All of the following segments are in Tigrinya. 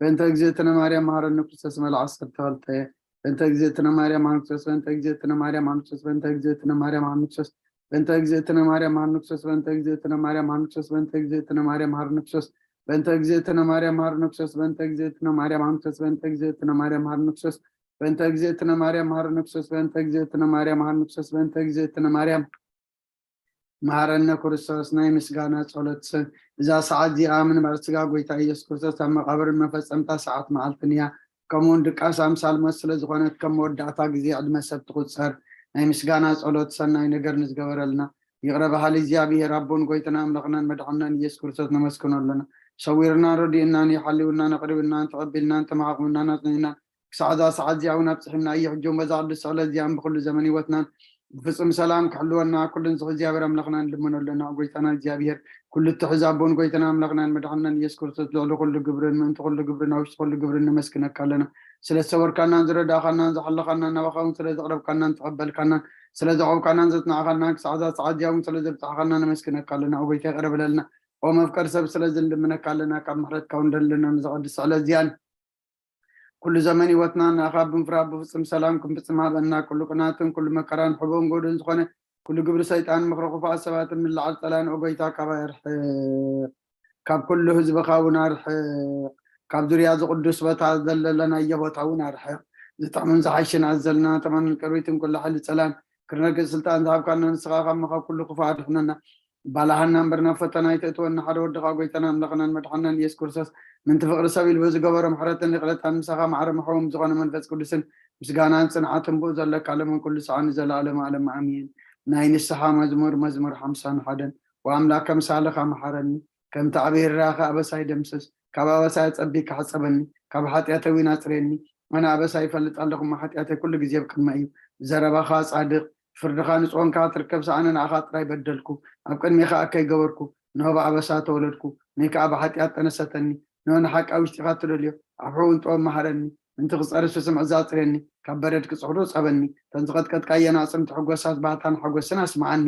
በእንተ እግዝእትነ ማርያም መሐረነ ክርስቶስ መልዓ ዓሰርተ ክልተ። በእንተ እግዝእትነ ማርያም መሐረነ ክርስቶስ። በእንተ እግዝእትነ ማርያም መሐረነ ክርስቶስ። በእንተ እግዝእትነ ማርያም መሐረነ ክርስቶስ። በእንተ እግዝእትነ ማርያም መሐረነ ክርስቶስ። በእንተ እግዝእትነ ማርያም መሐረነ ክርስቶስ። በእንተ እግዝእትነ ማርያም መሐረነ ክርስቶስ። በእንተ እግዝእትነ ማርያም መሐረነ ክርስቶስ። በእንተ እግዝእትነ ማርያም መሐረነ ክርስቶስ። በእንተ እግዝእትነ ማርያም መሐረነ ክርስቶስ። በእንተ እግዝእትነ ማርያም መሐረነ ክርስቶስ። በእንተ እግዝእትነ ማርያም መሐረነ ክርስቶስ። በእንተ እግዝእትነ ማርያም መሐረነ ክርስቶስ። ናይ ምስጋና ጸሎት። እዛ ሰዓት እዚኣ ምንባር ስጋ ጎይታ ኢየሱስ ክርስቶስ ኣብ መቓብርን መፈጸምታ ሰዓት መዓልትን እያ። ከምኡውን ድቃስ ኣምሳል ሞት ስለ ዝኾነት ከም መወዳእታ ግዜ ዕድመ ሰብ ትቑጸር። ናይ ምስጋና ጸሎት። ሰናይ ነገር ንዝገበረልና ይቕረ በሃሊ እግዚኣብሔር ኣቦን ጎይታና ኣምላኽናን መድሓንናን ኢየሱስ ክርስቶስ ነመስግኖ ኣለና። ሰዊርናን ረዲእናን እዩ፣ ሓልዩናን ኣቕሪብናን ተቐቢልናን ተመሓቑናን ኣጽኒዕናን ክሳዕ እዛ ሰዓት እዚኣ እውን ኣብጽሕና እዩ። ሕጂ እውን በዛ ቅዱስ ስዕለት እዚኣን ብኩሉ ዘመን ህይወትናን ብፍጹም ሰላም ክሕልወና ኩሉን ዝኽእል እግዚኣብሔር ኣምላኽና ንልምኖ ኣለና። ጎይታና እግዚኣብሔር ኩሉ እትሕዝ ኣቦን ጎይታና ኣምላኽናን መድሓንናን ኢየሱስ ክርስቶስ ልዕሊ ኩሉ ግብርን ምእንቲ ኩሉ ግብርን ኣብ ውሽጢ ኩሉ ግብርን ነመስግነካ ኣለና። ስለ ዝሰወርካናን ዝረዳእኻናን ዝሓለኻናን ናባኻ እውን ስለ ዘቕረብካናን ተቐበልካናን ስለ ዘቕረብካናን ዘጽናዕኻናን ክሳዕ እዛ ሰዓት እዚኣ እውን ስለ ዘብጻሕኻና ነመስግነካ ኣለና። ኦ ጎይታ ይቕረ በለልና። ኦ መፍቀር ሰብ ስለ ዝንልምነካ ኣለና። ካብ ምሕረትካ እውን ደለና ነዚ ቅዱስ ስዕለት እዚኣን ኩሉ ዘመን ህይወትና ንኣኻ ብምፍራህ ብፍጹም ሰላም ክንፍጽም ሃበና። ኩሉ ቅናትን ኩሉ መከራን ሕቦን ጎዶን ዝኾነ ኩሉ ግብሪ ሰይጣን ምኽሪ ክፉኣት ሰባትን ምልዓል ጸላን ኦ ጎይታ ካባይ ኣርሕቕ። ካብ ኩሉ ህዝብኻ እውን ኣርሕቕ። ካብ ዙርያ እዚ ቅዱስ ቦታ ዘለለናዮ ቦታ እውን ኣርሕቕ። ዝጥዕምን ዝሓሽን ኣዘልና ተማንን ቅርቢትን ኩሉ ሓይሊ ጸላን ክርነግእ ስልጣን ዝሃብካና ንስኻ ካብ መኻ ኩሉ ክፉእ ኣድሕነና። ባላሃና እምበር ናብ ፈተና ኣይተእትወና። ሓደ ወድኻ ጎይታና ኣምላኽናን መድሓንናን ኢየሱስ ክርስቶስ ምንቲ ፍቕሪ ሰብ ኢሉ ብዝገበሮ ምሕረትን ይቕረታን ምሳኻ ማዕረ መሕዎም ዝኾነ መንፈስ ቅዱስን ምስጋናን ጽንዓትን ብኡ ዘለካ ለምን ኩሉ ሰዓን ንዘለኣለመ ዓለም ኣሜን። ናይ ንስሓ መዝሙር። መዝሙር ሓምሳን ሓደን። ወኣምላከ ምሳሌኻ መሓረኒ፣ ከምቲ ዓብዪ ርራኸ ኣበሳይ ደምስስ፣ ካብ ኣበሳይ ኣጸቢካ ሕጸበኒ፣ ካብ ሓጢኣተይ እውን ኣጽርየኒ። ኣነ ኣበሳይ ይፈልጥ ኣለኹ፣ እሞ ሓጢኣተይ ኩሉ ግዜ ኣብ ቅድመይ እዩ። ዘረባኻ ጻድቕ፣ ፍርድኻ ንጽሆንካ ትርከብ፣ ሰኣነ ንኣኻ ጥራይ በደልኩ፣ ኣብ ቅድሜኻ ኣከይ ገበርኩ። ንሆ ብኣበሳ ተወለድኩ፣ ነይ ከኣ ብሓጢኣት ጠነሰተኒ። ንሆ ንሓቂ ኣብ ውሽጢኻ ትደልዮ፣ ኣብ ሕውን ጥበብ መሃረኒ። ምንቲ ክጸርስ ብስምዒ ዛጽርየኒ፣ ካብ በረድ ክጽሕዶ ጸበኒ። ተን ዝቐጥቀጥካየን ኣጽምቲ ሕጎሳት ባህታን ሓጎስን ኣስምዓኒ።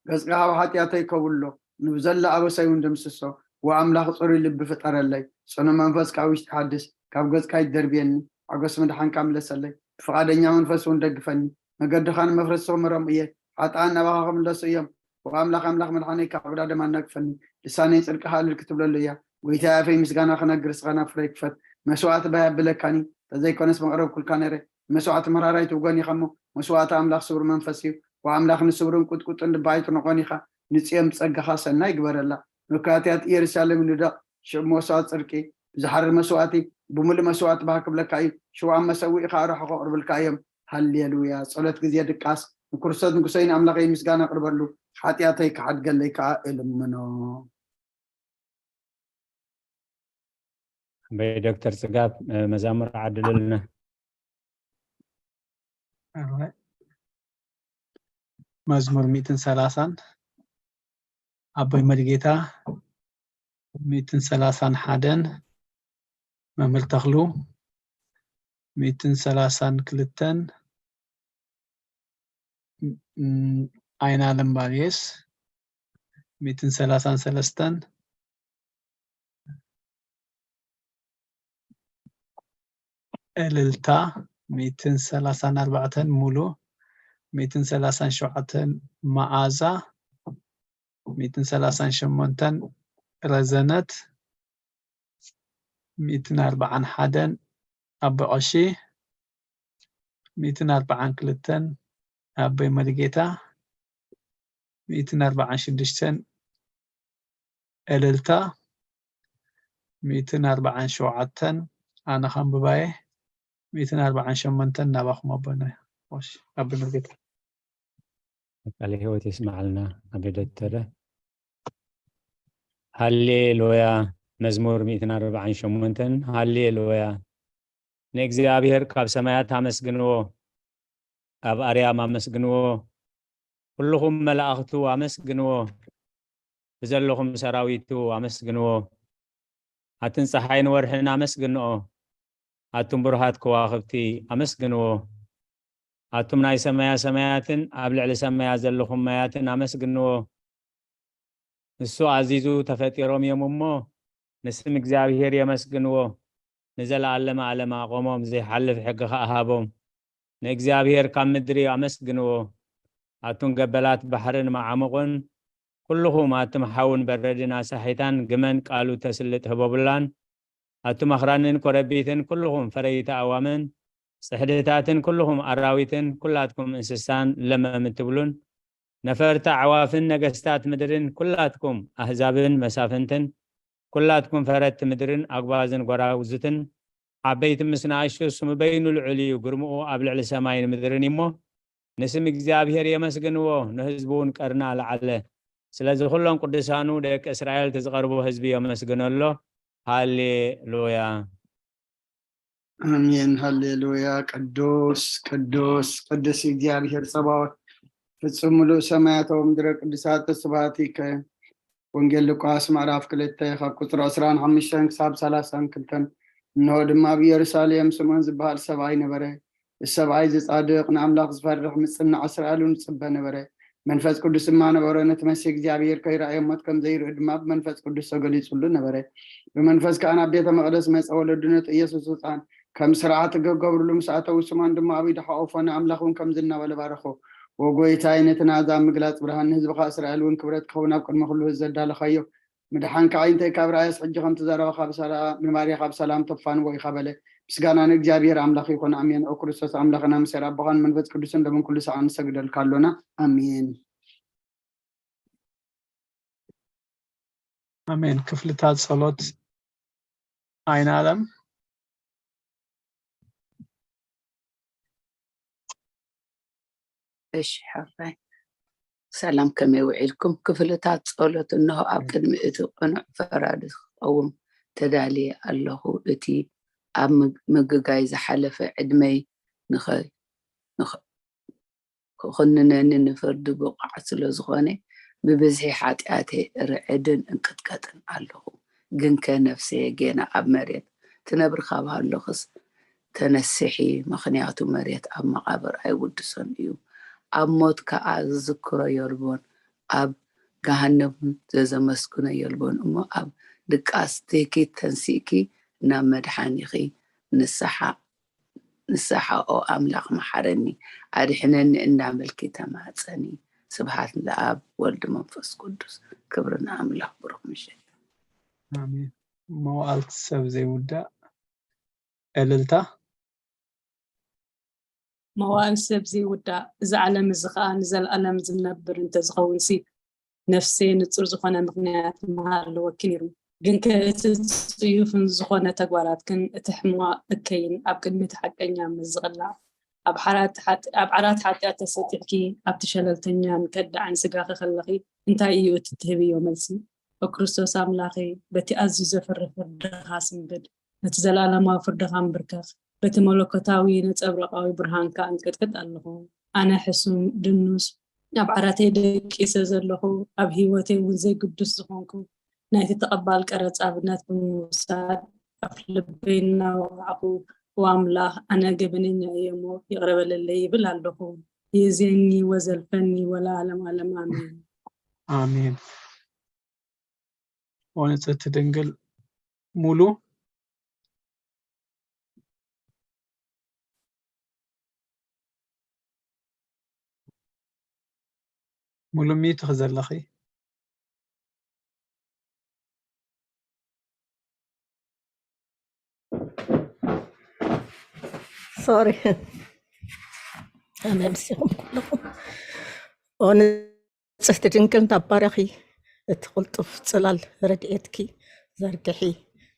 ገጽካ ካብ ሓጢኣተይ ከውሎ፣ ንብዘላ ኣበሳይ እውን ደምስሶ። ወኣምላኽ ጽሩይ ልቢ ፍጠረለይ። ጽኑዕ መንፈስ ካብ ውሽጢ ሓድስ፣ ካብ ገጽካ ይደርብየኒ። ሓጎስ ምድሓንካ ምለሰለይ። ብፍቓደኛ መንፈስ እውን ደግፈኒ። መገድኻ ንመፍረሲ ክምረም እየ። ሓጥኣን ናባኻ ክምለሱ እዮም። ወኣምላኽ ኣምላኽ መድሓነይ ካብ ዕዳ ደም ኣናግፈኒ። ልሳነይ ጽድቅኻ እልል ክትብለሉ እያ። ጎይታየ ኣፈይ ምስጋና ክነግር ስኸና ፍረይ ክፈት። መስዋዕቲ ባይ ኣብለካኒ። ተዘይኮነስ መቕረብኩልካ ነይረ። መስዋዕቲ መራራይ ትብጎን ኢኻ እሞ መስዋዕቲ ኣምላኽ ስቡር መንፈስ እዩ። ወኣምላኽ ንስቡርን ቁጥቁጥን ልቢ ኣይትንቆን ኢኻ። ንጽዮን ብጸጋኻ ሰናይ ግበረላ። ንኩያትያት ኢየሩሳሌም ንደቕ። ሽዑ መስዋዕቲ ጽድቂ ብዝሓርር መስዋዕቲ ብምሉእ መስዋዕቲ ባህ ክብለካ እዩ። ሽዋን መሰውኢ ከኣ ርሑቕ ኣቕርብልካ እዮም። ሃሌሉያ። ጸሎት ግዜ ድቃስ። ንክርስቶስ ንጉሰይ ንኣምላኸይ ምስጋና ኣቕርበሉ። ሓጢኣተይ ክሓድገለይ ከኣ እልምኖ። በይ ዶክተር ጽጋብ መዛሙር ዓድሉልና። መዝሙር ሚእትን ሰላሳን ኣቦይ መድጌታ ሚእትን ሰላሳን ሓደን መምህር ተኽሉ ሚእትን ሰላሳን ክልተን ኣይናለም ባልየስ ሚእትን ሰላሳን ሰለስተን እልልታ ሚእትን ሰላሳን ኣርባዕተን ሙሉ ሚእትን ሰላሳን ሸውዓተን መዓዛ ሚእትን ሰላሳን ሸሞንተን ረዘነት ሚእትን ኣርባዓን ሓደን ኣቦ ቀሺ ሚእትን ኣርባዓን ክልተን ኣቦይ መድጌታ ሚእትን ኣርባዓን ሽዱሽተን እልልታ ሚእትን ኣርባዓን ሸውዓተን ኣነ ከንብባየ ሚእትን ኣርባዓን ሸሞንተን ናባኹም ኣቦና ኣቦይ መድጌታ። ቃለ ህይወት የስማዓልና ኣቦይ ዶክተር። ሃሌሉያ። መዝሙር ሚእትን ኣርባዓን ሸሞንተን። ሃሌሉያ። ንእግዚኣብሔር ካብ ሰማያት ኣመስግንዎ፣ ኣብ ኣርያም ኣመስግንዎ፣ ኩልኹም መላእኽቱ ኣመስግንዎ፣ ብዘለኹም ሰራዊቱ ኣመስግንዎ። ኣትን ጸሓይን ወርሕን ኣመስግንኦ፣ ኣቱም ብሩሃት ከዋኽብቲ ኣመስግንዎ። ኣቱም ናይ ሰማያ ሰማያትን ኣብ ልዕሊ ሰማያ ዘለኹም ማያትን ኣመስግንዎ። እሱ ኣዚዙ ተፈጢሮም እዮም እሞ ንስም እግዚኣብሔር የመስግንዎ። ንዘለኣለመ ኣለም ኣቆሞም፣ ዘይሓልፍ ሕጊ ኸኣ ሃቦም። ንእግዚኣብሔር ካብ ምድሪ ኣመስግንዎ። ኣቱም ገበላት ባሕርን መዓሙቕን፣ ኩልኹም ኣቱም ሓውን በረድን ኣሳሒታን፣ ግመን ቃሉ ተስልጥ ህቦብላን፣ ኣቱም ኣኽራንን ኮረቢትን፣ ኩልኹም ፈረይቲ ኣእዋምን ጽሕድታትን፣ ኩልኹም ኣራዊትን፣ ኩላትኩም እንስሳን ለመም እትብሉን፣ ነፈርቲ ኣዕዋፍን ነገስታት ምድርን፣ ኩላትኩም ኣህዛብን መሳፍንትን፣ ኩላትኩም ፈረድቲ ምድርን ኣጉባዝን ጐራዙትን፣ ዓበይቲ ምስ ንኣሽቱ፣ ስሙ በይኑ ልዑል እዩ፣ ግርምኡ ኣብ ልዕሊ ሰማይን ምድርን እዩ እሞ፣ ንስም እግዚኣብሔር የመስግንዎ፣ ንህዝቡ እውን ቀርኒ ኣልዓለ። ስለዚ ኩሎም ቅዱሳኑ ደቂ እስራኤል እቲ ዝቐርቦ ህዝቢ የመስግኖ ኣሎ። ሃሌሉያ። ኣሜን ሃሌሉያ። ቅዱስ ቅዱስ ቅዱስ እግዚኣብሔር ጸባኦት፣ ፍጹም ምሉእ ሰማያት ወምድረ ቅዱሳት ስብሐት ይከ። ወንጌል ሉቃስ ምዕራፍ ክልተ ካብ ቁጽሪ ዕስራን ሓሙሽተን ክሳብ ሰላሳን ክልተን። እንሆ ድማ ኣብ ኢየሩሳሌም ስምዖን ዝበሃል ሰብኣይ ነበረ። እዚ ሰብኣይ እዚ ጻድቕ ንኣምላኽ ዝፈርሕ ምጽናዕ እስራኤል እውን ይጽበ ነበረ። መንፈስ ቅዱስ ድማ ነበሮ፣ ነቲ መሲህ እግዚኣብሔር ከይረኣዮ ሞት ከም ዘይርኢ ድማ ብመንፈስ ቅዱስ ተገሊጹሉ ነበረ። ብመንፈስ ከኣ ናብ ቤተ መቕደስ መጸ፣ ወለዱ ነቲ ኢየሱስ ህጻን ከም ስርዓት ክገብርሉ ምስ ኣተዉ፣ ስምዖን ድማ ኣብ ኢዱ ሓቆፎ፣ ንኣምላኽ እውን ከምዚ እናበለ ባረኾ። ወጎይታይ ነቲ ናዛ ምግላጽ ብርሃን ንህዝብኻ እስራኤል እውን ክብረት ክኸውን ኣብ ቅድሚ ኩሉ ህዝቢ ዘዳለኻዮ ምድሓን ከዓይንተይ ካብ ረኣየስ ሕጂ ከምቲ ዘረባ ካብ ሰላ- ንባርያ ካብ ሰላም ተፋንዎ ኢኻ በለ። ምስጋና ንእግዚኣብሔር ኣምላኽ ይኹን ኣሜን። ኦ ክርስቶስ ኣምላኽና ምሰር ኣቦኻን መንፈስ ቅዱስን ሎምን ኩሉ ሰዓት ንሰግደልካ ኣሎና ኣሜን። ኣሜን። ክፍልታት ጸሎት ኣይናለም። እሺ ሓራይ ሰላም ከመይ ውዒልኩም? ክፍልታት ጸሎት እንሆ ኣብ ቅድሚ እቲ ቅኑዕ ፈራዲ ክቐውም ተዳልየ ኣለኹ። እቲ ኣብ ምግ- ምግጋይ ዝሓለፈ ዕድመይ ንኸ ንኸ- ክኹንነኒ ንፍርዲ ብቑዓት ስለ ዝኾነ ብብዝሒ ሓጢኣተይ ርዕድን እንቅጥቀጥን ኣለኹ። ግንከ ነፍሰየ ጌና ኣብ መሬት ትነብር ካብ ሃለኹስ ተነስሒ፣ ምኽንያቱ መሬት ኣብ መቓብር ኣይውድሶን እዩ። ኣብ ሞት ከኣ ዝዝክሮ የልቦን፣ ኣብ ገሃነም ዘዘመስግኖ የልቦን እሞ ኣብ ድቃስ ትህኪ ተንሲእኪ ናብ መድሓኒኺ ንስሓ ንስሓ ኦ ኣምላኽ መሓረኒ ኣድሕነኒ እንዳበልኪ ተማጸኒ። ስብሓት ለኣብ ወልድ መንፈስ ቅዱስ። ክብሪ ንኣምላኽ። ብሩኽ ምሸት። ኣሜን። መዋዕልቲ ሰብ ዘይውዳእ እልልታ። መዋእል ሰብ ዘይውዳእ፣ እዚ ዓለም እዚ ኸኣ ንዘለኣለም ዝነብር እንተዝኸውንሲ፣ ነፍሰይ ንጹር ዝኾነ ምኽንያት ምሃለወኪ ነይሩ። ግንከ እቲ ጽዩፍን ዝኾነ ተግባራትክን፣ እቲ ሕማቕ እከይን ኣብ ቅድሚ እቲ ሓቀኛ ምስ ዝቕላዕ፣ ኣብ ዓራት ሓጢኣት ተሰጢሕኪ፣ ኣብቲ ሸለልተኛን ከዳዕን ስጋኺ ከለኺ፣ እንታይ እዩ እቲ ትህብዮ መልሲ? ኦ ክርስቶስ ኣምላኸይ፣ በቲ ኣዝዩ ዘፍርህ ፍርድኻ ስንብድ፣ ነቲ ዘለኣለማዊ ፍርድኻ ኣንብርከኽ፣ በቲ መለኮታዊ ነጸብራቓዊ ብርሃንካ እንቅጥቅጥ ኣለኹ። ኣነ ሕሱም፣ ድኑስ፣ ኣብ ዓራተይ ደቂሰ ዘለኹ፣ ኣብ ህይወተይ እውን ዘይግዱስ ዝኾንኩ፣ ናይቲ ተቐባል ቀረጽ ኣብነት ብምውሳድ ኣፍ ልበይ እናወቓዕኹ፣ ኦ ኣምላኽ፣ ኣነ ገበነኛ እየ እሞ ይቕረ በለለይ ይብል ኣለኹ። የዜኒ ወዘልፈኒ ወለዓለም ዓለም ኣሜን። ኣሜን። ኦ ንጽህቲ ድንግል ሙሉ ሙሉ ሚዩት ዘለኺ። ሶሪ ተመልሲኹም ኩለኹም። ኦ ንጽህቲ ድንግል እንዳባረኺ እቲ ቅልጡፍ ጽላል ረድኤትኪ ዘርግሒ።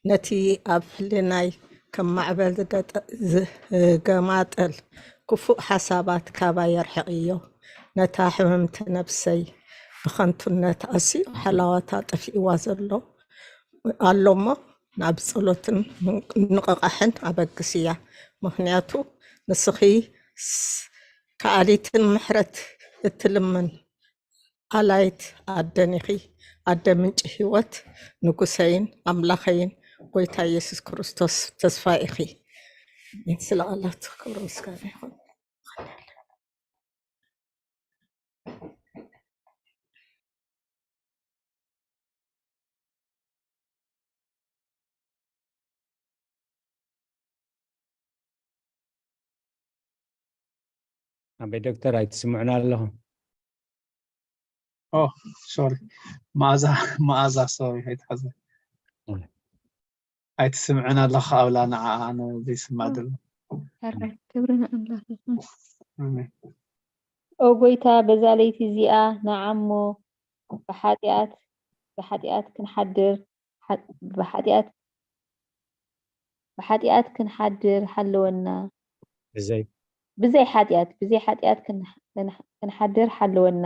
ነቲ ኣብ ህልናይ ከም ማዕበል ዝገጠ- ዝገማጠል ክፉእ ሓሳባት ካባይ ኣርሕቕዮ። ነታ ሕምምቲ ነብሰይ ብኸንቱነት ኣስዩ ሓላዋታ ጠፊእዋ ዘሎ ኣሎ እሞ ናብ ጸሎትን ምንቕቓሕን ኣበግስያ። ምኽንያቱ ንስኺ ስ- ከኣሊትን ምሕረት እትልምን ኣላይት ኣደን ኢኺ። ኣደ ምንጪ ህይወት፣ ንጉሰይን ኣምላኸይን ጎይታ ኢየሱስ ክርስቶስ ተስፋ ኢኺ። ስለ ቃላት ክብሪ ምስጋና ይኹን። ኣበይ ዶክተር ኣይትስምዑን ኣለኹም? ኦ ሶሪ፣ መኣዛ መኣዛ ሶሪ ኣይትሓዘ። ኣይትስምዕን ኣለኻ ኣብላ ንዓኣ ኣነ ዘይስማዕ ዘሎ። ሕራይ ክብሪ ንኣምላኽ ይኹን። ኣሜን። ኦ ጎይታ፣ በዛ ለይቲ እዚኣ ንዓሞ ብሓጢኣት ብሓጢኣት ክንሓድር ብሓጢኣት ብሓጢኣት ክንሓድር ሓለወና። ብዘይ ብዘይ ሓጢኣት ብዘይ ሓጢኣት ክንሓድር ሓለወና።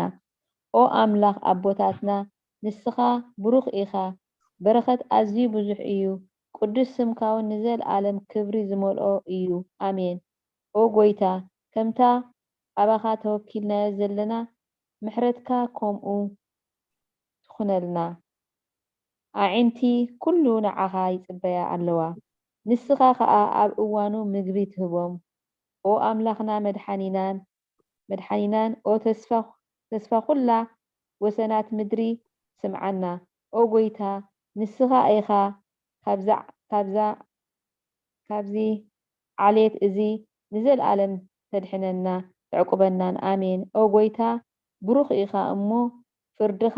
ኦ ኣምላኽ ኣቦታትና፣ ንስኻ ብሩኽ ኢኻ። በረኸት ኣዝዩ ብዙሕ እዩ። ቅዱስ ስምካ እውን ንዘለኣለም ክብሪ ዝመልኦ እዩ። ኣሜን። ኦ ጎይታ፣ ከምታ ኣባኻ ተወኪልናዮ ዘለና፣ ምሕረትካ ከምኡ ትኹነልና። ኣዒንቲ ኩሉ ንዓኻ ይጽበያ ኣለዋ፣ ንስኻ ኸኣ ኣብ እዋኑ ምግቢ ትህቦም። ኦ ኣምላኽና መድሓኒናን መድሓኒናን፣ ኦ ተስፋ ተስፋ ኩላ ወሰናት ምድሪ፣ ስምዓና። ኦ ጎይታ፣ ንስኻ ኢኻ ካብዛ ካብዛ ካብዚ ዓሌት እዚ ንዘለኣለም ተድሕነና ተዕቁበናን። ኣሜን። ኦ ጎይታ፣ ብሩኽ ኢኻ እሞ ፍርድኻ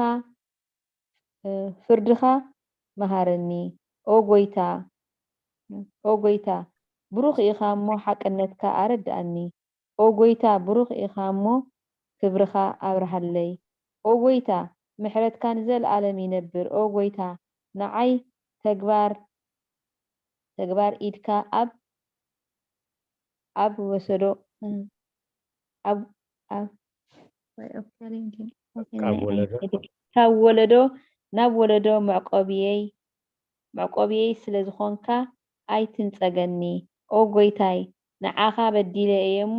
ፍርድኻ መሃረኒ። ኦ ጎይታ ኦ ጎይታ፣ ብሩኽ ኢኻ እሞ ሓቅነትካ ኣረድኣኒ። ኦ ጎይታ፣ ብሩኽ ኢኻ እሞ ክብርኻ ኣብርሃለይ። ኦ ጎይታ፣ ምሕረትካ ንዘለኣለም ይነብር። ኦ ጎይታ፣ ንዓይ ተግባር ተግባር ኢድካ ኣብ ኣብ ወሰዶ ኣብ ኣብ ካብ ወለዶ ካብ ወለዶ ናብ ወለዶ መዕቆብየይ መዕቆብየይ ስለ ዝኾንካ ኣይትንጸገኒ። ኦ ጎይታይ፣ ንዓኻ በዲለ እየ እሞ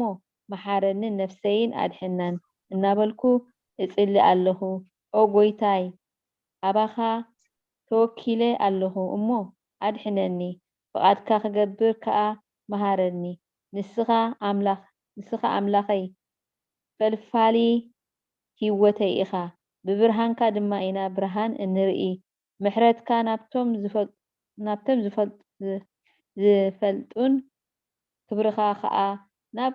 መሓረንን ነፍሰይን ኣድሕናን እናበልኩ እጽሊ ኣለኹ። ኦ ጎይታይ፣ ኣባኻ ተወኪለ ኣለኹ እሞ ኣድሕነኒ፣ ፍቓድካ ክገብር ከኣ መሃረኒ። ንስኻ ኣምላኽ ንስኻ ኣምላኸይ፣ ፈልፋሊ ህይወተይ ኢኻ፣ ብብርሃንካ ድማ ኢና ብርሃን እንርኢ። ምሕረትካ ናብቶም ዝፈል- ናብቶም ዝፈልጥ- ዝፈልጡን ክብርኻ ኸኣ ናብ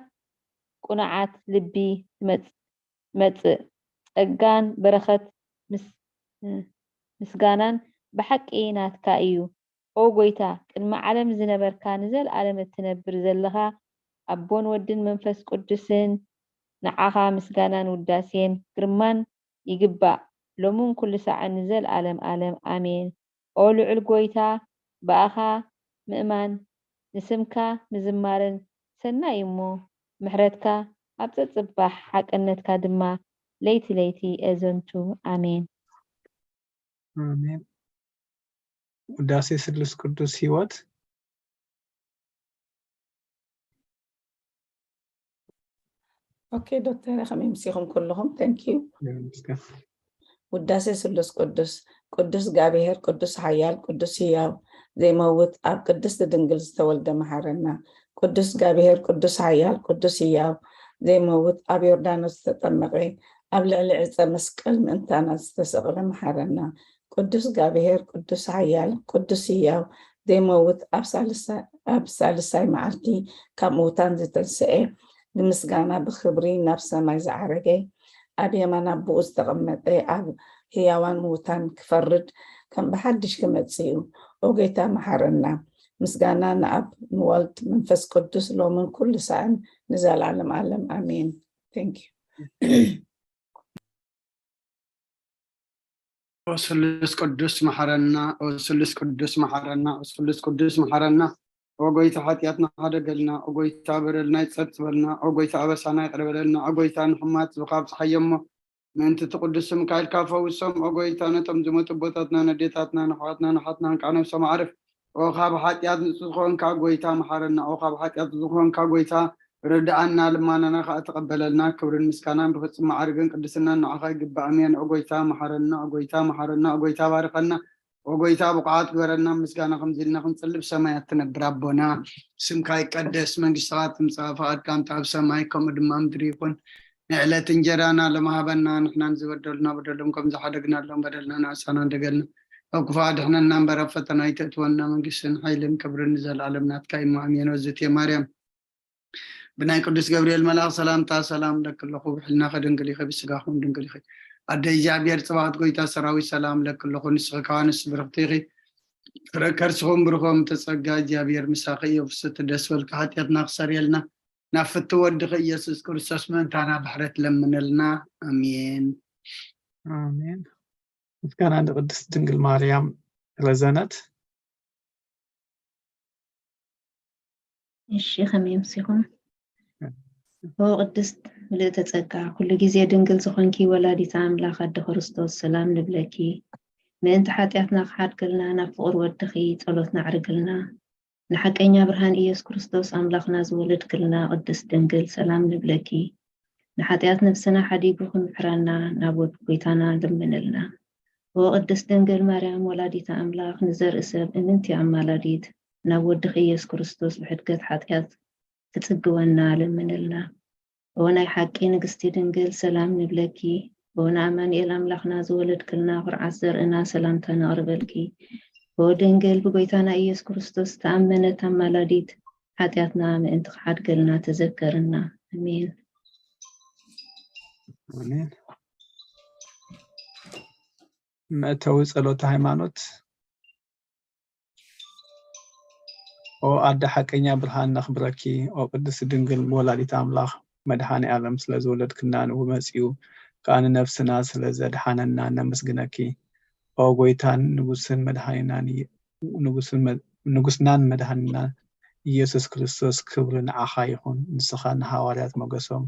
ቅኑዓት ልቢ ትመጽእ። ጸጋን በረኸት ምስ- ምስጋናን ብሓቂ ናትካ እዩ። ኦ ጐይታ፣ ቅድሚ ዓለም ዝነበርካ፣ ንዘለኣለም እትነብር ዘለኻ፣ ኣቦን ወድን መንፈስ ቅዱስን፣ ንዓኻ ምስጋናን ውዳሴን ግርማን ይግባእ፣ ሎምን ኩሉ ሳዕን ንዘለኣለም ኣለም። ኣሜን። ኦ ልዑል ጐይታ፣ ብኣኻ ምእማን፣ ንስምካ ምዝማርን ሰናይ እዩ እሞ፣ ምሕረትካ ኣብ ጸጽባሕ ሓቅነትካ ድማ ለይቲ ለይቲ ኤዘንቱ። ኣሜን። ኣሜን። ውዳሴ ስሉስ ቅዱስ ህይወት። ኦኬ ዶክተር፣ ከመይ ምሲኹም ኩልኹም? Thank you። ይመስገን። ውዳሴ ስሉስ ቅዱስ። ቅዱስ ጋብሄር፣ ቅዱስ ሓያል፣ ቅዱስ ህያው፣ ዘይመውት፣ ኣብ ቅድስቲ ድንግል ዝተወልደ መሓረና። ቅዱስ ጋብሄር፣ ቅዱስ ሓያል፣ ቅዱስ ህያው፣ ዘይመውት፣ ኣብ ዮርዳኖስ ዝተጠመቐ፣ ኣብ ልዕሊ ዕፀ መስቀል ምእንታና ዝተሰቕለ መሓረና። ቅዱስ ጋብሄር፣ ቅዱስ ሓያል፣ ቅዱስ ህያው፣ ዘይመውት፣ ኣብ ሳልሳ- ኣብ ሳልሳይ መዓልቲ ካብ ምውታን ዝተንስኤ፣ ንምስጋና ብኽብሪ ናብ ሰማይ ዝዓረገ፣ ኣብ የማን ኣቦኡ ዝተቐመጠ፣ ኣብ ህያዋን ምውታን ክፈርድ ከም ብሓድሽ ክመጽእ እዩ። ኦ ጐይታ መሓረና። ምስጋና ንኣብ ንወልድ መንፈስ ቅዱስ ሎምን ኩሉ ሳዕን ንዘለዓለም ዓለም ኣሜን። Thank you። ኦ ስሉስ ቅዱስ መሓረና፣ ኦ ስሉስ ቅዱስ መሓረና፣ ኦ ስሉስ ቅዱስ መሓረና። ኦ ጎይታ ሓጢኣትና ሓደገልና፣ ኦ ጎይታ በደልና ይጸብጽበልና፣ ኦ ጎይታ ኣበሳና ይቕረ በለልና፣ ኦ ጎይታ ንሕማት ዝኻብ ጸሓዮ እሞ ምእንቲ እቲ ቅዱስ ስምካ ኢልካ ፈውሶም። ኦ ጎይታ ነቶም ዝሞቱ ኣቦታትና፣ ነዴታትና፣ ንኣሕዋትና፣ ንሓትና እንቃዕ ነብሶም ኣዕርፍ። ኦ ካብ ሓጢኣት ንጹህ ዝኾንካ ጎይታ መሓረና። ኦ ካብ ሓጢኣት ዝኾንካ ጎይታ ርድኣና፣ ልማናና ከኣ ተቐበለልና። ክብርን ምስጋናን ብፍጹም መዓርግን ቅድስናን ንዓኻ ይግባእ። ኣሜን። ኦ ጎይታ መሓረና፣ ኦ ጎይታ መሓረና፣ ኦ ጎይታ ባርኸና፣ ኦ ጎይታ ብቑዓት ግበረና። ምስጋና ከምዚ ኢልና ክንጽሊ ብሰማያት ትነብር ኣቦና፣ ስምካ ይቀደስ፣ መንግስትኻ ትምጻእ፣ ፈቓድካ እንተ ኣብ ሰማይ ከምኡ ድማ ምድሪ ይኹን። ንዕለት እንጀራና ሎም ሃበና፣ ንሕና ንዝበደሉና በደሎም ከም ዝሓደግናሎም በደልና ንኣሳና እንደገልና፣ ካብ ክፉእ ኣድሕነና እምበር ኣብ ፈተና ኣይተእትወና፣ መንግስትን ሓይልን ክብርን ንዘለኣለም ናትካ እዩ። ኣሜን። ወዝቴ ማርያም ብናይ ቅዱስ ገብርኤል መልኣኽ ሰላምታ ሰላም እለኪ ኣለኹ፣ ብሕልናኺ ድንግል ኢኺ፣ ብስጋኺ እውን ድንግል ኢኺ። ኣደ እግዚኣብሔር ጽባኦት ጎይታ ሰራዊት ሰላም እለኪ ኣለኹ፣ ንስኺ ከኣ ኣንስቲ ብርኽቲ ኢኺ፣ ፍረ ከርስኺ እውን ብሩኽ እዩ፣ እምተ ጸጋ እግዚኣብሔር ምሳኺ እዩ። ፍስቲ ደስ በልኪ፣ ሓጢኣትና ክሰርየልና ናብ ፍትው ወድኺ ኢየሱስ ክርስቶስ ምእንታና ምሕረት ለምነልና። ኣሜን። ኣሜን። ምስጋና ንቅድስት ድንግል ማርያም። ረዘነት። እሺ፣ ከመይ ኣምሲኹም? ኦ ቅድስት ምልእተ ጸጋ፣ ኩሉ ግዜ ድንግል ዝኾንኪ ወላዲተ ኣምላኽ ኣደ ክርስቶስ፣ ሰላም ንብለኪ። ምእንቲ ሓጢኣትና ክሓድገልና ናብ ፍቑር ወድኺ ጸሎትና ኣዕርግልና። ንሓቀኛ ብርሃን ኢየሱስ ክርስቶስ ኣምላኽና ዝወለድክልና ቅድስት ድንግል፣ ሰላም ንብለኪ። ንሓጢኣት ነፍስና ሓዲጉ ክምሕረና ናብ ወድ ጎይታና ለምንልና። ኦ ቅድስት ድንግል ማርያም ወላዲተ ኣምላኽ፣ ንዘርኢ ሰብ እምንቲ ኣማላዲት፣ ናብ ወድኺ ኢየሱስ ክርስቶስ ብሕድገት ሓጢኣት ክጽግወና ለምንልና። ኦ ናይ ሓቂ ንግስቲ ድንግል፣ ሰላም ንብለኪ። ኦ ንኣማኑኤል ኣምላኽና ዝወለድክልና፣ ኩርዓት ዘርእና፣ ሰላምታ ነቕርበልኪ። ኦ ድንግል ብጎይታና ኢየሱስ ክርስቶስ ዝተኣመነት ኣማላዲት፣ ሓጢኣትና ምእንቲ ክሓድገልና ተዘከርና። ኣሜን። ኣሜን። መእተዊ ጸሎተ ሃይማኖት። ኦ ኣደ ሓቀኛ ብርሃን ነኽብረኪ፣ ኦ ቅድስት ድንግል ወላዲት ኣምላኽ፣ መድኃኔ ዓለም ስለ ዝወለድክና ንመጺኡ ከኣ ንነፍስና ስለ ዘድሓነና ነመስግነኪ። ኦ ጎይታን ንጉስን መድኃኒናን ንጉስን መ- ንጉስናን መድኃኒናን ኢየሱስ ክርስቶስ፣ ክብሪ ንዓኻ ይኹን። ንስኻ ንሃዋርያት ሞገሶም፣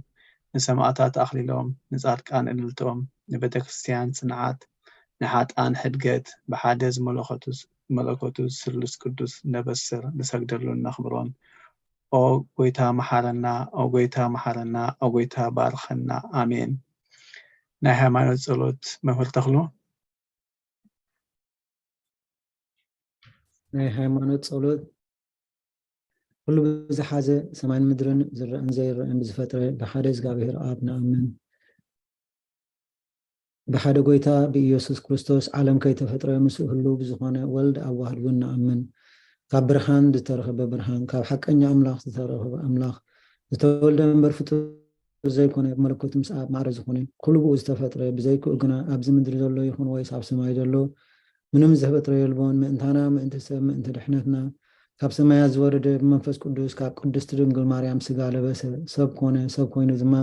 ንሰማእታት ኣኽሊሎም፣ ንጻድቃን እልልትኦም፣ ንቤተ ክርስቲያን ጽንዓት፣ ንሓጥኣን ሕድገት፣ ብሓደ ዝመለኸቱ መለኮቱ ስሉስ ቅዱስ ነበስር፣ ንሰግደሉን ነኽብሮን። ኦ ጎይታ መሓረና፣ ኦ ጎይታ መሓረና፣ ኦ ጎይታ ባርኸና። ኣሜን። ናይ ሃይማኖት ጸሎት መምህር ተኽሉ። ናይ ሃይማኖት ጸሎት። ኩሉ ብዝሓዘ ሰማይን ምድርን ዝረአን ዘይረአን ብዝፈጥረ ብሓደ እግዚኣብሔር ኣብ ንኣምን። ብሓደ ጎይታ ብኢየሱስ ክርስቶስ ዓለም ከይተፈጥረ ምስኡ ህልው ብዝኾነ ወልድ ኣዋህድ እውን ንኣምን። ካብ ብርሃን ዝተረኸበ ብርሃን፣ ካብ ሓቀኛ ኣምላኽ ዝተረኸበ ኣምላኽ፣ ዝተወልደ እምበር ፍጡር ዘይኮነ፣ ብመለኮት ምስ ኣብ ማዕረ ዝኾነ፣ ኩሉ ብኡ ዝተፈጥረ፣ ብዘይክኡ ግና ኣብዚ ምድሪ ዘሎ ይኹን ወይስ ኣብ ሰማይ ዘሎ ምንም ዝተፈጥረ የልቦን። ምእንታና፣ ምእንቲ ሰብ፣ ምእንቲ ድሕነትና ካብ ሰማያት ዝወረደ ብመንፈስ ቅዱስ ካብ ቅድስቲ ድንግል ማርያም ስጋ ለበሰ፣ ሰብ ኮነ፣ ሰብ ኮይኑ ድማ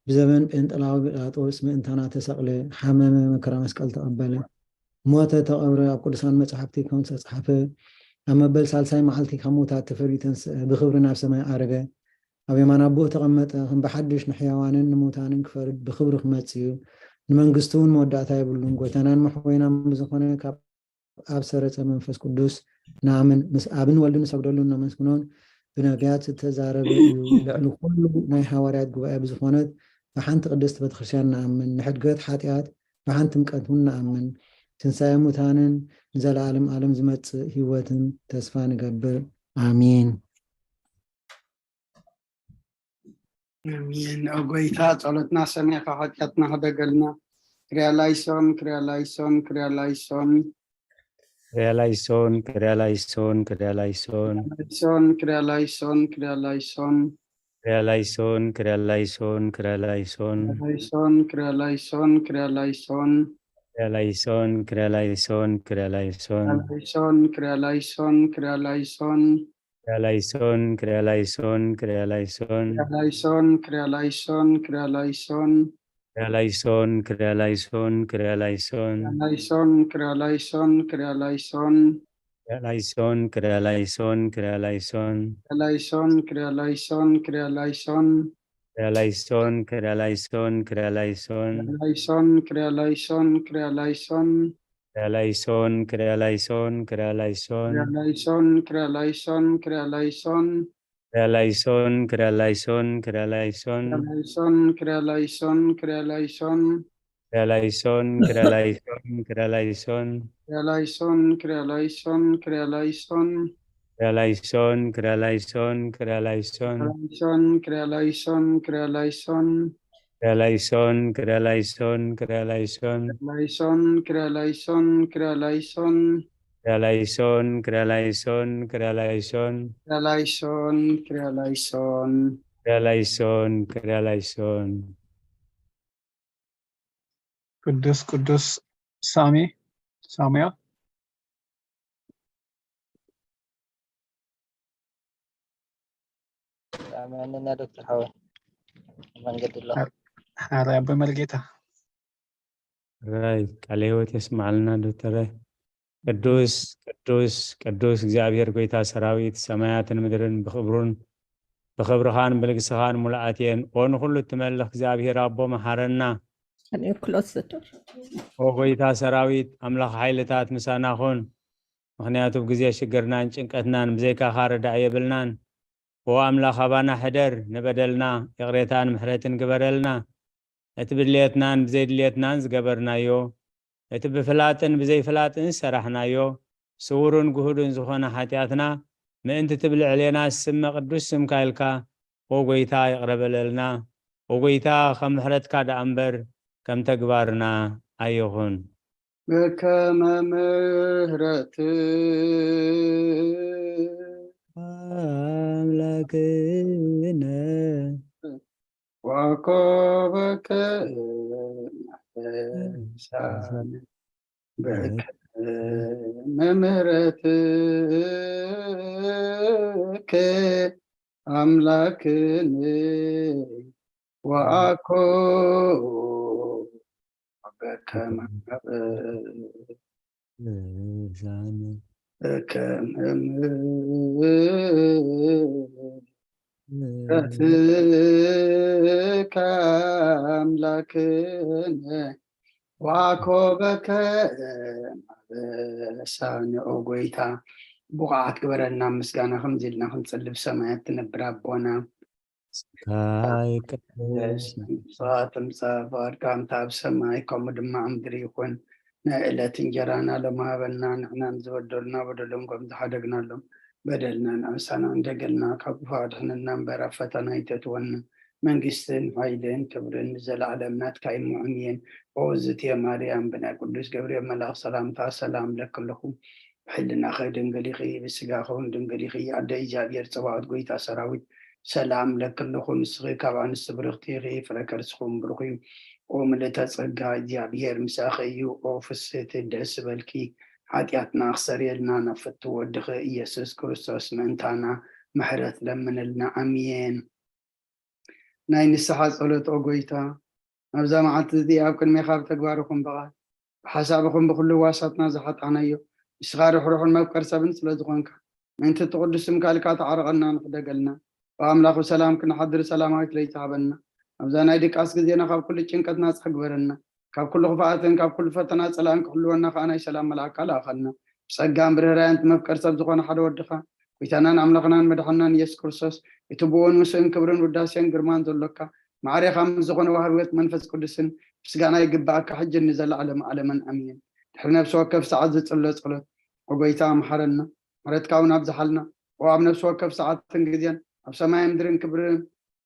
ብዘበን ጴንጠላዊ ጲላጦስ ምእንታና ተሰቕለ፣ ሓመመ፣ መከራ መስቀል ተቐበለ፣ ሞተ፣ ተቐብረ፣ ኣብ ቅዱሳን መጻሕፍቲ ከም ዝተጻሕፈ ኣብ መበል ሳልሳይ መዓልቲ ካብ ምውታት ተፈልዩ ተንስአ፣ ብኽብሪ ናብ ሰማይ ዓረገ፣ ኣብ የማን ኣቦኡ ተቐመጠ፣ ከም ብሓድሽ ንሕያዋንን ንምውታንን ክፈርድ ብኽብሪ ክመጽእ እዩ፣ ንመንግስቱ እውን መወዳእታ የብሉን። ጎይታናን መሕወይናን ብዝኾነ ካብ ኣብ ሰረጸ መንፈስ ቅዱስ ንኣምን፣ ምስ ኣብን ወልድን ንሰግደሉን ነመስግኖን፣ ብነቢያት ዝተዛረበ እዩ። ልዕሊ ኩሉ ናይ ሃዋርያት ጉባኤ ብዝኾነት ብሓንቲ ቅድስቲ ቤተክርስትያን ንኣምን፣ ንሕድገት ሓጢኣት ብሓንቲ ጥምቀት እውን ንኣምን፣ ትንሳኤ ሙታንን ንዘለኣለም ዓለም ዝመጽእ ህይወትን ተስፋ ንገብር። ኣሜን። ኣሜን። ኦ ጎይታ፣ ጸሎትና ሰሚዕካ ሓጢኣትና ሕደገልና። ክሪያ ላይሶን፣ ክሪያ ላይሶን፣ ክሪያ ላይሶን። ክሪያ ላይሶን፣ ክሪያ ላይሶን፣ ክሪያ ላይሶን። ላይሶን፣ ክሪያ ላይሶን፣ ክሪያ ላይሶን። ክሪያ ላይሶን፣ ክሪያ ላይሶን፣ ክሪያ ላይሶን። ላይሶን፣ ክሪያ ላይሶን፣ ክሪያ ላይሶን። ክሪያ ላይሶን፣ ክሪያ ላይሶን፣ ክሪያ ላይሶን። ላይሶን፣ ክሪያ ላይሶን፣ ክሪያ ላይሶን። ክሪያ ላይሶን፣ ክሪያ ላይሶን፣ ክሪያ ላይሶን። ክሪያ ላይሶን፣ ክሪያ ላይሶን፣ ክሪያ ላይሶን። ክሪያ ላይሶን፣ ክሪያ ላይሶን፣ ክሪያ ላይሶን። ላይሶን፣ ክሪያ ላይሶን፣ ክሪያ ላይሶን። ክሪያ ላይሶን፣ ክሪያ ላይሶን፣ ክሪያ ላይሶን። ላይሶን፣ ክሪያ ላይሶን፣ ክሪያ ላይሶን። ክሪያ ላይሶን፣ ክሪያ ላይሶን፣ ክሪያ ላይሶን። ላይሶን፣ ክሪያ ላይሶን፣ ክሪያ ላይሶን። ክሪያ ላይሶን፣ ክሪያ ላይሶን፣ ክሪያ ላይሶን። ላይሶን፣ ክሪያ ላይሶን፣ ክሪያ ላይሶን። ክሪያ ላይሶን፣ ክሪያ ላይሶን፣ ክሪያ ላይሶን። ላይሶን፣ ክሪያ ላይሶን፣ ክሪያ ላይሶን። ክሪያ ላይሶን፣ ክሪያ ላይሶን፣ ክሪያ ላይሶን። ክሪያ ላይሶን፣ ክሪያ ላይሶን፣ ክሪያ ላይሶን። ክሪያ ላይሶን፣ ክሪያ ላይሶን፣ ክሪያ ላይሶን። ላይሶን፣ ክሪያ ላይሶን፣ ክሪያ ላይሶን። ክሪያ ላይሶን፣ ክሪያ ላይሶን፣ ክሪያ ላይሶን። ላይሶን፣ ክሪያ ላይሶን፣ ክሪያ ላይሶን። ክሪያ ላይሶን፣ ክሪያ ላይሶን፣ ክሪያ ላይሶን። ክሪያ ላይሶን፣ ክሪያ ላይሶን። ክሪያ ላይሶን፣ ክሪያ ላይሶን። ቅዱስ ቅዱስ ሳሚ ሳሙኤል። ሰላም ያንና ዶክተር ሓወ መንገዲ ኣሎ። ሓራይ ኣቦ መርጌታ። ራይ ቃለ ህይወት የስማዕልና ዶክተረ። ቅዱስ ቅዱስ ቅዱስ እግዚኣብሔር ጎይታ ሰራዊት ሰማያትን ምድርን ብክብሩን ብኽብርኻን ብልግስኻን ሙሉኣት እየን። ኦ ንኹሉ እትመልኽ እግዚኣብሔር ኣቦ መሓረና። Can you close the door? ኦ ጎይታ ሰራዊት ኣምላኽ ሓይልታት ምሳና ኹን። ምኽንያቱ ብግዜ ሽግርናን ጭንቀትናን ብዘይካኻ ረዳኢ የብልናን። ኦ ኣምላኽ ኣባና ሕደር፣ ንበደልና ይቕሬታን ምሕረትን ግበረልና። እቲ ብድልየትናን ብዘይድልየትናን ዝገበርናዮ፣ እቲ ብፍላጥን ብዘይፍላጥን ዝሰራሕናዮ፣ ስውርን ግሁድን ዝኾነ ሓጢኣትና ምእንቲ ትብል ዕሌና ስመ ቅዱስ ስምካ ኢልካ ኦ ጎይታ ይቕረ በለልና። ኦ ጎይታ ከም ምሕረትካ ደኣ እምበር ከም ተግባርና ኣይኹን። በከመ ምሕረትከ ኣምላክነ ወኮበከ ሳነ በከመ ምሕረትከ ኣምላክነ ወአኮ በከመ በከመ ምሕረትከ አምላክነ ወአኮ በከመ አበሳነ። ኦ ጎይታ ብቑዓት ግበረና ምስጋና ከምዚ ኢልና ክንጽሊ ብሰማያት ትነብር ኣቦና። ስምካ ይቀደስ። ትምጻእ ፍቓድካ ከምቲ ኣብ ሰማይ ከምኡ ድማ ኣብ ምድሪ ይኹን። ናይ ዕለት እንጀራና ሎሚ ሃበና፣ ንሕና ንዝበደሉና በደሎም ከም ዝሓደግናሎም በደልና ንኣምሳና እንደገልና ካብ ክፉእ ኣድሕነና እምበር ኣብ ፈተና ኣይተእትወና። መንግስትን ሓይልን ክብርን ንዘለኣለም ናትካ እዩ። ኣሜን። ኦ ዝትየ ማርያም፣ ብናይ ቅዱስ ገብርኤል መልኣኽ ሰላምታ ሰላም ለኪ ኣለኹ። ብሕልናኺ ድንግል ኢኺ፣ ብስጋኺ እውን ድንግል ኢኺ። ኣደ እግዚኣብሔር፣ ጸባኦት፣ ጎይታ ሰራዊት፣ ሰላም ለኪ ኣለኹ። ንስኺ ካብ ኣንስቲ ብርኽቲ ኢኺ፣ ፍረ ከርስኹም ብሩኽ እዩ። ኦ ምልእተ ጸጋ፣ እግዚኣብሔር ምሳኺ እዩ። ኦ ፍስህቲ፣ ደስ በልኪ፣ ሓጢኣትና ክሰርየልና ናብ ፍትው ወድኺ ኢየሱስ ክርስቶስ ምእንታና ምሕረት ለምንልና። ኣሜን። ናይ ንስሓ ጸሎት። ኦ ጎይታ፣ ኣብዛ መዓልቲ እዚኣ ኣብ ቅድሜኻ ብተግባር ይኹን ብቓል፣ ብሓሳብ ይኹን ብኹሉ ህዋሳትና ዝሓጣናዮ፣ ንስኻ ርሕሩሕን መፍቀር ሰብን ስለ ዝኾንካ፣ ምእንቲ እቲ ቅዱስ ስምካ ኢልካ ተዓረቐና፣ ንሕደገልና። ብኣምላኽ ብሰላም ክንሓድር ሰላማዊት ለይቲ ሃበና። ኣብዛ ናይ ድቃስ ግዜና ካብ ኩሉ ጭንቀት ናጻ ግበረና። ካብ ኩሉ ክፍኣትን ካብ ኩሉ ፈተና ጸላእን ክሕልወና ከኣ ናይ ሰላም መልኣካ ለኣኸልና። ብጸጋን ብርህራየን እቲ መፍቀር ሰብ ዝኾነ ሓደ ወድኻ፣ ጎይታናን ኣምላኽናን መድሓንናን ኢየሱስ ክርስቶስ፣ እቲ ብእውን ምስእን ክብርን ውዳሴን ግርማን ዘሎካ፣ ማዕሬኻ ምስ ዝኾነ ወሃቢ ህይወት መንፈስ ቅዱስን ምስጋና ይግብኣካ፣ ሕጅን ንዘለኣለም ዓለምን ኣሜን። ድሕሪ ነፍሲ ወከፍ ሰዓት ዝጽሎ ጸሎት። ኦ ጎይታ፣ መሓረና፣ ምሕረትካ እውን ኣብዝሓልና። ኦ ኣብ ነፍሲ ወከፍ ሰዓትን ግዜን፣ ኣብ ሰማይን ምድርን ክብርን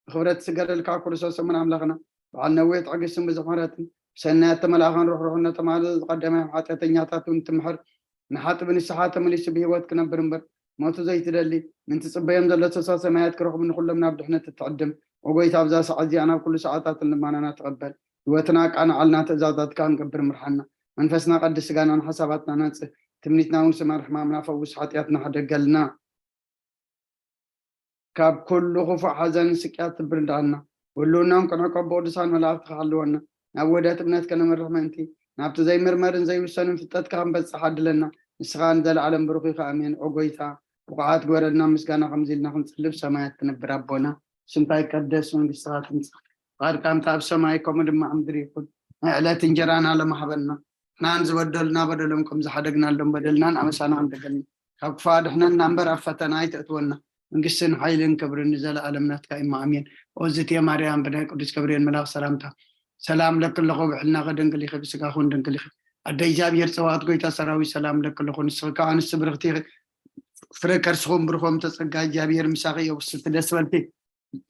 ብኽብረት ዝስገደልካ ክርስቶስ እሙን ኣምላኽና፣ በዓል ነዊሕ ትዕግስትን ብዙሕ ምሕረትን፣ ብሰናያት ተመልኣኻን ርሕሩሕነተ ማለት ዝቐደመ ሓጢኣተኛታት እውን ትምሕር፣ ንሓጢእ ብንስሓ ተመሊሱ ብህይወት ክነብር እምበር፣ ሞቱ ዘይትደሊ፣ ምእንቲ ጽበዮም ዘሎ ተስፋ ሰማያት ክረኽቡ ንኹሎም ናብ ድሕነት እትዕድም። ኦ ጎይታ፣ ኣብዛ ሰዓት እዚኣ ናብ ኩሉ ሰዓታትን ልማናና ተቐበል። ህይወትና ኣቃንዓልና፣ ትእዛዛትካ ክንገብር ምርሓና። መንፈስና ቀድስ፣ ስጋናን ሓሳባትና ናጽህ፣ ትምኒትና እውን ስመር፣ ሕማምና ፈውስ፣ ሓጢኣትና ሕደገልና። ካብ ኩሉ ክፉእ ሓዘንን ስቅያት ትብርዳና፣ ብህልውናን ክንዕቀብ ብቅዱሳን መላእኽቲ ክሓልወና፣ ናብ ውህደት እምነት ከነምርሕ ምእንቲ፣ ናብቲ ዘይምርመርን ዘይውሰንን ፍልጠትካ ክንበጽሕ ዓድለና። ንስኻ ንዘለዓለም ብሩኽ ኢኻ። ኣሜን። ኦ ጎይታ፣ ብቑዓት ግበረልና፣ ምስጋና ከምዚ ኢልና ክንጽልብ ሰማያት ትነብር ኣቦና፣ ስምካ ይቀደስ፣ መንግስትኻ ትምጻእ፣ ፍቓድካ ከምቲ ኣብ ሰማይ ከምኡ ድማ ኣብ ምድሪ ይኹን። ናይ ዕለት እንጀራና ሎሚ ሃበና፣ ንሕናን ዝበደሉና በደሎም ከም ዝሓደግናሎም በደልናን ኣበሳና ክንደገልና፣ ካብ ክፉእ ኣድሕነና እምበር ኣብ ፈተና ኣይተእትወና። መንግስትን ሓይልን ክብርን ንዘለኣለም ናትካ እዩ። ኣሜን። ኦ ዝትየ ማርያም፣ ብናይ ቅዱስ ገብርኤል መልኣኽ ሰላምታ ሰላም ለኪ ኣለኹ፣ ብሕልናኺ ድንግል ኢኺ፣ ብስጋኺ እውን ድንግል ኢኺ። ኣደ እግዚኣብሔር ጸባኦት፣ ጎይታ ሰራዊት፣ ሰላም ለኪ ኣለኹ። ንስኺ ካብ ኣንስቲ ብርኽቲ ኢኺ፣ ፍረ ከርስኹም ብሩኽ እም ተጸጋ፣ እግዚኣብሔር ምሳኺ እዩ። ብስቲ ደስ በልኪ፣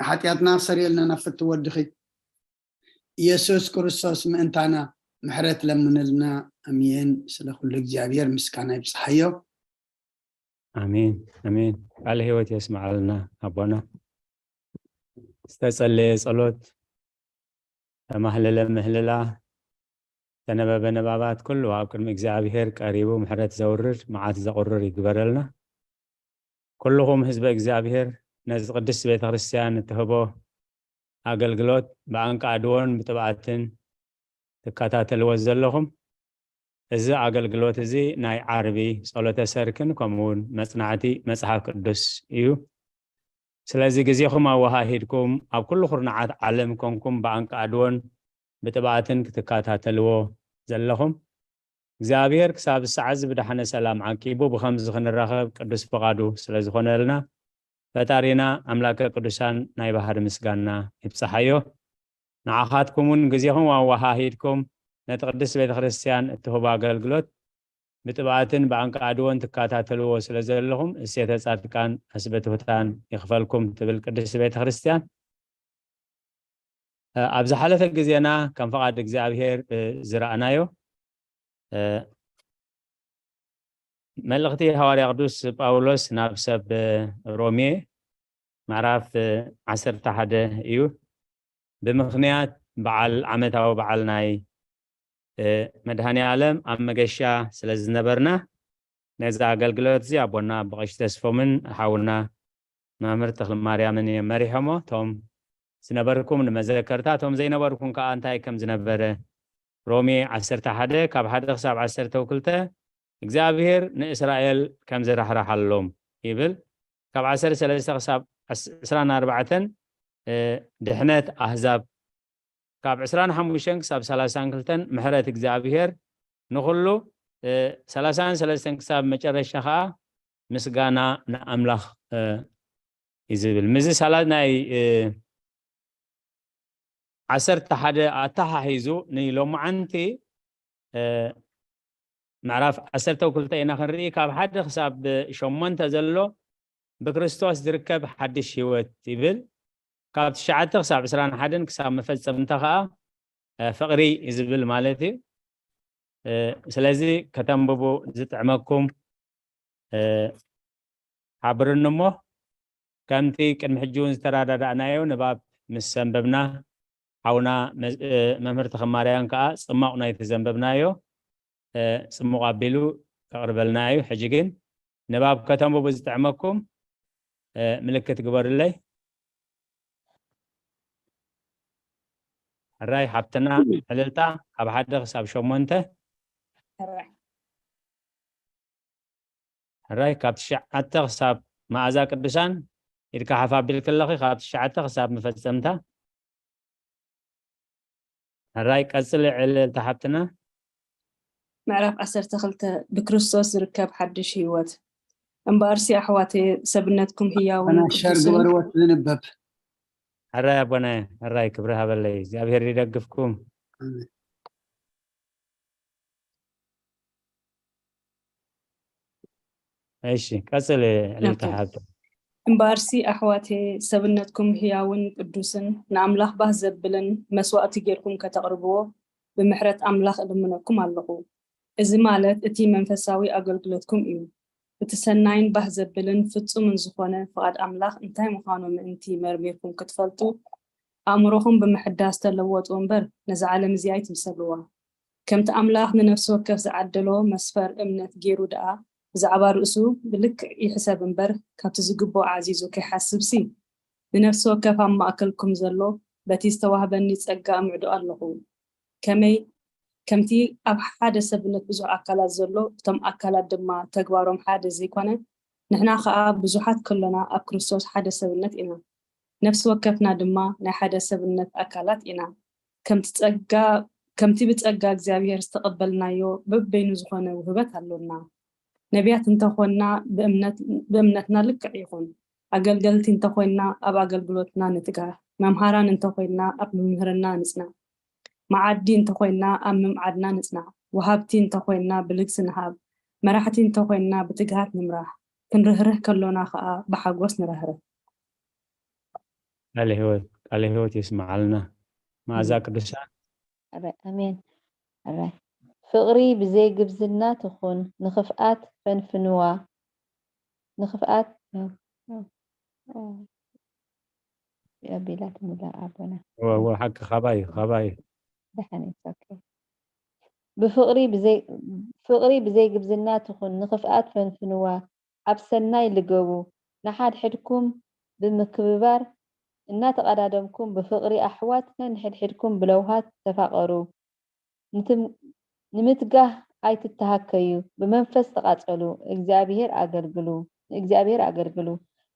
ሓጢኣትና ክሰርየልና ናብ ፍትው ወድኺ ኢየሱስ ክርስቶስ ምእንታና ምሕረት ለምንልና። ኣሜን። ስለ ኩሉ እግዚኣብሔር ምስጋና ይብጽሓዮ። ኣሜን፣ ኣሜን። ቃለ ህይወት የስምዓልና ኣቦና። ዝተጸለየ ጸሎት፣ ተማህለለ ምህልላ፣ ዝተነበበ ንባባት ኩሉ ኣብ ቅድሚ እግዚኣብሔር ቀሪቡ ምሕረት ዘውርድ፣ መዓት ዘቑርር ይግበረልና። ኩልኹም ህዝበ እግዚኣብሔር ነዚ ቅድስት ቤተ ክርስቲያን እትህቦ ኣገልግሎት ብኣንቃድዎን ብጥብኣትን ትከታተልዎ ዘለኹም፣ እዚ ኣገልግሎት እዚ ናይ ዓርቢ ጸሎተ ሰርክን ከምኡ እውን መጽናዕቲ መጽሓፍ ቅዱስ እዩ። ስለዚ ግዜኹም ኣወሃሂድኩም ኣብ ኩሉ ኩርናዓት ዓለም ኮንኩም ብኣንቃድዎን ብጥብኣትን ክትከታተልዎ ዘለኹም፣ እግዚኣብሔር ክሳብ ሰዓት እዚ ብደሓነ ሰላም ዓቂቡ ብኸምዚ ክንራኸብ ቅዱስ ፍቓዱ ስለ ዝኾነልና፣ ፈጣሪና ኣምላከ ቅዱሳን ናይ ባህሪ ምስጋና ይብጽሓዮ። ንዓኻትኩም እውን ግዜኹም ኣወሃሂድኩም ነቲ ቅድስት ቤተ ክርስቲያን እትህቦ ኣገልግሎት ብጥብኣትን ብኣንቃድዎን ትከታተልዎ ስለ ዘለኹም፣ እሴተ ጻድቃን ኣስበ ትሑታን ይኽፈልኩም ትብል ቅድስት ቤተ ክርስቲያን። እ፣ ኣብ ዝሓለፈ ግዜና ከም ፍቓድ እግዚኣብሔር፣ እ፣ ዝረኣናዮ፣ እ፣ መልእኽቲ ሃዋርያ ቅዱስ ጳውሎስ ናብ ሰብ፣ እ፣ ሮሜ ምዕራፍ፣ እ፣ ዓሰርተ ሓደ እዩ። ብምኽንያት በዓል፣ ዓመታዊ በዓል ናይ፣ እ፣ መድኃኔ ዓለም ኣብ መገሻ ስለ ዝነበርና፣ ነዚ ኣገልግሎት እዚ ኣቦና ብቐሺ ተስፎምን ሓውና መምህር ተኽለ ማርያምን እዮም መሪሖሞ። እቶም ዝነበርኩም ንመዘከርታ፣ እቶም ዘይነበርኩም ከኣ እንታይ ከም ዝነበረ፣ ሮሜ ዓሰርተ ሓደ ካብ ሓደ ክሳብ ዓሰርተ ክልተ፣ እግዚኣብሔር ንእስራኤል ከም ዝራሕራሓሎም ይብል። ካብ ዓሰርተ ሰለስተ ክሳብ ዕስ-፣ ዕስራን ኣርባዕተን፣ እ፣ ድሕነት ኣህዛብ፣ ካብ ዕስራን ሓሙሽተን ክሳብ ሰላሳን ክልተን ምሕረት እግዚኣብሔር ንኹሉ፣ እ፣ ሰላሳን ሰለስተን ክሳብ መጨረሻ ኸዓ ምስጋና ንኣምላኽ፣ እ፣ እዩ ዝብል። ምስዚ ሳላ ናይ፣ እ፣ ዓሰርተ ሓደ ኣተሓሒዙ ንሎማዓንቲ፣ እ፣ ምዕራፍ ዓሰርተ ክልተ ኢና ክንርኢ፣ ካብ ሓደ ክሳብ ሸሞንተ ዘሎ ብክርስቶስ ዝርከብ ሓድሽ ህይወት ይብል። ካብ ትሽዓተ ክሳብ ዕስራን ሓደን ክሳብ መፈጸምታ ከዓ ፍቕሪ እዩ ዝብል ማለት እዩ። ስለዚ ከተንብቡ ዝጥዕመኩም ሓብርኒ እሞ፣ ከምቲ ቅድሚ ሕጂ እውን ዝተረዳዳእናዮ ንባብ ምስ ኣንበብና፣ ሓውና መምህር ተኸማርያን ከዓ ጽማቕ ናይቲ ዘንበብናዮ ጽሙቕ ኣቢሉ ከቕርበልና እዩ። ሕጂ ግን ንባብ ከተንብቡ ዝጥዕመኩም ምልክት ግበሩለይ። ሕራይ ሓብትና ዕልልታ፣ ካብ ሓደ ክሳብ ሸሞንተ። ሕራይ ካብ ትሽዓተ ክሳብ መኣዛ ቅዱሳን፣ ኢድካ ሓፍ ኣቢልኪ ኣለኺ፣ ካብ ትሽዓተ ክሳብ መፈጸምታ። ሕራይ ቀጽሊ ዕልልታ ሓብትና። ምዕራፍ ዓሰርተ ክልተ። ብክርስቶስ ዝርከብ ሓድሽ ህይወት። እምበኣርሲ ኣሕዋተየ፣ ሰብነትኩም ህያውን ሸር ግበርዎ ዝንበብ። ሕራይ ኣቦናየ፣ ሕራይ ክብሪ ሃበለይ፣ እግዚኣብሔር ይደግፍኩም። እሺ ቀጽል ልልታ ሓብተ። እምበኣርሲ ኣሕዋቴ፣ ሰብነትኩም ህያውን ቅዱስን ንኣምላኽ ባህ ዘብልን መስዋእቲ ጌርኩም ከተቕርብዎ ብምሕረት ኣምላኽ እልምነኩም ኣለኹ። እዚ ማለት እቲ መንፈሳዊ ኣገልግሎትኩም እዩ። እቲ ሰናይን ባህ ዘብልን ፍጹምን ዝኾነ ፍቓድ ኣምላኽ እንታይ ምዃኑ ምእንቲ መርሚርኩም ክትፈልጡ፣ ኣእምሮኹም ብምሕዳስ ተለወጡ እምበር፣ ነዛ ዓለም እዚኣ ኣይትምሰልዋ። ከምቲ ኣምላኽ ንነፍሲ ወከፍ ዝዓደሎ መስፈር እምነት ገይሩ ደኣ፣ ብዛዕባ ርእሱ ብልክዕ ይሕሰብ እምበር፣ ካብቲ ዝግብኦ ዓዚዙ ከይሓስብሲ፣ ንነፍሲ ወከፍ ኣብ ማእከልኩም ዘሎ በቲ ዝተዋህበኒ ጸጋ እምዕዶ ኣለኹ። ከመይ ከምቲ ኣብ ሓደ ሰብነት ብዙሕ ኣካላት ዘሎ፣ እቶም ኣካላት ድማ ተግባሮም ሓደ ዘይኮነ፣ ንሕና ኸኣ ብዙሓት ከሎና ኣብ ክርስቶስ ሓደ ሰብነት ኢና። ነፍሲ ወከፍና ድማ ናይ ሓደ ሰብነት ኣካላት ኢና። ከምቲ ጸጋ ከምቲ ብጸጋ እግዚኣብሔር ዝተቐበልናዮ በበይኑ ዝኾነ ውህበት ኣሎና። ነቢያት እንተኾንና ብእምነትና ልክዕ ይኹን። ኣገልገልቲ እንተኾይንና ኣብ ኣገልግሎትና ንትጋህ። መምሃራን እንተኾይንና ኣብ ምምህርና ንጽናዕ። መዓዲ እንተኾይንና ኣብ ምምዓድና ንጽናዕ። ወሃብቲ እንተኾይንና ብልግሲ ንሃብ። መራሕቲ እንተኾይንና ብትግሃት ንምራሕ። ክንርህርህ ከሎና ኸኣ ብሓጎስ ንረህርህ። ቃለ ህይወት ቃለ ህይወት የስምዓልና። መኣዛ ቅዱሳን ኣሜን። ኣራይ ፍቕሪ ብዘይ ግብዝና ትኹን፣ ንኽፍኣት ፈንፍንዋ። ንኽፍኣት ኣቢላትኒ ኣላ ኣቦና። እወ እወ ሓቂ ካባይ እዩ ካባይ እዩ። ደሓን እዩ። ብፍቕሪ ብዘይ ፍቕሪ ብዘይ ግብዝና ትኹን፣ ንኽፍኣት ፈንፍንዋ። ኣብ ሰናይ ልገቡ፣ ንሓድሕድኩም ብምክብባር እናተቐዳደምኩም ብፍቕሪ ኣሕዋት ነንሕድሕድኩም ብለውሃት ተፋቐሩ። ንምትጋህ ኣይትተሃከዩ፣ ብመንፈስ ተቓጸሉ፣ እግዚኣብሔር ኣገልግሉ፣ ንእግዚኣብሔር ኣገልግሉ።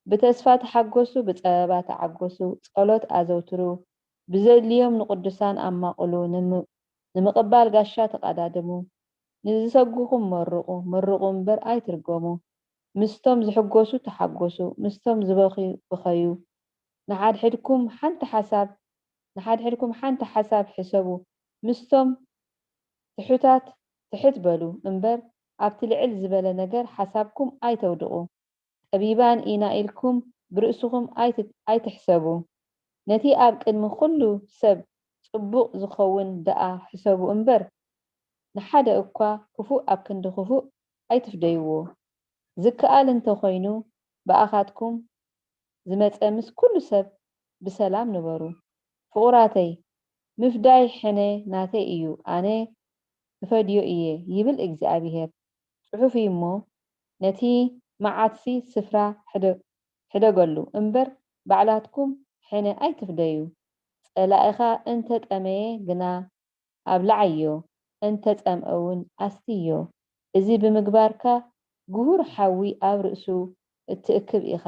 ብተስፋ ተሓጎሱ፣ ብጸበባ ተዓጎሱ፣ ጸሎት ኣዘውትሩ፣ ብዘድልዮም ንቅዱሳን ኣማቕሉ፣ ንምቕባል ጋሻ ተቓዳደሙ። ንዝሰጉኹም መርቑ፣ መርቑ እምበር ኣይትርገሙ። ምስቶም ዝሕጎሱ ተሓጎሱ፣ ምስቶም ዝበኽዩ ብኸዩ። ንሓድሕድኩም ሓንቲ ሓሳብ ንሓድሕድኩም ሓንቲ ሓሳብ ሕሰቡ። ምስቶም ትሑታት ትሕት በሉ እምበር፣ ኣብቲ ልዕል ዝበለ ነገር ሓሳብኩም ኣይተውድቑ። ጠቢባን ኢና ኢልኩም ብርእስኹም ኣይትሕሰቡ። ነቲ ኣብ ቅድሚ ኹሉ ሰብ ጽቡቕ ዝኸውን ደኣ ሕሰቡ እምበር፣ ንሓደ እኳ ክፉእ ኣብ ክንዲ ክፉእ ኣይትፍደይዎ። ዝከኣል እንተ ኾይኑ ብኣኻትኩም ዝመጸ ምስ ኩሉ ሰብ ብሰላም ንበሩ። ፍቑራተይ፣ ምፍዳይ ሕነ ናተይ እዩ፣ ኣነ እፈድዮ እየ ይብል እግዚኣብሄር። ጽሑፍ እዩ እሞ፣ ነቲ መዓትሲ ስፍራ ሕደገሉ እምበር፣ ባዕላትኩም ሕነ ኣይትፍደዩ። ጸላኢኻ እንተ ጠመየ ግና ኣብልዓዮ፣ እንተ ጸምአ እውን ኣስትዮ። እዚ ብምግባርካ ግሁር ሓዊ ኣብ ርእሱ እትእክብ ኢኻ።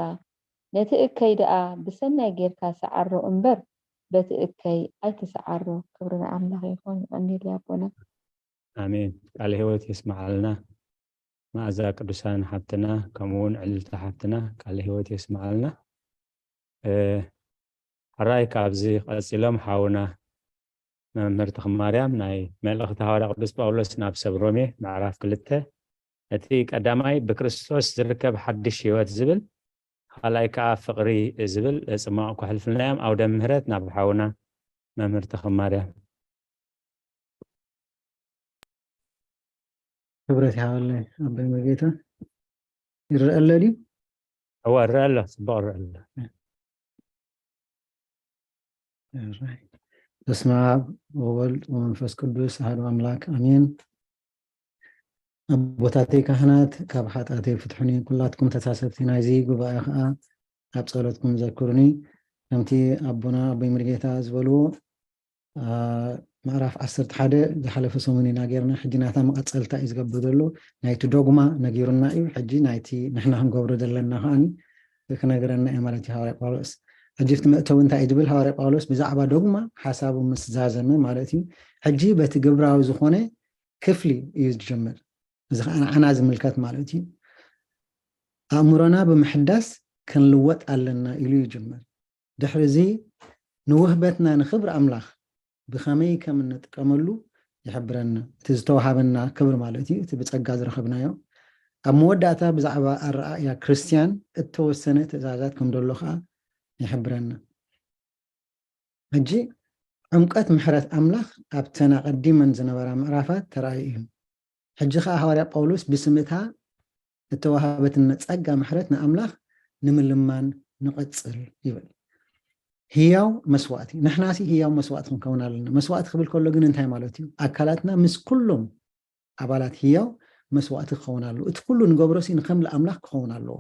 ነቲ እከይ ደኣ ብሰናይ ጌርካ ሰዓሮ እምበር፣ በቲ እከይ ኣይትሰዓሮ። ክብሪ ንኣምላኽ ይኹን። የቐንየለይ ኣቦና። ኣሜን። ቃለ ህይወት የስምዓልና። መኣዛ ቅዱሳን ሓብትና፣ ከምኡ እውን ዕልልቲ ሓብትና ቃለ ህይወት የስምዓልና። ሕራይ ካብዚ ቀጺሎም ሓውና መምህር ተኽማርያም ናይ መልእኽቲ ሃዋርያ ቅዱስ ጳውሎስ ናብ ሰብ ሮሜ ምዕራፍ ክልተ እቲ ቀዳማይ ብክርስቶስ ዝርከብ ሓድሽ ህይወት ዝብል ካልኣይ ከዓ ፍቕሪ ዝብል ጽማቕ ክሕልፍልና እዮም። ኣውደ ምህረት ናብ ሓውና መምህር ተኽለማርያም። ክብረት ይሃበለይ ኣቦይ መርጌታ። ይረአ ኣሎ ድዩ? እወ፣ እረአ ኣሎ፣ ጽቡቕ እረአ ኣሎ። በስመ ኣብ ወወልድ ወመንፈስ ቅዱስ ኣሐዱ ኣምላክ ኣሜን። ኣቦታተይ ካህናት፣ ካብ ሓጢኣተይ ፍትሑኒ። ኩላትኩም ተሳተፍቲ ናይዚ ጉባኤ ከዓ ኣብ ጸሎትኩም ዘክሩኒ። ከምቲ ኣቦና ኣቦይ መርጌታ ዝበልዎ፣ አ፣ ምዕራፍ ዓሰርተ ሓደ ዝሓለፈ ሰሙን ኢና ጌርና። ሕጂ ናታ መቐጸልታ እዩ ዝገብር ዘሎ። ናይቲ ዶግማ ነጊሩና እዩ። ሕጂ ናይቲ ንሕና ክንገብሮ ዘለና ከዓኒ ክነግረና እዩ ማለት እዩ ሃዋርያ ጳውሎስ። ሕጂ እቲ መእተዊ እንታይ እዩ ዝብል ሃዋርያ ጳውሎስ? ብዛዕባ ዶግማ ሓሳቡ ምስ ዛዘመ ማለት እዩ። ሕጂ በቲ ግብራዊ ዝኾነ ክፍሊ እዩ ዝጀምር። እዚ ከዓ ንዓና ዝምልከት ማለት እዩ። ኣእምሮና ብምሕዳስ ክንልወጥ ኣለና ኢሉ ይጅምር። ድሕሪ እዚ ንውህበትና ንኽብሪ ኣምላኽ ብኸመይ ከም እንጥቀመሉ ይሕብረና። እቲ ዝተዋሃበና ክብሪ ማለት እዩ፣ እቲ ብጸጋ ዝረኸብናዮ። ኣብ መወዳእታ ብዛዕባ ኣረኣእያ ክርስትያን እተወሰነ ትእዛዛት ከም ዘሎ ከዓ ይሕብረና። ሕጂ ዕምቀት ምሕረት ኣምላኽ ኣብተን ኣቐዲመን ዝነበራ ምዕራፋት ተራእዩ እዩ። ሕጂ ኸኣ ሃዋርያ ጳውሎስ ብስም እታ እተዋሃበትና ጸጋ ምሕረት ንኣምላኽ ንምልማን ንቐጽል ይብል። ህያው መስዋእቲ፣ ንሕናሲ ህያው መስዋእቲ ክንከውን ኣለና። መስዋእቲ ክብል ከሎ ግን እንታይ ማለት እዩ? ኣካላትና ምስ ኩሎም ኣባላት ህያው መስዋእቲ ክኸውን ኣለዎ። እቲ ኩሉ ንገብሮሲ ንኸም ኣምላኽ ክኸውን ኣለዎ።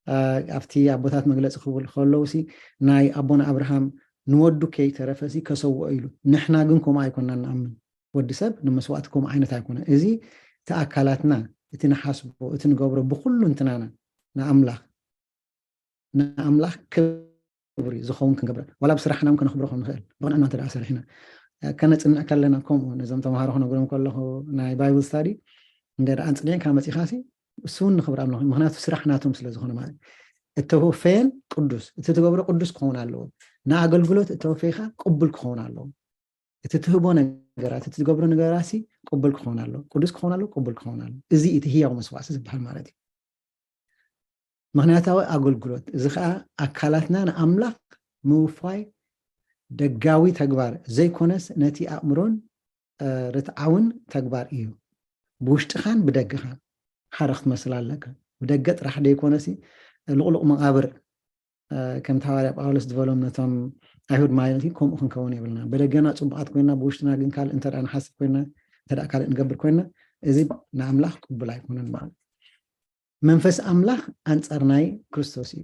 አ፣ ኣብቲ ኣቦታት መግለጺ ክብሉ ከለውሲ ናይ ኣቦና ኣብርሃም ንወዱ ከይተረፈሲ ከሰውኦ ኢሉ። ንሕና ግን ከምኡ ኣይኮናን ንኣምን። ወዲ ሰብ ንመስዋእቲ ከምኡ ዓይነት ኣይኮነ። እዚ እቲ ኣካላትና፣ እቲ ንሓስቦ፣ እቲ ንገብሮ ብኩሉ እንትናና ንኣምላኽ፣ ንኣምላኽ ክብሪ ዝኸውን ክንገብረ። ዋላ ብስራሕና እውን ከነኽብሮ ከም ንኽእል። ብቕንዕና እንተ ደኣ ሰሪሕና። አ፣ ከነጽንዕ ከለና ከምኡ ነዞም ተምሃሮ ክነግሮም ከለኹ ናይ ባይብል ስታዲ እንደ ደኣ ኣንጽኒዕካ መጺኻሲ እሱ እውን ንኽብሪ ኣምላኽ። ምኽንያቱ ስራሕ ናቶም ስለ ዝኾነ ማለት እዩ። እተወፈየን ቅዱስ፣ እቲ ትገብሮ ቅዱስ ክኸውን ኣለዎ። ንኣገልግሎት እተወፈይካ ቅቡል ክኸውን ኣለዎ። እቲ ትህቦ ነገራት፣ እቲ ትገብሮ ነገራሲ ቅቡል ክኸውን ኣለዎ። ቅዱስ ክኸውን ኣለዎ፣ ቅቡል ክኸውን ኣለዎ። እዚ እቲ ህያው መስዋዕቲ ዝበሃል ማለት እዩ። ምኽንያታዊ ኣገልግሎት፣ እዚ ኸኣ ኣካላትና ንኣምላኽ ምውፋይ ደጋዊ ተግባር ዘይኮነስ ነቲ ኣእምሮን፣ እ፣ ርትዓውን ተግባር እዩ። ብውሽጥኻን ብደገኻን ሓደ ክትመስል ኣለካ። ብደገ ጥራሕ ደይኮነሲ ልቕሉቕ መቓብር፣ እ፣ ከምቲ ሃዋርያ ጳውሎስ ዝበሎም ነቶም ኣይሁድ ማለት እዩ፣ ከምኡ ክንከውን የብልና። ብደገና ጽቡቓት ኮይና ብውሽጥና ግን ካልእ እንተ ደኣ ንሓስብ ኮይና፣ እንተ ደኣ ካልእ ንገብር ኮይና፣ እዚ ንኣምላኽ ቅቡል ኣይኮነን ማለት እዩ። መንፈስ ኣምላኽ ኣንጻር ናይ ክርስቶስ እዩ።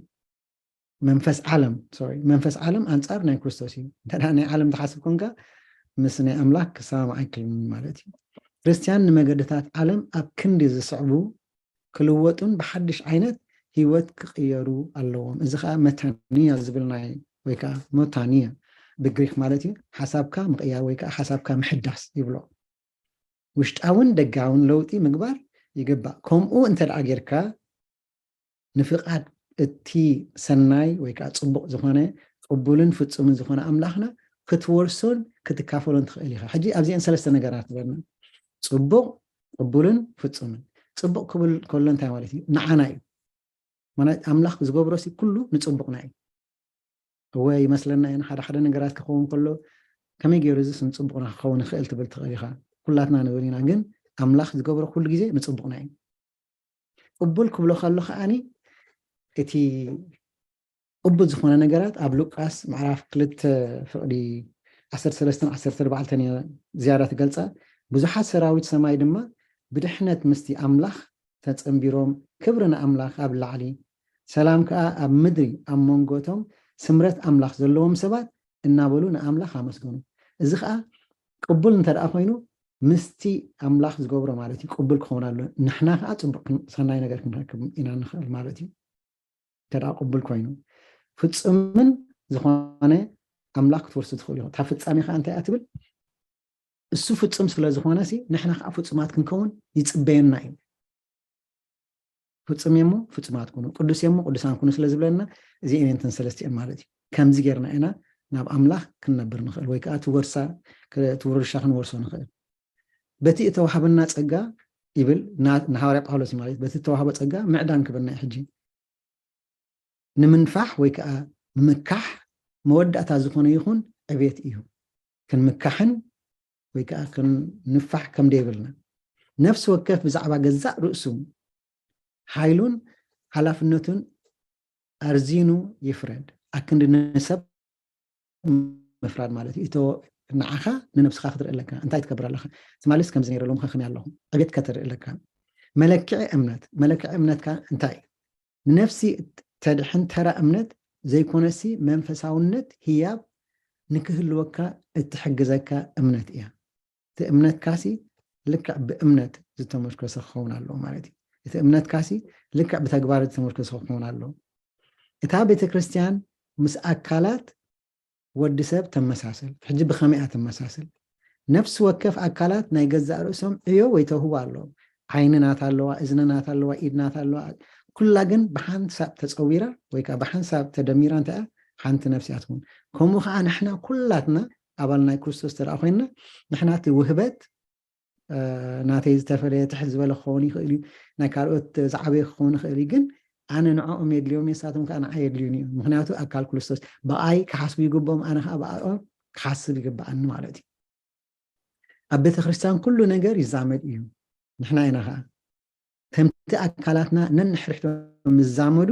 መንፈስ ዓለም፣ ሶሪ፣ መንፈስ ዓለም ኣንጻር ናይ ክርስቶስ እዩ። እንተ ደኣ ናይ ዓለም ትሓስብ ኮንካ ምስ ናይ ኣምላኽ ክሰማማዕ ኣይክእልን ማለት እዩ። ክርስትያን ንመገድታት ዓለም ኣብ ክንዲ ዝስዕቡ ክልወጡን ብሓድሽ ዓይነት ህይወት ክቕየሩ ኣለዎም። እዚ ኸኣ መታንያ ዝብል ናይ፣ ወይ ከዓ ሞታንያ ብግሪክ ማለት እዩ። ሓሳብካ ምቕያር ወይ ከዓ ሓሳብካ ምሕዳስ ይብሎ። ውሽጣውን ደጋውን ለውጢ ምግባር ይግባእ። ከምኡ እንተ ደኣ ጌርካ ንፍቓድ እቲ ሰናይ ወይ ከዓ ጽቡቕ ዝኾነ ቅቡልን ፍጹምን ዝኾነ ኣምላኽና ክትወርሶን ክትካፈሎን ትኽእል ኢኻ። ሕጂ ኣብዚአን ሰለስተ ነገራት ዝበልና፣ ጽቡቕ፣ ቅቡልን ፍጹምን። ጽቡቕ ክብል ከሎ እንታይ ማለት እዩ? ንዓና እዩ። ማለት ኣምላኽ ዝገብሮሲ ኩሉ ንጽቡቕና እዩ። እወ ይመስለና እዩ፣ ሓደ ሓደ ነገራት ክኸውን ከሎ ከመይ ገይሩ እዚስ ንጽቡቕና ክኸውን ይኽእል ትብል ትኽእል ኢኻ። ኩላትና ንብል ኢና፣ ግን ኣምላኽ ዝገብሮ ኩሉ ግዜ ንጽቡቕና እዩ። ቅቡል ክብሎ ከሎ ከዓኒ እቲ ቅቡል ዝኾነ ነገራት ኣብ ሉቃስ ምዕራፍ ክልተ ፍቕዲ ዓሰርተ ሰለስተን ዓሰርተ ኣርባዕተን እየ ዝያዳ ትገልጻ። ብዙሓት ሰራዊት ሰማይ ድማ ብድሕነት ምስቲ ኣምላኽ ተጸንቢሮም ክብሪ ንኣምላኽ ኣብ ላዕሊ ሰላም ከኣ ኣብ ምድሪ ኣብ መንጎ እቶም ስምረት ኣምላኽ ዘለዎም ሰባት እናበሉ ንኣምላኽ ኣመስገኑ። እዚ ከኣ ቅቡል እንተ ደኣ ኮይኑ ምስቲ ኣምላኽ ዝገብሮ ማለት እዩ፣ ቅቡል ክኸውን ኣሎ። ንሕና ከኣ ጽቡቕ ክን-፣ ሰናይ ነገር ክንረክብ ኢና ንኽእል ማለት እዩ። እንተ ደኣ ቅቡል ኮይኑ ፍጹምን ዝኾነ ኣምላኽ ክትወርሱ ትኽእሉ ኢኹም። እታ ፍጻሜ ከኣ እንታይ እያ ትብል? እሱ ፍጹም ስለ ዝኾነ ሲ ንሕና ከኣ ፍጹማት ክንከውን ይጽበየና እዩ። ፍጹም እየ እሞ ፍጹማት ኩኑ፣ ቅዱስ እየ እሞ ቅዱሳን ኩኑ ስለ ዝብለና እዚአን እየን እተን ሰለስቲአን ማለት እዩ። ከምዚ ጌርና ኢና ናብ ኣምላኽ ክንነብር ንኽእል ወይ ከኣ እቲ ወርሳ፣ ክ-፣ እቲ ውርሻ ክንወርሶ ንኽእል። በቲ እተዋህበና ጸጋ ይብል ና-፣ ንሃዋርያ ጳውሎስ ማለት እዩ። በቲ እተዋህቦ ጸጋ ምዕዳን ክብልና እዩ ሕጂ። ንምንፋሕ ወይ ከዓ ምምካሕ መወዳእታ ዝኾነ ይኹን ዕቤት እዩ። ክንምካሕን ወይ ከዓ ክንንፋሕ ከም ደይብልና፣ ነፍሲ ወከፍ ብዛዕባ ገዛእ ርእሱ ሓይሉን ሓላፍነቱን ኣርዚኑ ይፍረድ። ኣክንዲ ንሰብ ምፍራድ ማለት እዩ። እቶ ንዓኻ ንነብስኻ ክትርኢ ኣለካ። እንታይ ትገብር ኣለኻ? ትማሊስ ከምዚ ነይረ፣ ሎምኸ ከመይ ኣለኹ? ዕቤትካ ትርኢ ኣለካ። መለክዒ እምነት፣ መለክዒ እምነትካ እንታይ እዩ? ንነፍሲ እተድሕን ተራ እምነት ዘይኮነሲ፣ መንፈሳውነት ህያብ ንክህልወካ እትሕግዘካ እምነት እያ። እቲ እምነትካሲ ልክዕ ብእምነት ዝተመርኮሰ ክኸውን ኣለዎ ማለት እዩ። እቲ እምነትካሲ ልክዕ ብተግባር ዝተመርኮሰ ክኸውን ኣለዎ። እታ ቤተ ክርስቲያን ምስ ኣካላት ወዲ ሰብ ተመሳስል። ሕጂ ብኸመይ እያ ተመሳስል? ነፍሲ ወከፍ ኣካላት ናይ ገዛእ ርእሶም ዕዮ ወይ ተውህቦ ኣለዎም። ዓይኒ ናታ ኣለዋ፣ እዝኒ ናታ ኣለዋ፣ ኢድ ናታ ኣለዋ። ኩላ ግን ብሓንሳብ ተጸዊራ ወይ ከዓ ብሓንሳብ ተደሚራ እንተ እያ ሓንቲ ነፍሲ እያ ትኸውን። ከምኡ ከዓ ንሕና ኩላትና ኣባል ናይ ክርስቶስ እንተ ደኣ ኮይንና፣ ንሕና እቲ ውህበት፣ እ፣ ናተይ ዝተፈለየ ትሕት ዝበለ ክኸውን ይኽእል እዩ፣ ናይ ካልኦት ዝዓበየ ክኸውን ይኽእል እዩ። ግን ኣነ ንዕኦም የድልዮም እየ፣ ንሳቶም ከዓ ንዓይ የድልዩኒ እዮም። ምኽንያቱ ኣካል ክርስቶስ ብኣይ ክሓስቡ ይግብኦም፣ ኣነ ከዓ ብኣኦም ክሓስብ ይግብኣኒ ማለት እዩ። ኣብ ቤተ ክርስቲያን ኩሉ ነገር ይዛመድ እዩ። ንሕና ኢና ከዓ ከምቲ ኣካላትና ነንሕድሕዶም ዝዛመዱ፣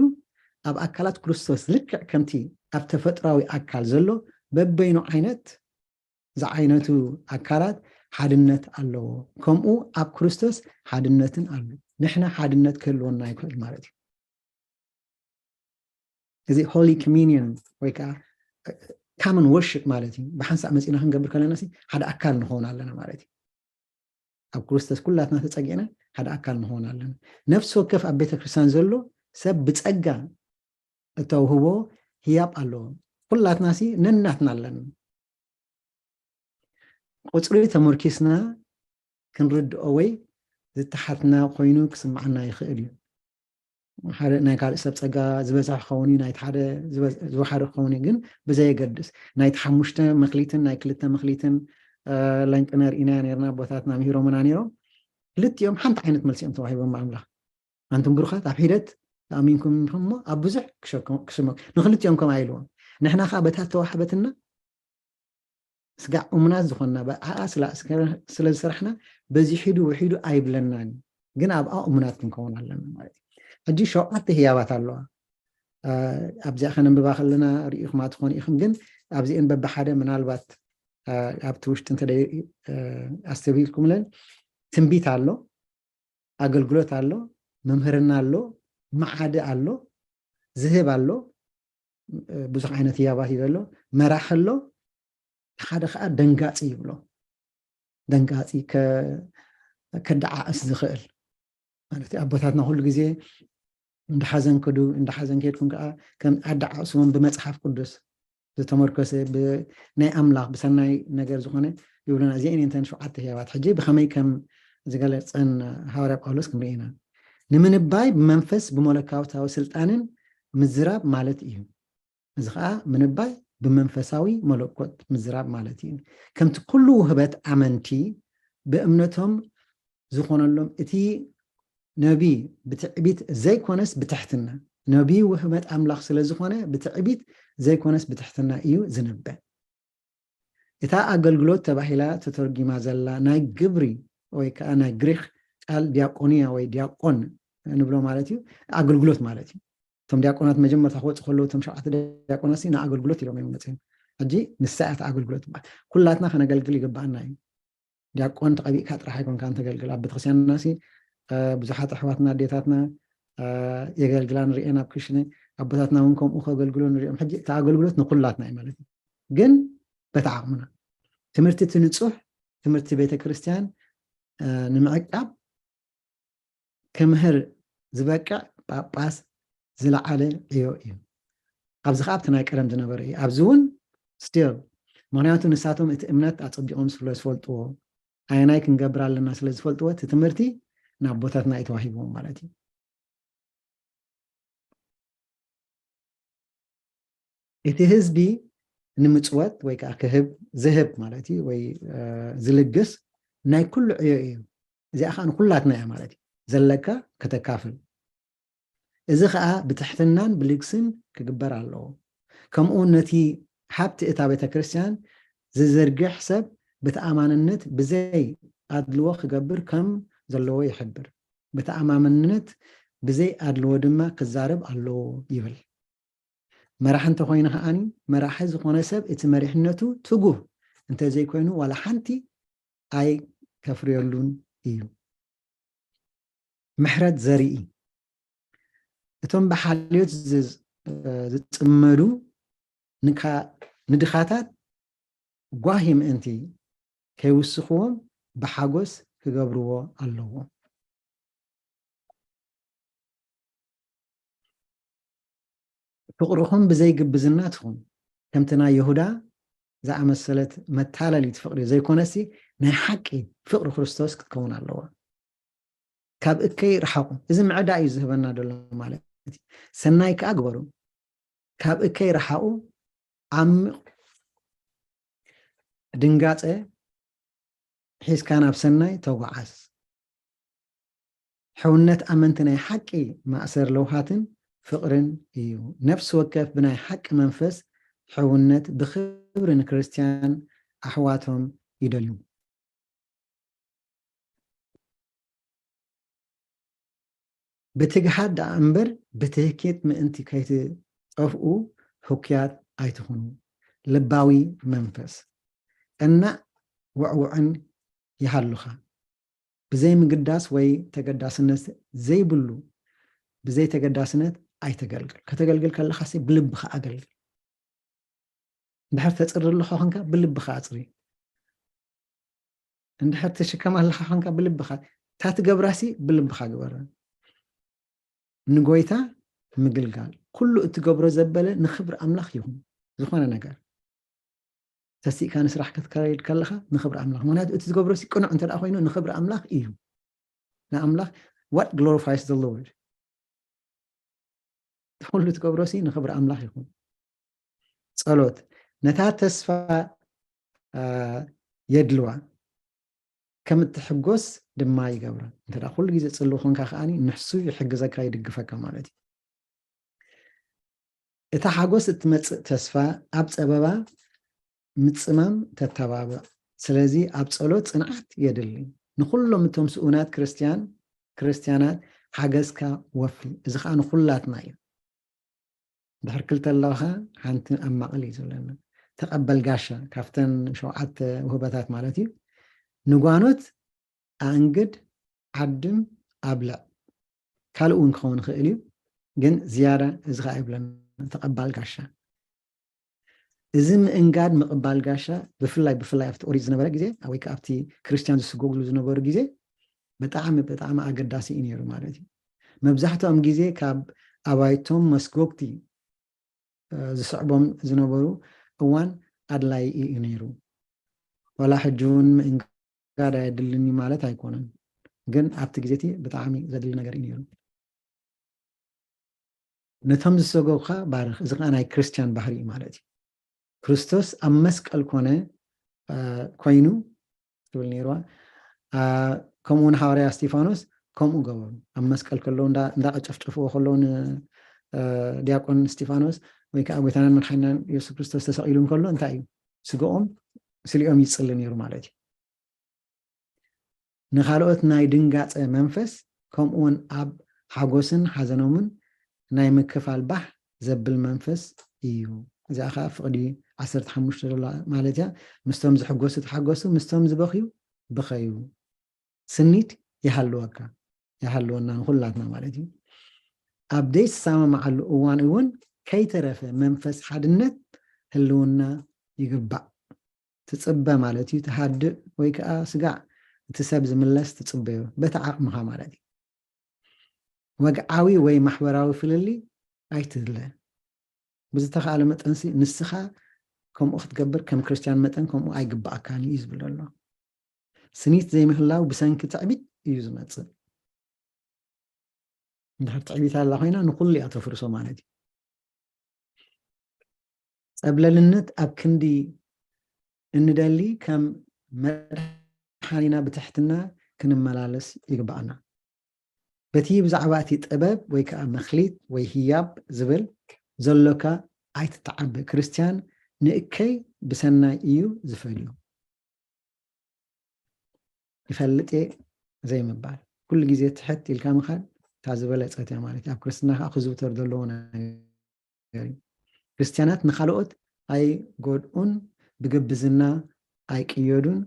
ኣብ ኣካላት ክርስቶስ ልክዕ ከምቲ ኣብ ተፈጥሯዊ ኣካል ዘሎ በበይኑ ዓይነት ዝዓይነቱ ኣካላት ሓድነት ኣለዎ። ከምኡ ኣብ ክርስቶስ ሓድነትን ኣሎ። ንሕና ሓድነት ክህልወና ይኽእል ማለት እዩ። እዚ ሆሊ ኮሚኒየን ወይ ከዓ ካመን ወርሺፕ ማለት እዩ። ብሓንሳብ መፂና ክንገብር ከለና ሲ ሓደ ኣካል ንኸውን ኣለና ማለት እዩ። ኣብ ክርስቶስ ኩላትና ተፀጊዕና ሓደ ኣካል ንኸውን ኣለና። ነፍሲ ወከፍ ኣብ ቤተ ክርስቲያን ዘሎ ሰብ ብፀጋ እተውህቦ ህያብ ኣለዎ። ኩላትና ሲ ነናትና ኣለና። ቁፅሪ ተመርኪስና ክንርድኦ ወይ ዝተሓትና ኮይኑ ክስምዓና ይኽእል እዩ። ሓደ ናይ ካልእ ሰብ ጸጋ ዝበዝሐ ክኸውን እዩ፣ ናይቲ ሓደ ዝበዝ-፣ ዝወሓደ ክኸውን እዩ፣ ግን ብዘየገድስ ናይቲ ሓሙሽተ መክሊትን ናይ ክልተ መክሊትን፣ እ፣ ለንቅነ ርኢናዮ ነርና፣ ኣቦታትና ምሂሮምና ነይሮም። ክልቲኦም ሓንቲ ዓይነት መልሲ እዮም ተዋሂቦም ብኣምላኽ። ኣንቱም ብሩኻት፣ ኣብ ሒደት ተኣሚንኩም ኢኹም እሞ ኣብ ብዙሕ ክሸከ-፣ ክሽመ-፣ ንክልቲኦም ከምኣ ኢልዎም። ንሕና ከኣ በታ ተዋህበትና ስጋዕ እሙናት ዝኾንና፣ ብኣኣ ስላ-፣ ስለ ዝሰራሕና በዚ ሒዱ ውሒዱ ኣይብለናን እዩ። ግን ኣብኣ እሙናት ክንከውን ኣለና ማለት እዩ። ሕጂ ሸውዓተ ህያባት ኣለዋ። እ፣ ኣብዚኣ ከነንብባ ከለና ርኢኹማ ትኾኑ ኢኹም፣ ግን ኣብዚአን በብሓደ ምናልባት፣ እ፣ ኣብቲ ውሽጢ እንተ ደይ-፣ እ፣ ኣስተብሂልኩምለን፣ ትንቢት ኣሎ፣ ኣገልግሎት ኣሎ፣ ምምህርና ኣሎ፣ መዓዲ ኣሎ፣ ዝህብ ኣሎ፣ እ፣ ብዙሕ ዓይነት ህያባት እዩ ዘሎ፣ መራሒ ኣሎ፣ ሓደ ከዓ ደንጋፂ ይብሎ። ደንጋፂ ከ-፣ ከደዓዕስ ዝኽእል ማለት እዩ። ኣቦታትና ኩሉ ግዜ እንዳ ሓዘን ክዱ፣ እንዳ ሓዘን ከድኩም ከዓ ከም ኣደዓዕስዎም ብመጽሓፍ ቅዱስ ዝተመርኮሰ ብ-፣ ናይ ኣምላኽ ብሰናይ ነገር ዝኾነ ይብሉና። እዚአን እየን እተን ሸውዓተ ህያባት። ሕጂ ብኸመይ ከም ዝገለጸን ሃዋርያ ጳውሎስ ክንርኢ ኢና። ንምንባይ ብመንፈስ ብመለኮታዊ ስልጣንን ምዝራብ ማለት እዩ። እዚ ኸኣ ምንባይ ብመንፈሳዊ መለኮት ምዝራብ ማለት እዩ። ከምቲ ኩሉ ውህበት ኣመንቲ ብእምነቶም ዝኾነሎም፣ እቲ ነቢ ብትዕቢት ዘይኮነስ ብትሕትና፣ ነቢ ውህበት ኣምላኽ ስለ ዝኾነ ብትዕቢት ዘይኮነስ ብትሕትና እዩ ዝንበ። እታ ኣገልግሎት ተባሂላ ተተርጒማ ዘላ ናይ ግብሪ ወይ ከኣ ናይ ግሪኽ ቃል ዲያቆንያ ወይ ዲያቆን ንብሎ ማለት እዩ፣ ኣገልግሎት ማለት እዩ። እቶም ዲያቆናት መጀመርታ ክወፁ ከለዉ፣ እቶም ሸውዓተ ዲያቆናት ሲ ንኣገልግሎት ኢሎም እዮም መፅዮም። ሕጂ ንሳ እያ እቲ ኣገልግሎት ትበሃል። ኩላትና ከነገልግል ይግባኣና እዩ። ዲያቆን ተቐቢእካ ጥራሕ ኣይኮንካን ተገልግል። ኣብ ቤተክርስትያንና ሲ፣ እ፣ ብዙሓት ኣሕዋትና ኣዴታትና፣ እ፣ የገልግላ ንሪኤን ኣብ ክሽነ፣ ኣቦታትና እውን ከምኡ ከገልግሉ ንሪኦም። ሕጂ እቲ ኣገልግሎት ንኩላትና እዩ ማለት እዩ። ግን በቲ ዓቕምና። ትምህርቲ እቲ ንጹሕ፣ ትምህርቲ ቤተክርስትያን፣ እ፣ ንምዕቃብ ክምህር ዝበቅዕ ጳጳስ ዝለዓለ ዕዮ እዩ። ኣብዚ ኸዓ ኣብቲ ናይ ቀደም ዝነበረ እዩ። ኣብዚ እውን ስቲል፣ ምኽንያቱ ንሳቶም እቲ እምነት ኣጸቢቖም ስለ ዝፈልጥዎ፣ ኣየናይ ክንገብር ኣለና ስለ ዝፈልጥዎ፣ እቲ ትምህርቲ ናብ ኣቦታትና እዩ ተዋሂብዎም ማለት እዩ። እቲ ህዝቢ ንምጽወት ወይ ከዓ ክህብ፣ ዝህብ ማለት እዩ፣ ወይ፣ እ፣ ዝልግስ ናይ ኩሉ ዕዮ እዩ። እዚኣ ከዓ ንኩላትና እያ ማለት እዩ። ዘለካ ከተካፍል። እዚ ኸኣ ብትሕትናን ብልግስን ክግበር ኣለዎ። ከምኡ ነቲ ሃብቲ እታ ቤተ ክርስቲያን ዝዝርግሕ ሰብ ብተኣማንነት ብዘይ ኣድልዎ ክገብር ከም ዘለዎ ይሕብር። ብተኣማንነት ብዘይ ኣድልዎ ድማ ክዛረብ ኣለዎ ይብል። መራሒ እንተኾይኑ ከኣኒ፣ መራሒ ዝኾነ ሰብ እቲ መሪሕነቱ ትጉህ እንተዘይኮይኑ ዋላ ሓንቲ ኣይከፍርየሉን እዩ። ምሕረት ዘርኢ። እቶም ብሓልዮት ዝ-፣ ዝጽመዱ ንካ-፣ ንድኻታት ጓሂ ምእንቲ ከይውስኽዎም ብሓጎስ ክገብርዎ ኣለዎም። ፍቕርኹም ብዘይ ግብዝና ትኹን። ከምቲ ናይ ይሁዳ ዝኣመሰለት መታለሊት ፍቕሪ ዘይኮነሲ፣ ናይ ሓቂ ፍቕሪ ክርስቶስ ክትከውን ኣለዋ። ካብ እከይ ርሓቑ። እዚ ምዕዳ እዩ ዝህበና ዘሎ ማለት እዩ። ሰናይ ከኣ ግበሩ። ካብ እከይ ርሓቑ፣ ዓሚቕ ድንጋጸ ሒዝካ ናብ ሰናይ ተጓዓዝ። ሕውነት ኣመንቲ ናይ ሓቂ ማእሰር ለውሃትን ፍቕርን እዩ። ነፍሲ ወከፍ ብናይ ሓቂ መንፈስ ሕውነት ብኽብሪ ንክርስትያን ኣሕዋቶም ይደልዩ። ብትግሃት ደኣ እምበር ብትህኪት ምእንቲ ከይትጠፍኡ ህኩያት ኣይትኹኑ። ልባዊ መንፈስ። ቀናእ ውዕውዕን ይሃሉኻ። ብዘይ ምግዳስ ወይ ተገዳስነት ዘይብሉ፣ ብዘይ ተገዳስነት ኣይተገልግል። ከተገልግል ከለኻሲ ብልብኻ ኣገልግል። እንድሕር ተጽሪ ኣለኻ ኾንካ ብልብኻ ኣጽሪ። እንድሕር ትሽከም ኣለኻ ኾንካ ብልብኻ፣ እታ ትገብራሲ ብልብኻ ግበራ። ንጎይታ ምግልጋል። ኩሉ እትገብሮ ዘበለ ንኽብሪ ኣምላኽ ይኹን። ዝኾነ ነገር ተሲእካ ንስራሕ ክትከይድ ከለኻ ንኽብሪ ኣምላኽ። ምኽንያቱ እቲ ትገብሮሲ ቅኑዕ እንተ ደኣ ኮይኑ ንኽብሪ ኣምላኽ እዩ። ንኣምላኽ፣ what glorifies the Lord? ኩሉ ትገብሮሲ ንኽብሪ ኣምላኽ ይኹን። ጸሎት። ነታ ተስፋ፣ አ፣ የድልዋ፣ ከም እትሕጎስ ድማ ይገብራ። እንተ ደኣ ኩሉ ግዜ ጽልው ኾንካ ከኣኒ ንሱ ይሕግዘካ፣ ይድግፈካ ማለት እዩ። እታ ሓጎስ እትመጽእ ተስፋ ኣብ ጸበባ ምጽማም ተተባብዕ። ስለዚ ኣብ ጸሎት ጽንዓት የድሊ። ንኹሎም እቶም ስኡናት ክርስትያን፣ ክርስትያናት ሓገዝካ ወፊ። እዚ ኸኣ ንኹላትና እዩ። ድሕር ክልተ ኣለኻ፣ ሓንቲ ኣብ ማእከል እዩ ዝብለና። ተቐበል ጋሻ፣ ካብተን ሸውዓተ ውህበታት ማለት እዩ። ንጓኖት ኣእንግድ፣ ዓድም፣ ኣብልዕ። ካልእ እውን ክኸውን ይኽእል እዩ፣ ግን ዝያዳ እዚ ኸኣ ይብለና፣ ተቐባል ጋሻ። እዚ ምእንጋድ ምቕባል ጋሻ ብፍላይ፣ ብፍላይ ኣብቲ ኦሪት ዝነበረ ግዜ፣ ወይ ከኣ ኣብቲ ክርስትያን ዝስጎግሉ ዝነበሩ ግዜ ብጣዕሚ፣ ብጣዕሚ ኣገዳሲ እዩ ነይሩ ማለት እዩ። መብዛሕትኦም ግዜ ካብ ኣባይቶም መስጎግቲ፣ እ፣ ዝስዕቦም ዝነበሩ እዋን ኣድላዪ እዩ ነይሩ። ዋላ ሕጂ እውን ምእንጋድ ኣየድልን እዩ ማለት ኣይኮነን፣ ግን ኣብቲ ግዜ እቲ ብጣዕሚ ዘድሊ ነገር እዩ ነይሩ። ነቶም ዝሰጎጉኻ ባርኽ። እዚ ኸኣ ናይ ክርስትያን ባህሪ እዩ ማለት እዩ። ክርስቶስ ኣብ መስቀል ኮነ፣ እ፣ ኮይኑ ትብል ነይርዋ። እ፣ ከምኡ እውን ሃዋርያ እስጢፋኖስ ከምኡ ገበሩ። ኣብ መስቀል ከለዉ እንዳ-፣ እንዳቐጨፍጨፍዎ ከለዉ ን-፣ እ፣ ዲያቆን እስጢፋኖስ ወይ ከኣ ጎይታናን መድሓኒናን የሱስ ክርስቶስ ተሰቒሉ እንከሎ እንታይ እዩ? ስጋኦም ስሊኦም ይጽሊ ነይሩ ማለት እዩ። ንኻልኦት ናይ ድንጋጸ መንፈስ፣ ከምኡውን ኣብ ሓጎስን ሓዘኖምን ናይ ምክፋል ባህ ዘብል መንፈስ እዩ። እዚኣ ኸኣ ፍቕዲ ዓሰርተ ሓሙሽተ ዘሎ ማለት እያ። ምስቶም ዝሕጎሱ ተሓጎሱ፣ ምስቶም ዝበኽዩ ብኸዩ። ስኒት ይሃልወካ፣ ይሃልወና ንኹላትና ማለት እዩ። ኣብ ዘይትሰማማዓሉ እዋን እውን ከይተረፈ መንፈስ ሓድነት ህልውና ይግባእ። ትጽበ ማለት እዩ። ትሃድእ ወይ ከኣ ስጋዕ እቲ ሰብ ዝምለስ ትጽበዮ፣ በቲ ዓቕምኻ ማለት እዩ። ወግዓዊ ወይ ማሕበራዊ ፍልልይ ኣይትድለ። ብዝተኻእለ መጠንሲ ንስኻ ከምኡ ክትገብር ከም ክርስትያን መጠን ከምኡ ኣይግባኣካን እዩ ዝብል ዘሎ። ስኒት ዘይምህላው ብሰንኪ ትዕቢት እዩ ዝመጽእ። እንድሕር ትዕቢት ኣላ ኮይና ንኹሉ እያ ተፍርሶ ማለት እዩ። ጸብለልነት ኣብ ክንዲ እንደሊ ከም መድሓኒና ብትሕትና ክንመላለስ ይግባኣና። በቲ ብዛዕባ እቲ ጥበብ ወይ ከዓ መክሊት ወይ ህያብ ዝብል ዘሎካ ኣይትተዓበ። ክርስትያን ንእከይ ብሰናይ እዩ ዝፈልዮ። ይፈልጥ እየ ዘይምባል፣ ኩሉ ግዜ ትሕት ኢልካ ምኻድ እታ ዝበለጸት እያ ማለት እዩ። ኣብ ክርስትና ከዓ ክዝውተር ዘለዎ ነገር እዩ። ክርስትያናት ንኻልኦት ኣይጎድኡን፣ ብግብዝና ኣይቅየዱን፣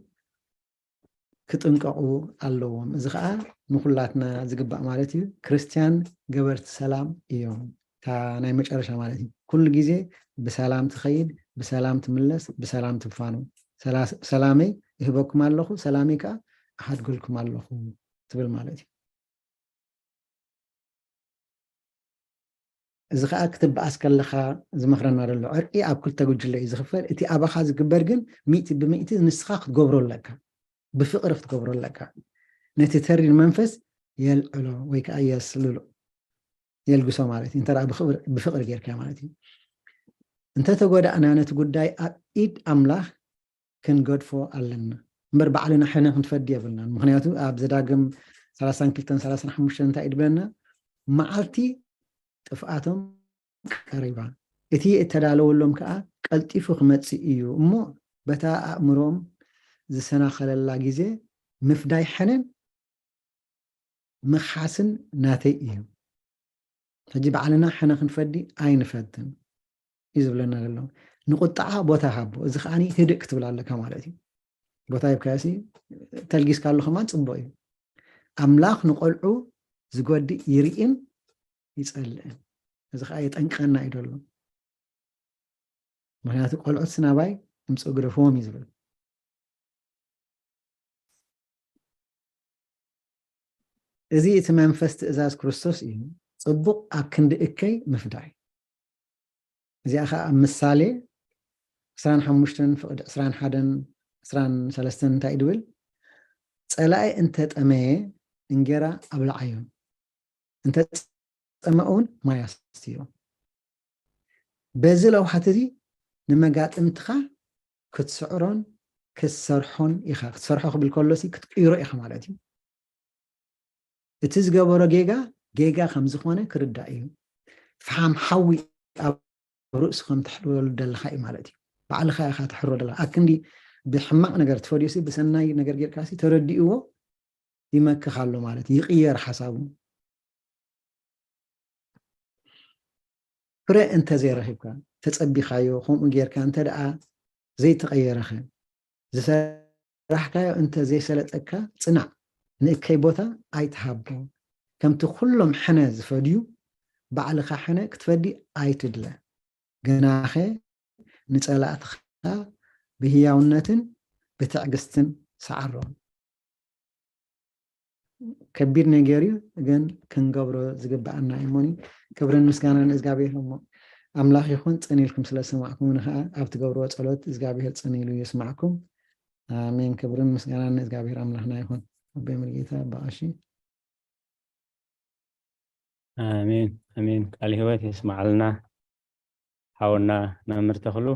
ክጥንቀቑ ኣለዎም። እዚ ከዓ ንኩላትና ዝግባእ ማለት እዩ። ክርስትያን ገበርቲ ሰላም እዮም። እታ ናይ መጨረሻ ማለት እዩ። ኩሉ ግዜ ብሰላም ትኸይድ፣ ብሰላም ትምለስ፣ ብሰላም ትፋኑ። ሰላ- ሰላመይ እህበኩም ኣለኹ፣ ሰላመይ ከዓ እሃድገልኩም ኣለኹ ትብል ማለት እዩ። እዚ ከዓ ክትበኣስ ከለኻ ዝመኽረና ዘሎ ዕርቂ ኣብ ክልተ ጉጅለ እዩ ዝኽፈል። እቲ ኣባኻ ዝግበር ግን ሚእቲ ብሚእቲ ንስኻ ክትገብሮ ኣለካ፣ ብፍቕሪ ክትገብሮ ኣለካ። ነቲ ተሪር መንፈስ የልዕሎ ወይ ከዓ የስልሎ፣ የልግሶ ማለት እዩ። እንተ ደኣ ብኽብሪ- ብፍቕሪ ጌርካ ማለት እዩ። እንተተጎዳእና ነቲ ጉዳይ ኣብ ኢድ ኣምላኽ ክንገድፎ ኣለና እምበር ባዕልና ሕነ ክንፈዲ የብልናን። ምኽንያቱ ኣብ ዘዳግም ሰላሳን ክልተን ሰላሳን ሓሙሽተን እንታይ እዩ ድብለና? መዓልቲ ጥፍኣቶም ቀሪባ፣ እቲ እተዳለወሎም ከዓ ቀልጢፉ ክመጽእ እዩ እሞ በታ ኣእምሮም ዝሰናኸለላ ግዜ ምፍዳይ ሕነን ምኽሓስን ናተይ እዩ። ሕጂ ባዕልና ሕነ ክንፈዲ ኣይንፈትን እዩ ዝብለና ዘሎ። ንቁጣዓ ቦታ ሃቦ። እዚ ከዓኒ ህድእ ክትብል ኣለካ ማለት እዩ። ቦታ ሂብካዮሲ ተልጊስካ ኣሎ ከማን ጽቡቕ እዩ። ኣምላኽ ንቆልዑ ዝጎድእ ይርእን ይጸልእን። እዚ ከዓ የጠንቅቐና እዩ ዘሎ። ምክንያቱ ቆልዑት ስናባይ እምፅኡ ግደፍዎም እዩ ዝብል። እዚ እቲ መንፈስ ትእዛዝ ክርስቶስ እዩ። ጽቡቕ ኣብ ክንዲ እከይ ምፍዳይ። እዚኣ ከዓ ኣብ ምሳሌ ዕስራን ሓሙሽተን ፍቕዲ ዕስራን ሓደን ዕስራን ሰለስተን እንታይ ድብል? ጸላኢ እንተጠመየ እንጌራ ኣብልዓዮ፣ እንተጸመ እውን ማይ ኣስትዮ። በዚ ለውሃት እዚ ንመጋጥምትኻ ክትስዕሮን ክትሰርሖን ኢኻ። ክትሰርሖ ክብል ከሎሲ ክትቅይሮ ኢኻ ማለት እዩ። እቲ ዝገበሮ ጌጋ ጌጋ ከም ዝኾነ ክርዳእ እዩ። ፍሓም ሓዊ ኣብ ርእሱ ከም ተሕርበሉ ደለኻ እዩ ማለት እዩ። ባዕልኻ ኢኻ ተሕሮ ደለኻ። ኣክንዲ ብሕማቕ ነገር ትፈድዮሲ ብሰናይ ነገር ጌርካሲ ተረዲእዎ ይመክኽ ኣሎ ማለት እዩ። ይቕየር ሓሳቡ። ፍረ እንተዘይረኺብካ ተጸቢኻዮ ከምኡ ጌርካ እንተ ደኣ ዘይተቐየረኸ ዝሰራሕካዮ እንተ ዘይሰለጠካ ጽናዕ፣ ንእከይ ቦታ ኣይትሃቦ። ከምቲ ኩሎም ሕነ ዝፈድዩ ባዕልኻ ሕነ ክትፈዲ ኣይትድለ። ገናኸ ንጸላእትኻ ብህያውነትን ብትዕግስትን ሰዓሮም። ከቢድ ነገር እዩ፣ ግን ክንገብሮ ዝግብኣና እዩ። እሞኒ ክብርን ምስጋና ንእግዚኣብሔር። እሞ ኣምላኽ ይኹን፣ ጽን ኢልኩም ስለ ዝሰማዕኩምኒ ከዓ ኣብ ትገብርዎ ጸሎት እግዚኣብሔር ጽን ኢሉ ይስማዕኩም። ኣሜን። ክብርን ምስጋና ንእግዚኣብሔር ኣምላኽና ይኹን። ኣቦይ ሙሉጌታ ኣባ ቀሺ። ኣሜን ኣሜን። ቃል ህይወት የስማዓልና ሓውና መምህር ተኽሉ።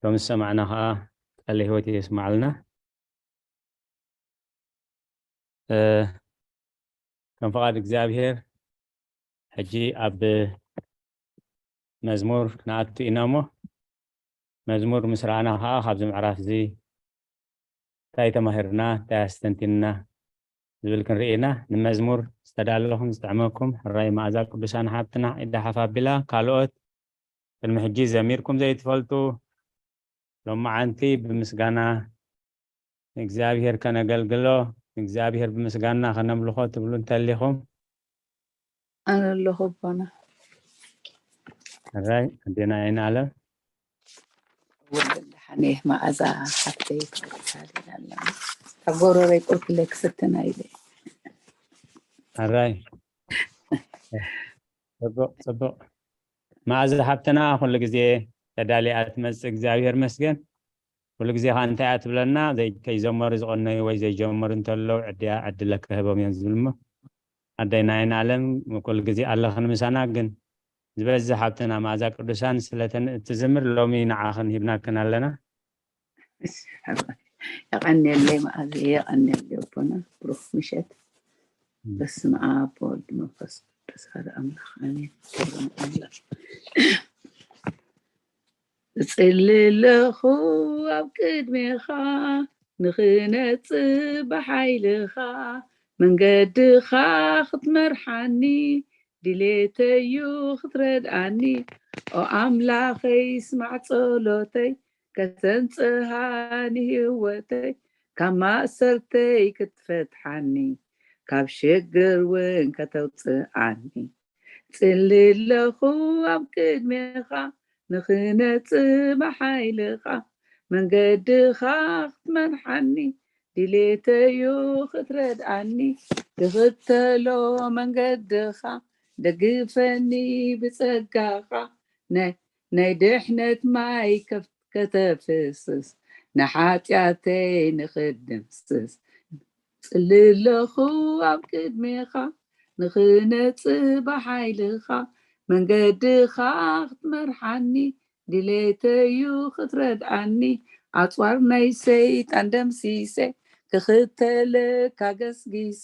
ከም ዝሰማዕና ከዓ ቃል ህይወት የስማዓልና። እ፣ ከም ፍቓድ እግዚኣብሔር ሕጂ ኣብ መዝሙር ክንኣቱ ኢና እሞ፣ መዝሙር ምስ ረኣና ከዓ ካብዚ ምዕራፍ እዚ እንታይ ተማሂርና፣ እንታይ ኣስተንቲንና ዝብል ክንርኢ ኢና። ንመዝሙር ዝተዳለኹም ዝጥዕመኩም ሕራይ መኣዛ ቅዱሳን ሓብትና ኢዳ ሓፍ ኣቢላ፣ ካልኦት ቅድሚ ሕጂ ዘሚርኩም ዘይትፈልጡ ሎማዓንቲ ብምስጋና ንእግዚኣብሔር ከነገልግሎ፣ ንእግዚኣብሔር ብምስጋና ከነምልኾ ትብሉ እንተሊኹም? ኣነ ኣለኹ ኣቦና። ሕራይ ኣዴና ኣይንኣለም። ወለለ ሓኔ መኣዛ ሓፍተይ ትበቅሳል ኣለና። ካብ ጎሮሮይ ቁርክለ ክፍትና ኢለ። ሕራይ። ጽቡቕ፣ ጽቡቕ። መኣዛ ሓብትና ኩሉ ግዜ ተዳሊኣ ትመጽእ፣ እግዚኣብሔር መስገን። ኩሉ ግዜ ኸኣ እንታይ እያ ትብለና? ዘይ-፣ ከይዘመሩ ዝቐነዩ ወይ ዘይጀመሩ እንተለዉ ዕድያ-፣ ዕድለ ክህቦም እዮም ዝብል እሞ፣ ኣደይ ናይን ኣለም ኩሉ ግዜ ኣለኽን ምሳና፣ ግን ዝበዝሕ ሃብትና መኣዛ ቅዱሳን ስለ ተን-፣ እትዝምር ሎሚ ንዓኽን ሂብናክን ኣለና። የቐንየለይ መኣዘ፣ የቐንየለይ ኣቦና፣ ብሩኽ ምሸት። በስመ ኣብ ወወልድ መንፈስ ቅዱስ ሓደ ኣምላኽ ኣሜን። ክብሪ ንኣምላኽ። እጽሊ ኣለኹ ኣብ ቅድሜኻ ንኽነጽእ ብሓይልኻ መንገድኻ ክትመርሓኒ ድሌተዩ ክትረድኣኒ ኦ ኣምላኸይ ስማዕ ጸሎተይ ከተንጽሃኒ ህይወተይ ካብ ማእሰርተይ ክትፈትሓኒ ካብ ሽግር እውን ከተውፅኣኒ ጽሊ ኣለኹ ኣብ ቅድሜኻ ንኽነጽእ ብሓይልኻ መንገድኻ ክትመርሓኒ ድሌተዩ ክትረድኣኒ ክኽተሎ መንገድኻ ደግፈኒ ብጸጋኻ ናይ ናይ ድሕነት ማይ ከፍ- ከተፍስስ ንሓጢኣተይ ንኽድምስስ ጽሊ ኣለኹ ኣብ ቅድሜኻ ንኽነጽእ ብሓይልኻ መንገድኻ ክትመርሓኒ ድሌተዩ ክትረድኣኒ ኣፅዋር ናይ ሰይጣን ደምሲሰ ክኽተለካ ገስጊሰ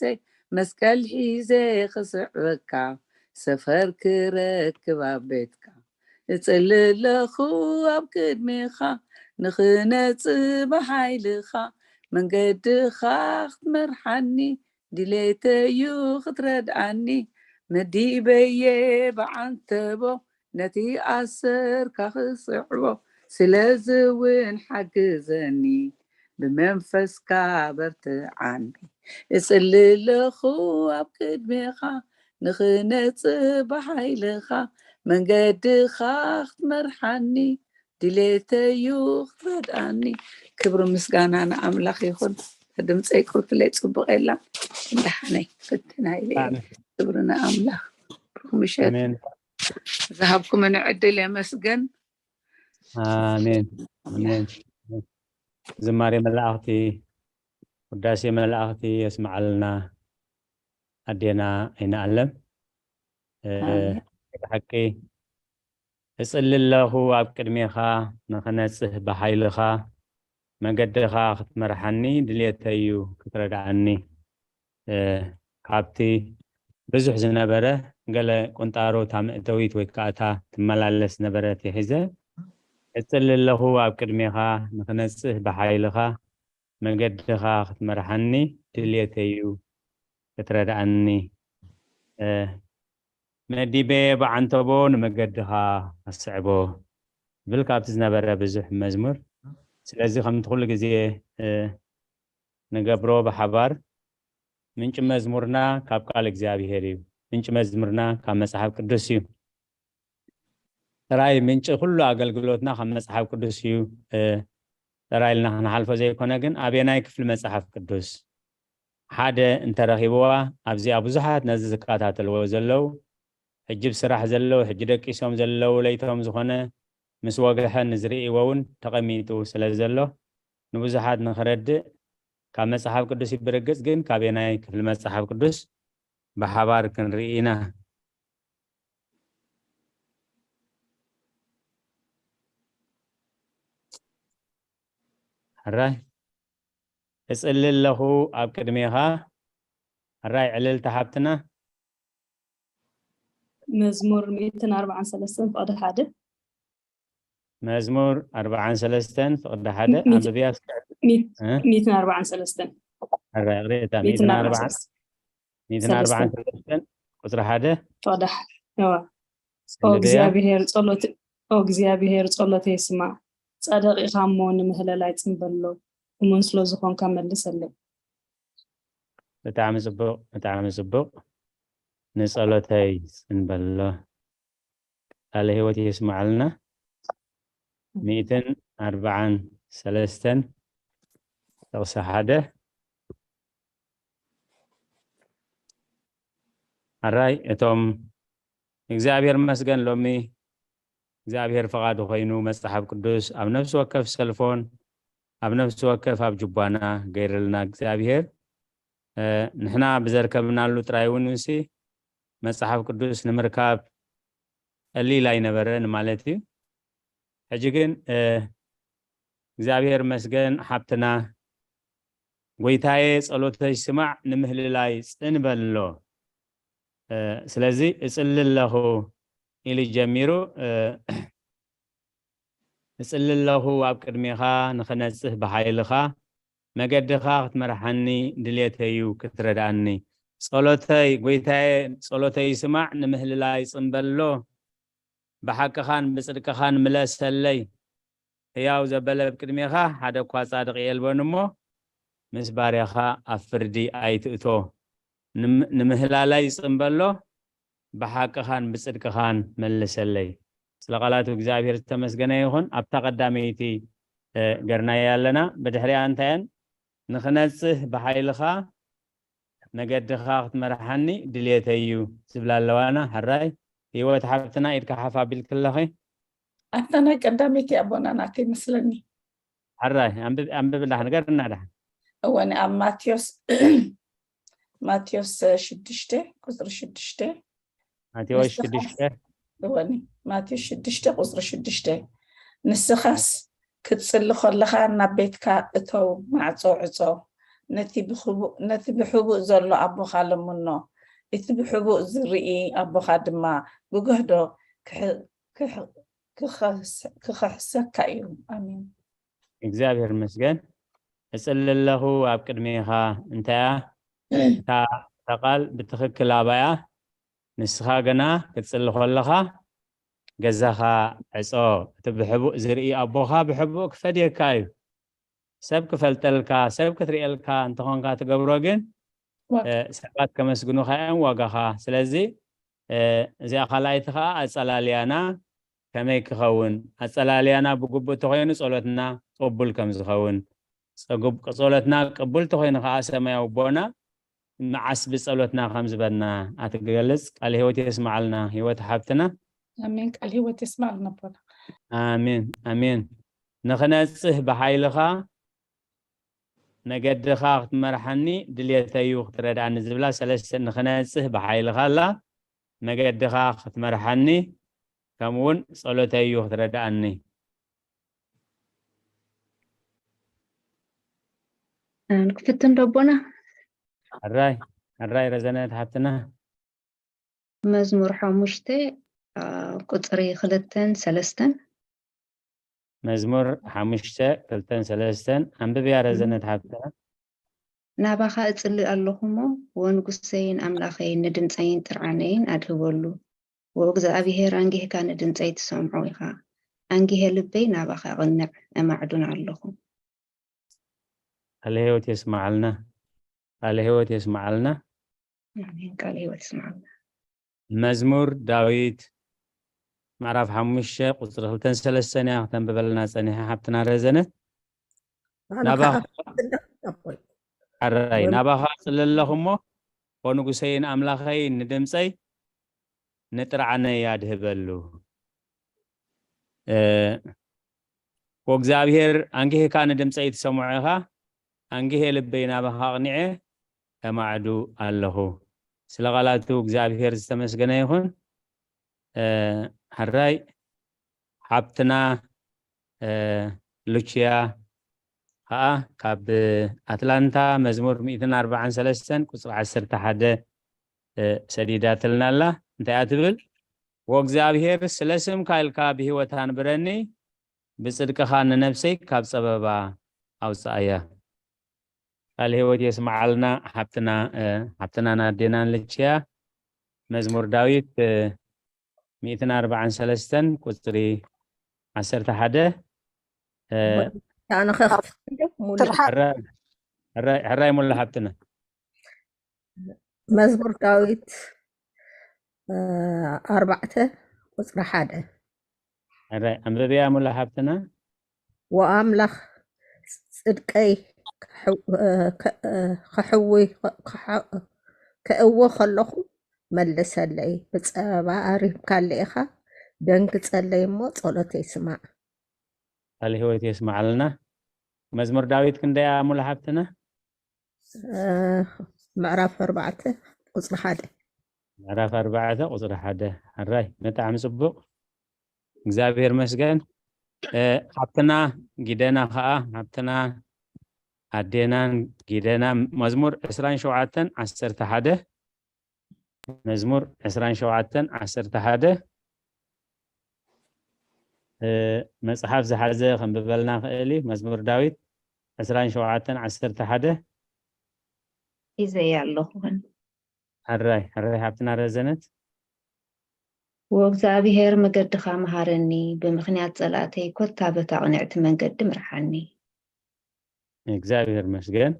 መስቀል ሒዘ ክስዕበካ ሰፈር ክረክብ ኣብ ቤትካ እጽሊ ኣለኹ ኣብ ቅድሜኻ ንኽነጽእ ብሓይልኻ መንገድኻ ክትመርሓኒ ድሌተዩ ክትረድኣኒ መዲበየ ብዓንተቦ ነቲ ኣሰርካ ክስዕቦ ስለዚ እውን ሓግዘኒ ብመንፈስካ በርትዓኒ እጽሊ ኣለኹ ኣብ ቅድሜኻ ንኽነጽእ ብሓይልኻ መንገድኻ ክትመርሓኒ ድሌተዩ ክትረድኣኒ ክብሪ ምስጋና ንኣምላኽ ይኹን ድምፀይ ቁርትለይ ፅቡቅ የላን እንዳሓነይ ፍትና ኢለ ክብሪ ንኣምላኽ ምሸት ዝሃብኩምኒ ዕድል የመስገን ኣሜን ኣሜን ዝማሬ መላእኽቲ ውዳሴ መላእኽቲ የስምዓልና ኣዴና ኣይንኣለም ሓቂ እጽሊ ኣለኹ ኣብ ቅድሜኻ ንኽነጽህ ብሓይልኻ መገድኻ ክትመርሓኒ ድልየተይ እዩ ክትረድኣኒ ካብቲ ብዙሕ ዝነበረ ገለ ቁንጣሮ እታ መእተዊት ወይ ከዓ እታ ትመላለስ ነበረት ይሒዘ እጽሊ ኣለኹ ኣብ ቅድሜኻ ንኽነጽህ ብሓይልኻ መገድኻ ክትመርሓኒ ድልየተይ እዩ ክትረድኣኒ መዲበ ብዓንተቦ ንመገድኻ ኣስዕቦ ዝብል ካብቲ ዝነበረ ብዙሕ መዝሙር ስለዚ ከምቲ ኩሉ ግዜ ንገብሮ ብሓባር ምንጭ መዝሙርና ካብ ቃል እግዚኣብሄር እዩ ምንጭ መዝሙርና ካብ መፅሓፍ ቅዱስ እዩ ጥራይ ምንጭ ኩሉ ኣገልግሎትና ካብ መፅሓፍ ቅዱስ እዩ ጥራይ ኢልና ክንሓልፎ ዘይኮነ ግን ኣበየናይ ክፍሊ መፅሓፍ ቅዱስ ሓደ እንተረኺብዋ ኣብዚኣ ብዙሓት ነዚ ዝከታተልዎ ዘለዉ ሕጂ ብስራሕ ዘለዉ ሕጂ ደቂሶም ዘለዉ ለይቶም ዝኾነ ምስ ወግሐ ንዝርእይዎ እውን ተቐሚጡ ስለ ዘሎ ንብዙሓት ንኽረድእ ካብ መፅሓፍ ቅዱስ ይብርግፅ ግን ካበየናይ ክፍሊ መፅሓፍ ቅዱስ ብሓባር ክንርኢ ኢና ሕራይ እፅሊ ኣለኹ ኣብ ቅድሜኻ ሕራይ ዕልልቲ ሓብትና መዝሙር ሚእትን ኣርባዓን ሰለስተን ፍቕዲ ሓደ መዝሙር ኣርባዓን ሰለስተን ፍቕዲ ሓደ ኣንብብያ ሚእትን ኣርባዓን ሰለስተን ሕራይ ቅሬታ ሚእትን ኣርባዓን ሚእትን ኣርባዓን ሰለስተን ቁፅሪ ሓደ ፍቕዲ ሓደ እግዚኣብሔር ጸሎት ኦ እግዚኣብሔር ጸሎተይ ስማዕ ጻድቕ ኢኻ እሞ ንምህለላይ ጽንበሎ እሙን ስለ ዝኾንካ መልሰለይ ብጣዕሚ ጽቡቕ ብጣዕሚ ጽቡቕ ንጸሎተይ ጽንበሎ ቃለ ህይወት የስምዓልና ሚእትን ኣርባዓን ሰለስተን ጥቕሲ ሓደ ኣራይ እቶም እግዚኣብሔር መስገን ሎሚ እግዚኣብሔር ፍቓዱ ኮይኑ መጽሓፍ ቅዱስ ኣብ ነፍሲ ወከፍ ሰልፎን ኣብ ነፍሲ ወከፍ ኣብ ጅቧና ገይርልና እግዚኣብሔር ንሕና ብዘርከብናሉ ጥራይ እውን ንሲ መጽሓፍ ቅዱስ ንምርካብ ቀሊል ኣይነበረን ማለት እዩ ሕጂ ግን እግዚኣብሔር መስገን ሓብትና ጎይታየ ጸሎተይ ስማዕ፣ ንምህልላይ ጽን በሎ። እ፣ ስለዚ እጽሊ ኣለኹ ኢሉ ጀሚሩ፣ እ፣ እጽሊ ኣለኹ ኣብ ቅድሜኻ ንኽነጽህ ብሓይልኻ፣ መገድኻ ክትመርሓኒ ድሌተይ እዩ ክትረድኣኒ። ጸሎተይ፣ ጎይታየ፣ ጸሎተይ ስማዕ፣ ንምህልላይ ጽን በሎ። ብሓቅኻን ብጽድቅኻን ምለሰለይ። ህያው ዘበለ ኣብ ቅድሜኻ ሓደ እኳ ጻድቕ የልቦን እሞ፣ ምስ ባርያኻ ኣብ ፍርዲ ኣይትእቶ። ንም-፣ ንምህላላይ ጽን በሎ፣ ብሓቅኻን ብጽድቅኻን መልሰለይ። ስለ ቃላቱ እግዚኣብሔር ዝተመስገነ ይኹን። ኣብታ ቀዳመይቲ፣ እ፣ ገርናያ ኣለና። ብድሕሪኣ እንታየን ንኽነጽህ ብሓይልኻ መገድኻ ክትመርሓኒ ድልየተይ እዩ ዝብላ ኣለዋና። ሕራይ ህይወት ሓፍትና ኢድካ ሓፍ ኣቢልክለኺ። ኣታ ናይ ቀዳመይቲ ኣቦና ናተይ መስለኒ። ሕራይ ኣንብብ-፣ ኣንብብላ ንገርና ደሓን። እወ፣ ኣብ ማቴዎስ፣ ማቴዎስ ሽዱሽተ ቁጽሪ ሽዱሽተ። ማቴዎስ ንስኻ ሽዱሽተ። እወኒ፣ ማቴዎስ ሽዱሽተ ቁጽሪ ሽዱሽተ። ንስኻስ ክትጽሊ ከለኻ ናብ ቤትካ እተው፣ ማዕጾ ዕጾ። ነቲ ብኽቡ-፣ ነቲ ብሕቡእ ዘሎ ኣቦኻ ለምኖ። እቲ ብሕቡእ ዝርኢ ኣቦኻ ድማ ብገህዶ ክሕ-፣ ክሕ-፣ ክኸስ-፣ ክኸሕሰካ እዩ። ኣሜን። እግዚኣብሔር ይመስገን። እጽሊ ኣለኹ ኣብ ቅድሜኻ። እንታያ እታ፣ እታ ቃል ብትኽክል ኣባያ። ንስኻ ግና ክትጽሊ ከለኻ ገዛኻ ዕጾ። እቲ ብሕቡእ ዝርኢ ኣቦኻ ብሕቡእ ክፈድየካ እዩ። ሰብ ክፈልጠልካ፣ ሰብ ክትርእየልካ እንተኾንካ ትገብሮ ግን፣ ዋጋ። እ፣ ሰባት ከመስግኑኻ እዮም ዋጋኻ። ስለዚ፣ እ፣ እዚኣ ካልኣይቲ ኸኣ ኣጸላልያና ከመይ ክኸውን፣ ኣጸላልያና ብግቡእ ተኾይኑ ጸሎትና ቅቡል ከም ዝኸውን፣ ጸጉብ-፣ ጸሎትና ቅቡል ተኾይኑ ኸኣ ሰማያዊ ኣቦና መዓስ ብጸሎትና ከም ዝበና ኣትገልጽ። ቃል ህይወት የስምዓልና ህይወት ሓብትና። ኣሜን። ቃል ህይወት የስምዓልና ኣቦና። ኣሜን፣ ኣሜን። ንኽነጽህ ብሓይልኻ መገድኻ ክትመርሓኒ ድልየተይ እዩ ክትረድኣኒ ዝብላ ሰለስተ፣ ንኽነጽህ ብሓይልኻ ኣላ፣ መገድኻ ክትመርሓኒ፣ ከምኡ እውን ጸሎተይ እዩ ክትረድኣኒ። ኣን ክፍትን ዶ ኣቦና? ሕራይ፣ ሕራይ ረዘነት ሓብትና። መዝሙር ሓሙሽተ፣ አ፣ ቁጽሪ ክልተን ሰለስተን። መዝሙር ሓሙሽተ፣ ክልተን ሰለስተን። ኣንብብያ ረዘነት ሓብትና። ናባኻ እጽሊ ኣለኹ እሞ፣ ወንጉሰይን ኣምላኸይን፣ ንድምጸይን ጥርዓነይን ኣድህበሉ። ወእግዚኣብሄር፣ ኣንጊህካ ንድምጸይ ትሰምዖ ኢኻ። ኣንጊሄ ልበይ ናባኻ ኣቕንዕ፣ እማዕዱን ኣለኹ። ቃለ ህይወት የስምዓልና። ቃለ ህይወት የስምዓልና። ኣሜን። ቃለ ህይወት የስምዓልና። መዝሙር ዳዊት ምዕራፍ ሓሙሽተ ቁጽሪ ክልተን ሰለስተን እያ ክተንብበልና ጸኒሓ ሓብትና ረዘነ። ኣነ ናባኻ ከዓ ኣቦይ። ሕራይ፣ ወይ ናባኻ ጽሊ ኣለኹ እሞ፣ ኦ ንጉሰይን ኣምላኸይን፣ ንድምጸይ ንጥርዓነይ ኣድህበሉ። እ፣ ወእግዚኣብሔር፣ ኣንጊህካ ንድምጸይ ትሰምዖ ኢኻ፣ ኣንጊሄ ልበይ ናባኻ ኣቕኒዐ፣ ከማዕዱ ኣለኹ። ስለ ቃላቱ እግዚኣብሔር ዝተመስገነ ይኹን። እ፣ ሕራይ ሓብትና፣ እ፣ ሉቺያ ኸኣ ካብ ኣትላንታ መዝሙር ሚእትን ኣርባዓን ሰለስተን ቁጽሪ ዓሰርተ ሓደ፣ እ፣ ሰዲዳትልና ኣላ። እንታይ እያ ትብል? "ወእግዚኣብሔር፣ ስለ ስምካ ኢልካ ብህይወት ኣንብረኒ፣ ብጽድቅኻ ንነብሰይ ካብ ጸበባ ኣውጽኣያ።" ቃል ህይወት የስምዓልና ሓብትና፣ እ፣ ሓብትናን ኣዴናን ልችያ። መዝሙር ዳዊት፣ እ፣ ሚእትን ኣርባዓን ሰለስተን ቁጽሪ ዓሰርተ ሓደ፣ እ፣ ኣነ ከኽፍት ሙሉ ትርሓ- ሕራይ፣ ሕራይ፣ ሕራይ ሙሉ ሓብትና። መዝሙር ዳዊት፣ እ፣ ኣርባዕተ ቁጽሪ ሓደ። ሕራይ፣ ኣንብብያ ሙሉ ሓብትና። ወኣምላኽ ጽድቀይ ከሕው-፣ እ፣ ከ-፣ እ፣ ከሕዊ-፣ ከ-፣ ከሐ-፣ ከእዊ ከለኹ መልሰለይ። ብጸበባ ኣሪምካለይ ኢኻ፣ ደንግጸለይ እሞ ጸሎተይ ስማዕ። ቃል ህይወት የስምዓልና። መዝሙር ዳዊት ክንደይ እያ ሙሉ ሓብትና? እ፣ ምዕራፍ ኣርባዕተ ቁጽሪ ሓደ። ምዕራፍ ኣርባዕተ ቁጽሪ ሓደ። ሕራይ፣ ብጣዕሚ ጽቡቕ። እግዚኣብሔር መስገን። እ፣ ሓብትና ጊደና ኸኣ፣ ሓብትና ኣዴናን ጊደና። መዝሙር ዕስራን ሸውዓተን ዓሰርተ ሓደ። መዝሙር ዕስራን ሸውዓተን ዓሰርተ ሓደ። እ፣ መጽሓፍ ዝሓዘ ከንብበልና ክእል እዩ። መዝሙር ዳዊት ዕስራን ሸውዓተን ዓሰርተ ሓደ። ሒዘያ ኣለኹ። ሕራይ ሕራይ ሓብትና ረዘነት። ወእግዚኣብሔር መገድኻ መሃረኒ፣ ብምኽንያት ጸላእተይ ኮታ በታ ቅንዕቲ መንገዲ ምርሓኒ። እግዚኣብሔር መስገን።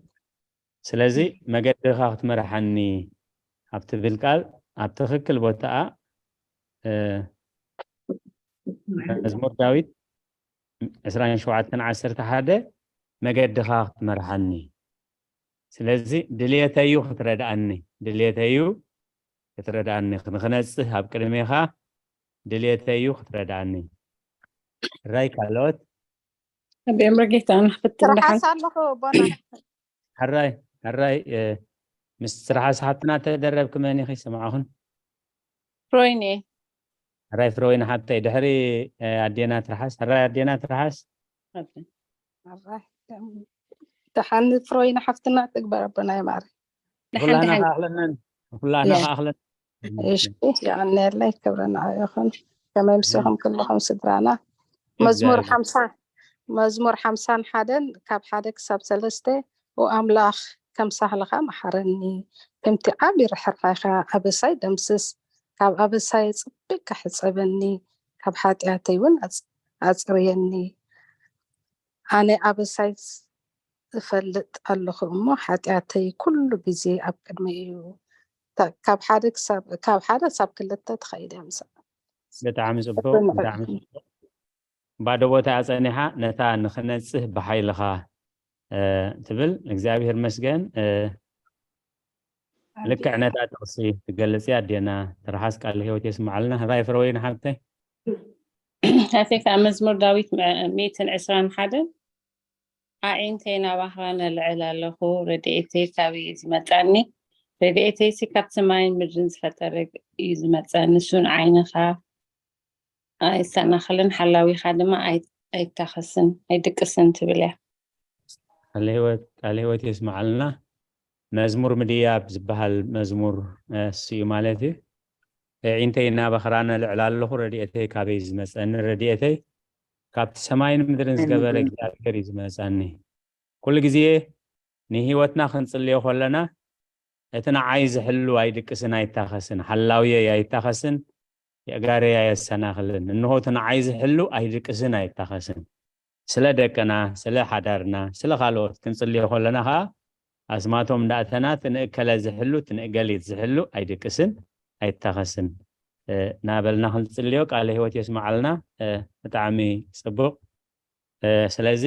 ስለዚ መገድኻ ክትመርሓኒ ኣብ ትብል ቃል ኣብ ትኽክል ቦታኣ፣ እ፣ መዝሙር ዳዊት ዕስራን ሸውዓተን ዓሰርተ ሓደ፣ መገድኻ ክትመርሓኒ። ስለዚ ድልየተዩ ክትረድኣኒ፣ ድልየተዩ ክትረድኣኒ፣ ንኽነጽህ ኣብ ቅድሜኻ ድልየተዩ ክትረድኣኒ። ሕራይ ካልኦት? ኣብ ኣምር ጌታ ንክፍትን ደሓን ትርሓስ ኣለኹ ቦና። ሕራይ፣ ሕራይ፣ እ፣ ምስ ትርሓስ ሓብትና ተደረብኪ መን ኢኺ? ስምዓኹን። ፍሮይን እየ። ሕራይ ፍሮይን ሓብተይ፣ ድሕሪ፣ እ፣ ኣዴና ትርሓስ። ሕራይ ኣዴና ትርሓስ። ኣራይ፣ ደሓን ፍሮይን ሓፍትና ትግበር ኣቦና ይማረ። ደሓን ኩላህና ደሓን ከኣኽለናን፣ ኩላህና ያ። ከኣኽለን። እሺ፣ የቐንየለይ፣ ክብሪ ንዓይ ይኹን። ከመይ ምስኹም ኩልኹም ስድራና? መዝሙር እግዚኣብሔር። ሓምሳ፣ መዝሙር ሓምሳን ሓደን ካብ ሓደ ክሳብ ሰለስተ። ኦ ኣምላኽ፣ ከም ሳህልኻ መሓረኒ፣ ከምቲ ዓቢ ርሕራይኻ ኣበሳይ ደምስስ፣ ካብ ኣበሳይ ጽቢቕካ ሕጸበኒ፣ ካብ ሓጢኣተይ እውን ኣጽ-፣ ኣጽርየኒ። ኣነ ኣበሳይ እፈልጥ ኣለኹ እሞ፣ ሓጢኣተይ ኩሉ ግዜ ኣብ ቅድመይ እዩ። ታ-፣ ካብ ሓደ ክሳብ፣ ካብ ሓደ ክሳብ ክልተ ትኸይድ እያ ምሳሌ። ብጣዕሚ ጽቡቅ፣ ጽቡቅ። ብጣዕሚ ጽቡቅ። ባዶ ቦታ እያ ጸኒሓ፣ ነታ ንኽነጽህ ብሓይልኻ፣ እ፣ ትብል። እግዚኣብሔር መስገን። እ፣ ልክዕ ነታ ጥቕሲ ትገልጽ እያ ኣዴና። ትርሓስ፣ ቃል ህይወት የስምዓልና። ሕራይ ፍረወይኒ ሓብተይ። ኣቴ ከኣ መዝሙር ዳዊት ምዕ-፣ ሚእትን ዕስራን ሓደን፣ ኣዒንተይ ናባኻ ነልዕል ኣለኹ፣ ረድኤተይ ካበይ እዩ ዝመጻኒ? ረድኤተይሲ ካብ ሰማይን ምድርን ዝፈጠረ እዩ ዝመጸ። ንሱ ንዓይንኻ ኣይሰናኸልን፣ ሓላዊኻ ድማ ኣይ-፣ ኣይታኸስን፣ ኣይድቅስን ትብል እያ። ቃለ ህይወት፣ ቃለ ህይወት የስምዓልና። መዝሙር ምድያብ ዝበሃል መዝሙር፣ እ፣ እሱ እዩ ማለት እዩ። ኣዒንተይ ናባኻ ነልዕል ኣለኹ፣ ረድኤተይ ካበይ ዝመጸኒ? ረድኤተይ ካብቲ ሰማይን ምድርን ዝገበረ እግዚኣብሔር እዩ ዝመጻኒ። ኩሉ ግዜ ንህይወትና ክንጽልዮ ከለና፣ እቲ ንዓይ ዝሕሉ ኣይድቅስን ኣይታኸስን፣ ሓላውየይ ኣይታኸስን፣ የእጋረይ ኣየሰናኽልን። እንሆ እቲ ንዓይ ዝሕሉ ኣይድቅስን ኣይታኸስን። ስለ ደቅና፣ ስለ ሓዳርና፣ ስለ ካልኦት ክንጽልዮ ከለና ኸኣ፣ ኣስማቶም እንዳእተና፣ እቲ ንእከለ ዝሕሉ፣ እቲ ንእገሊት ዝሕሉ ኣይድቅስን ኣይታኸስን፣ እ፣ እናበልና ክንጽልዮ ቃለ ህይወት የስምዓልና። እ፣ ብጣዕሚ ጽቡቕ። እ፣ ስለዚ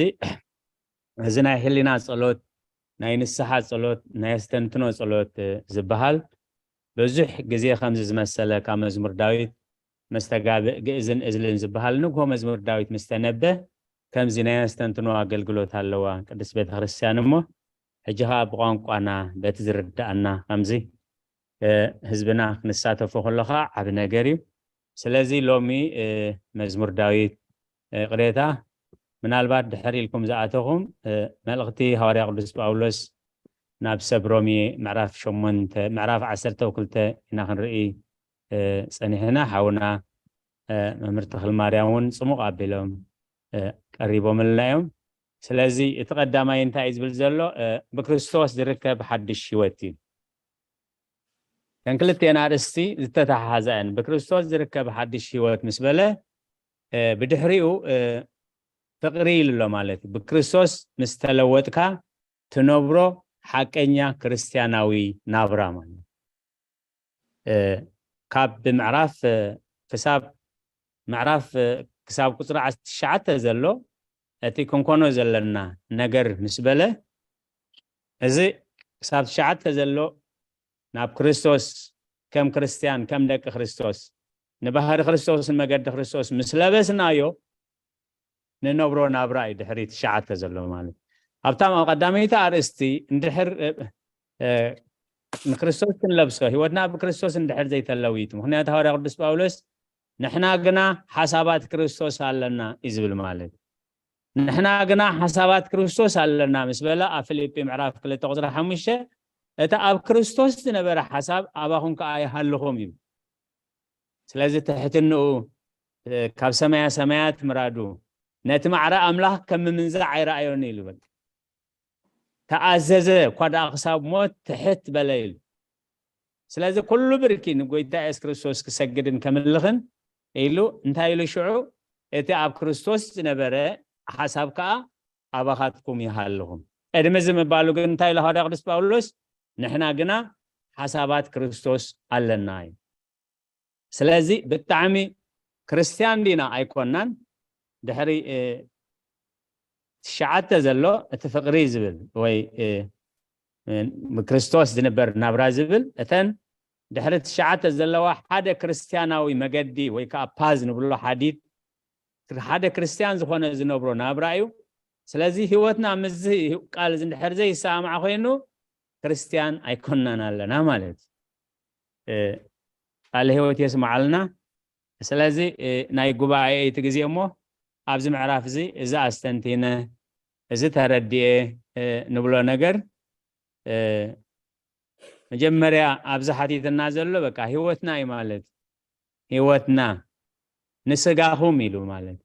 እዚ ናይ ህሊና ጸሎት፣ ናይ ንስሓ ጸሎት፣ ናይ ኣስተንትኖ ጸሎት፣ እ፣ ዝበሃል ብዙሕ ግዜ ከምዚ ዝመሰለ ካብ መዝሙር ዳዊት መስተጋብእ ግእዝን እዝልን ዝበሃል ንግሆ መዝሙር ዳዊት ምስ ተነበ ከምዚ ናይ ኣስተንትኖ ኣገልግሎት ኣለዋ ቅድስት ቤተ ክርስቲያን እሞ ሕጂ ኸኣ ብቋንቋና በቲ ዝርድኣና ከምዚ፣ እ፣ ህዝብና ክንሳተፎ ከሎ ኸኣ ዓቢ ነገር እዩ። ስለዚ ሎሚ፣ እ፣ መዝሙር ዳዊት፣ እ፣ ቅሬታ ምናልባት ድሕር ኢልኩም ዝኣተኹም፣ እ፣ መልእኽቲ ሃዋርያ ቅዱስ ጳውሎስ ናብ ሰብ ሮሜ ምዕራፍ ሸሞንተ፣ ምዕራፍ ዓሰርተ ክልተ ኢና ክንርኢ፣ እ፣ ጸኒሕና። ሓውና፣ እ፣ መምህር ተኽለ ማርያም እውን ጽሙቕ ኣቢሎም፣ እ፣ ቀሪቦምልና እዮም። ስለዚ እቲ ቀዳማይ እንታይ እዩ ዝብል ዘሎ? እ፣ ብክርስቶስ ዝርከብ ሓድሽ ህይወት እዩ። ከን ክልቴን ኣርእስቲ ዝተተሓሓዛ እየን። ብክርስቶስ ዝርከብ ሓድሽ ህይወት ምስ በለ፣ እ፣ ብድሕሪኡ፣ እ፣ ፍቕሪ ኢሉ ኣሎ ማለት እዩ። ብክርስቶስ ምስ ተለወጥካ ትነብሮ ሓቀኛ ክርስትያናዊ ናብራ ማለት እዩ። እ፣ ካብ ብምዕራፍ፣ እ፣ ክሳብ ምዕራፍ፣ እ፣ ክሳብ ቁጽሪ ዓሰርተ ትሽዓተ ዘሎ እቲ ክንኮኖ ዘለና ነገር ምስ በለ፣ እዚ ክሳብ ትሽዓተ ዘሎ ናብ ክርስቶስ ከም ክርስትያን፣ ከም ደቂ ክርስቶስ፣ ንባህሪ ክርስቶስን መገዲ ክርስቶስ ምስ ለበስናዮ፣ ንነብሮ ናብራ እዩ ድሕሪ ትሽዓተ ዘሎ ማለት። ኣብታ ቀዳመይቲ ኣርእስቲ እንድሕር፣ እ፣ እ፣ ንክርስቶስ ክንለብሶ፣ ህይወትና ብክርስቶስ እንድሕር ዘይተለዊጡ፣ ምኽንያቱ ሃዋርያ ቅዱስ ጳውሎስ፣ "ንሕና ግና ሓሳባት ክርስቶስ ኣለና" እዩ ዝብል ማለት። ንሕና ግና ሓሳባት ክርስቶስ ኣለና ምስ በለ ኣብ ፊልጲ ምዕራፍ ክልተ ቁፅሪ ሓሙሽተ፣ እቲ ኣብ ክርስቶስ ዝነበረ ሓሳብ ኣባኹም ከኣ ይሃልኹም እዩ። ስለዚ ትሕትንኡ፣ እ፣ ካብ ሰማያ ሰማያት ምራዱ፣ ነቲ ማዕረ ኣምላኽ ከም ምምንዛዕ ኣይረኣዮን ኢሉ በቃ። ተኣዘዘ እኳ ደኣ ክሳብ ሞት ትሕት በለ ኢሉ። ስለዚ ኩሉ ብርኪ ንጎይታ የሱስ ክርስቶስ ክሰግድን ከምልኽን ኢሉ እንታይ ኢሉ ሽዑ? እቲ ኣብ ክርስቶስ ዝነበረ ሓሳብ ከኣ ኣባኻትኩም ይሃልኹም። ቅድሚ እዚ ምባሉ ግን እንታይ ኢሉ ሃዋርያ ቅዱስ ጳውሎስ? ንሕና ግና ሓሳባት ክርስቶስ ኣለና እዩ። ስለዚ ብጣዕሚ ክርስትያን ዲና ኣይኮናን? ድሕሪ፣ እ፣ ትሽዓተ ዘሎ እቲ ፍቕሪ ዝብል ወይ፣ እ፣ እ፣ ብክርስቶስ ዝንበር ናብራ ዝብል፣ እተን ድሕሪ ትሽዓተ ዘለዋ ሓደ ክርስትያናዊ መገዲ ወይ ከዓ ፓዝ ንብሎ ሓዲድ፣ ሓደ ክርስትያን ዝኾነ ዝነብሮ ናብራ እዩ። ስለዚ ህይወትና ምስዚ ቃል እዚ እንድሕር ዘይሰማማዕ ኮይኑ ክርስትያን ኣይኮናን ኣለና ማለት እዩ። እ፣ ቃለ ህይወት የስምዓልና። ስለዚ፣ እ፣ ናይ ጉባኤ እቲ ግዜ እሞ ኣብዚ ምዕራፍ እዚ፣ እዚ ኣስተንቲነ፣ እዚ ተረዲኤ፣ እ፣ ንብሎ ነገር፣ እ፣ መጀመርያ ኣብዚ ሓቲትና ዘሎ በቃ ህይወትና እዩ ማለት። ህይወትና ንስጋኹም ኢሉ ማለት።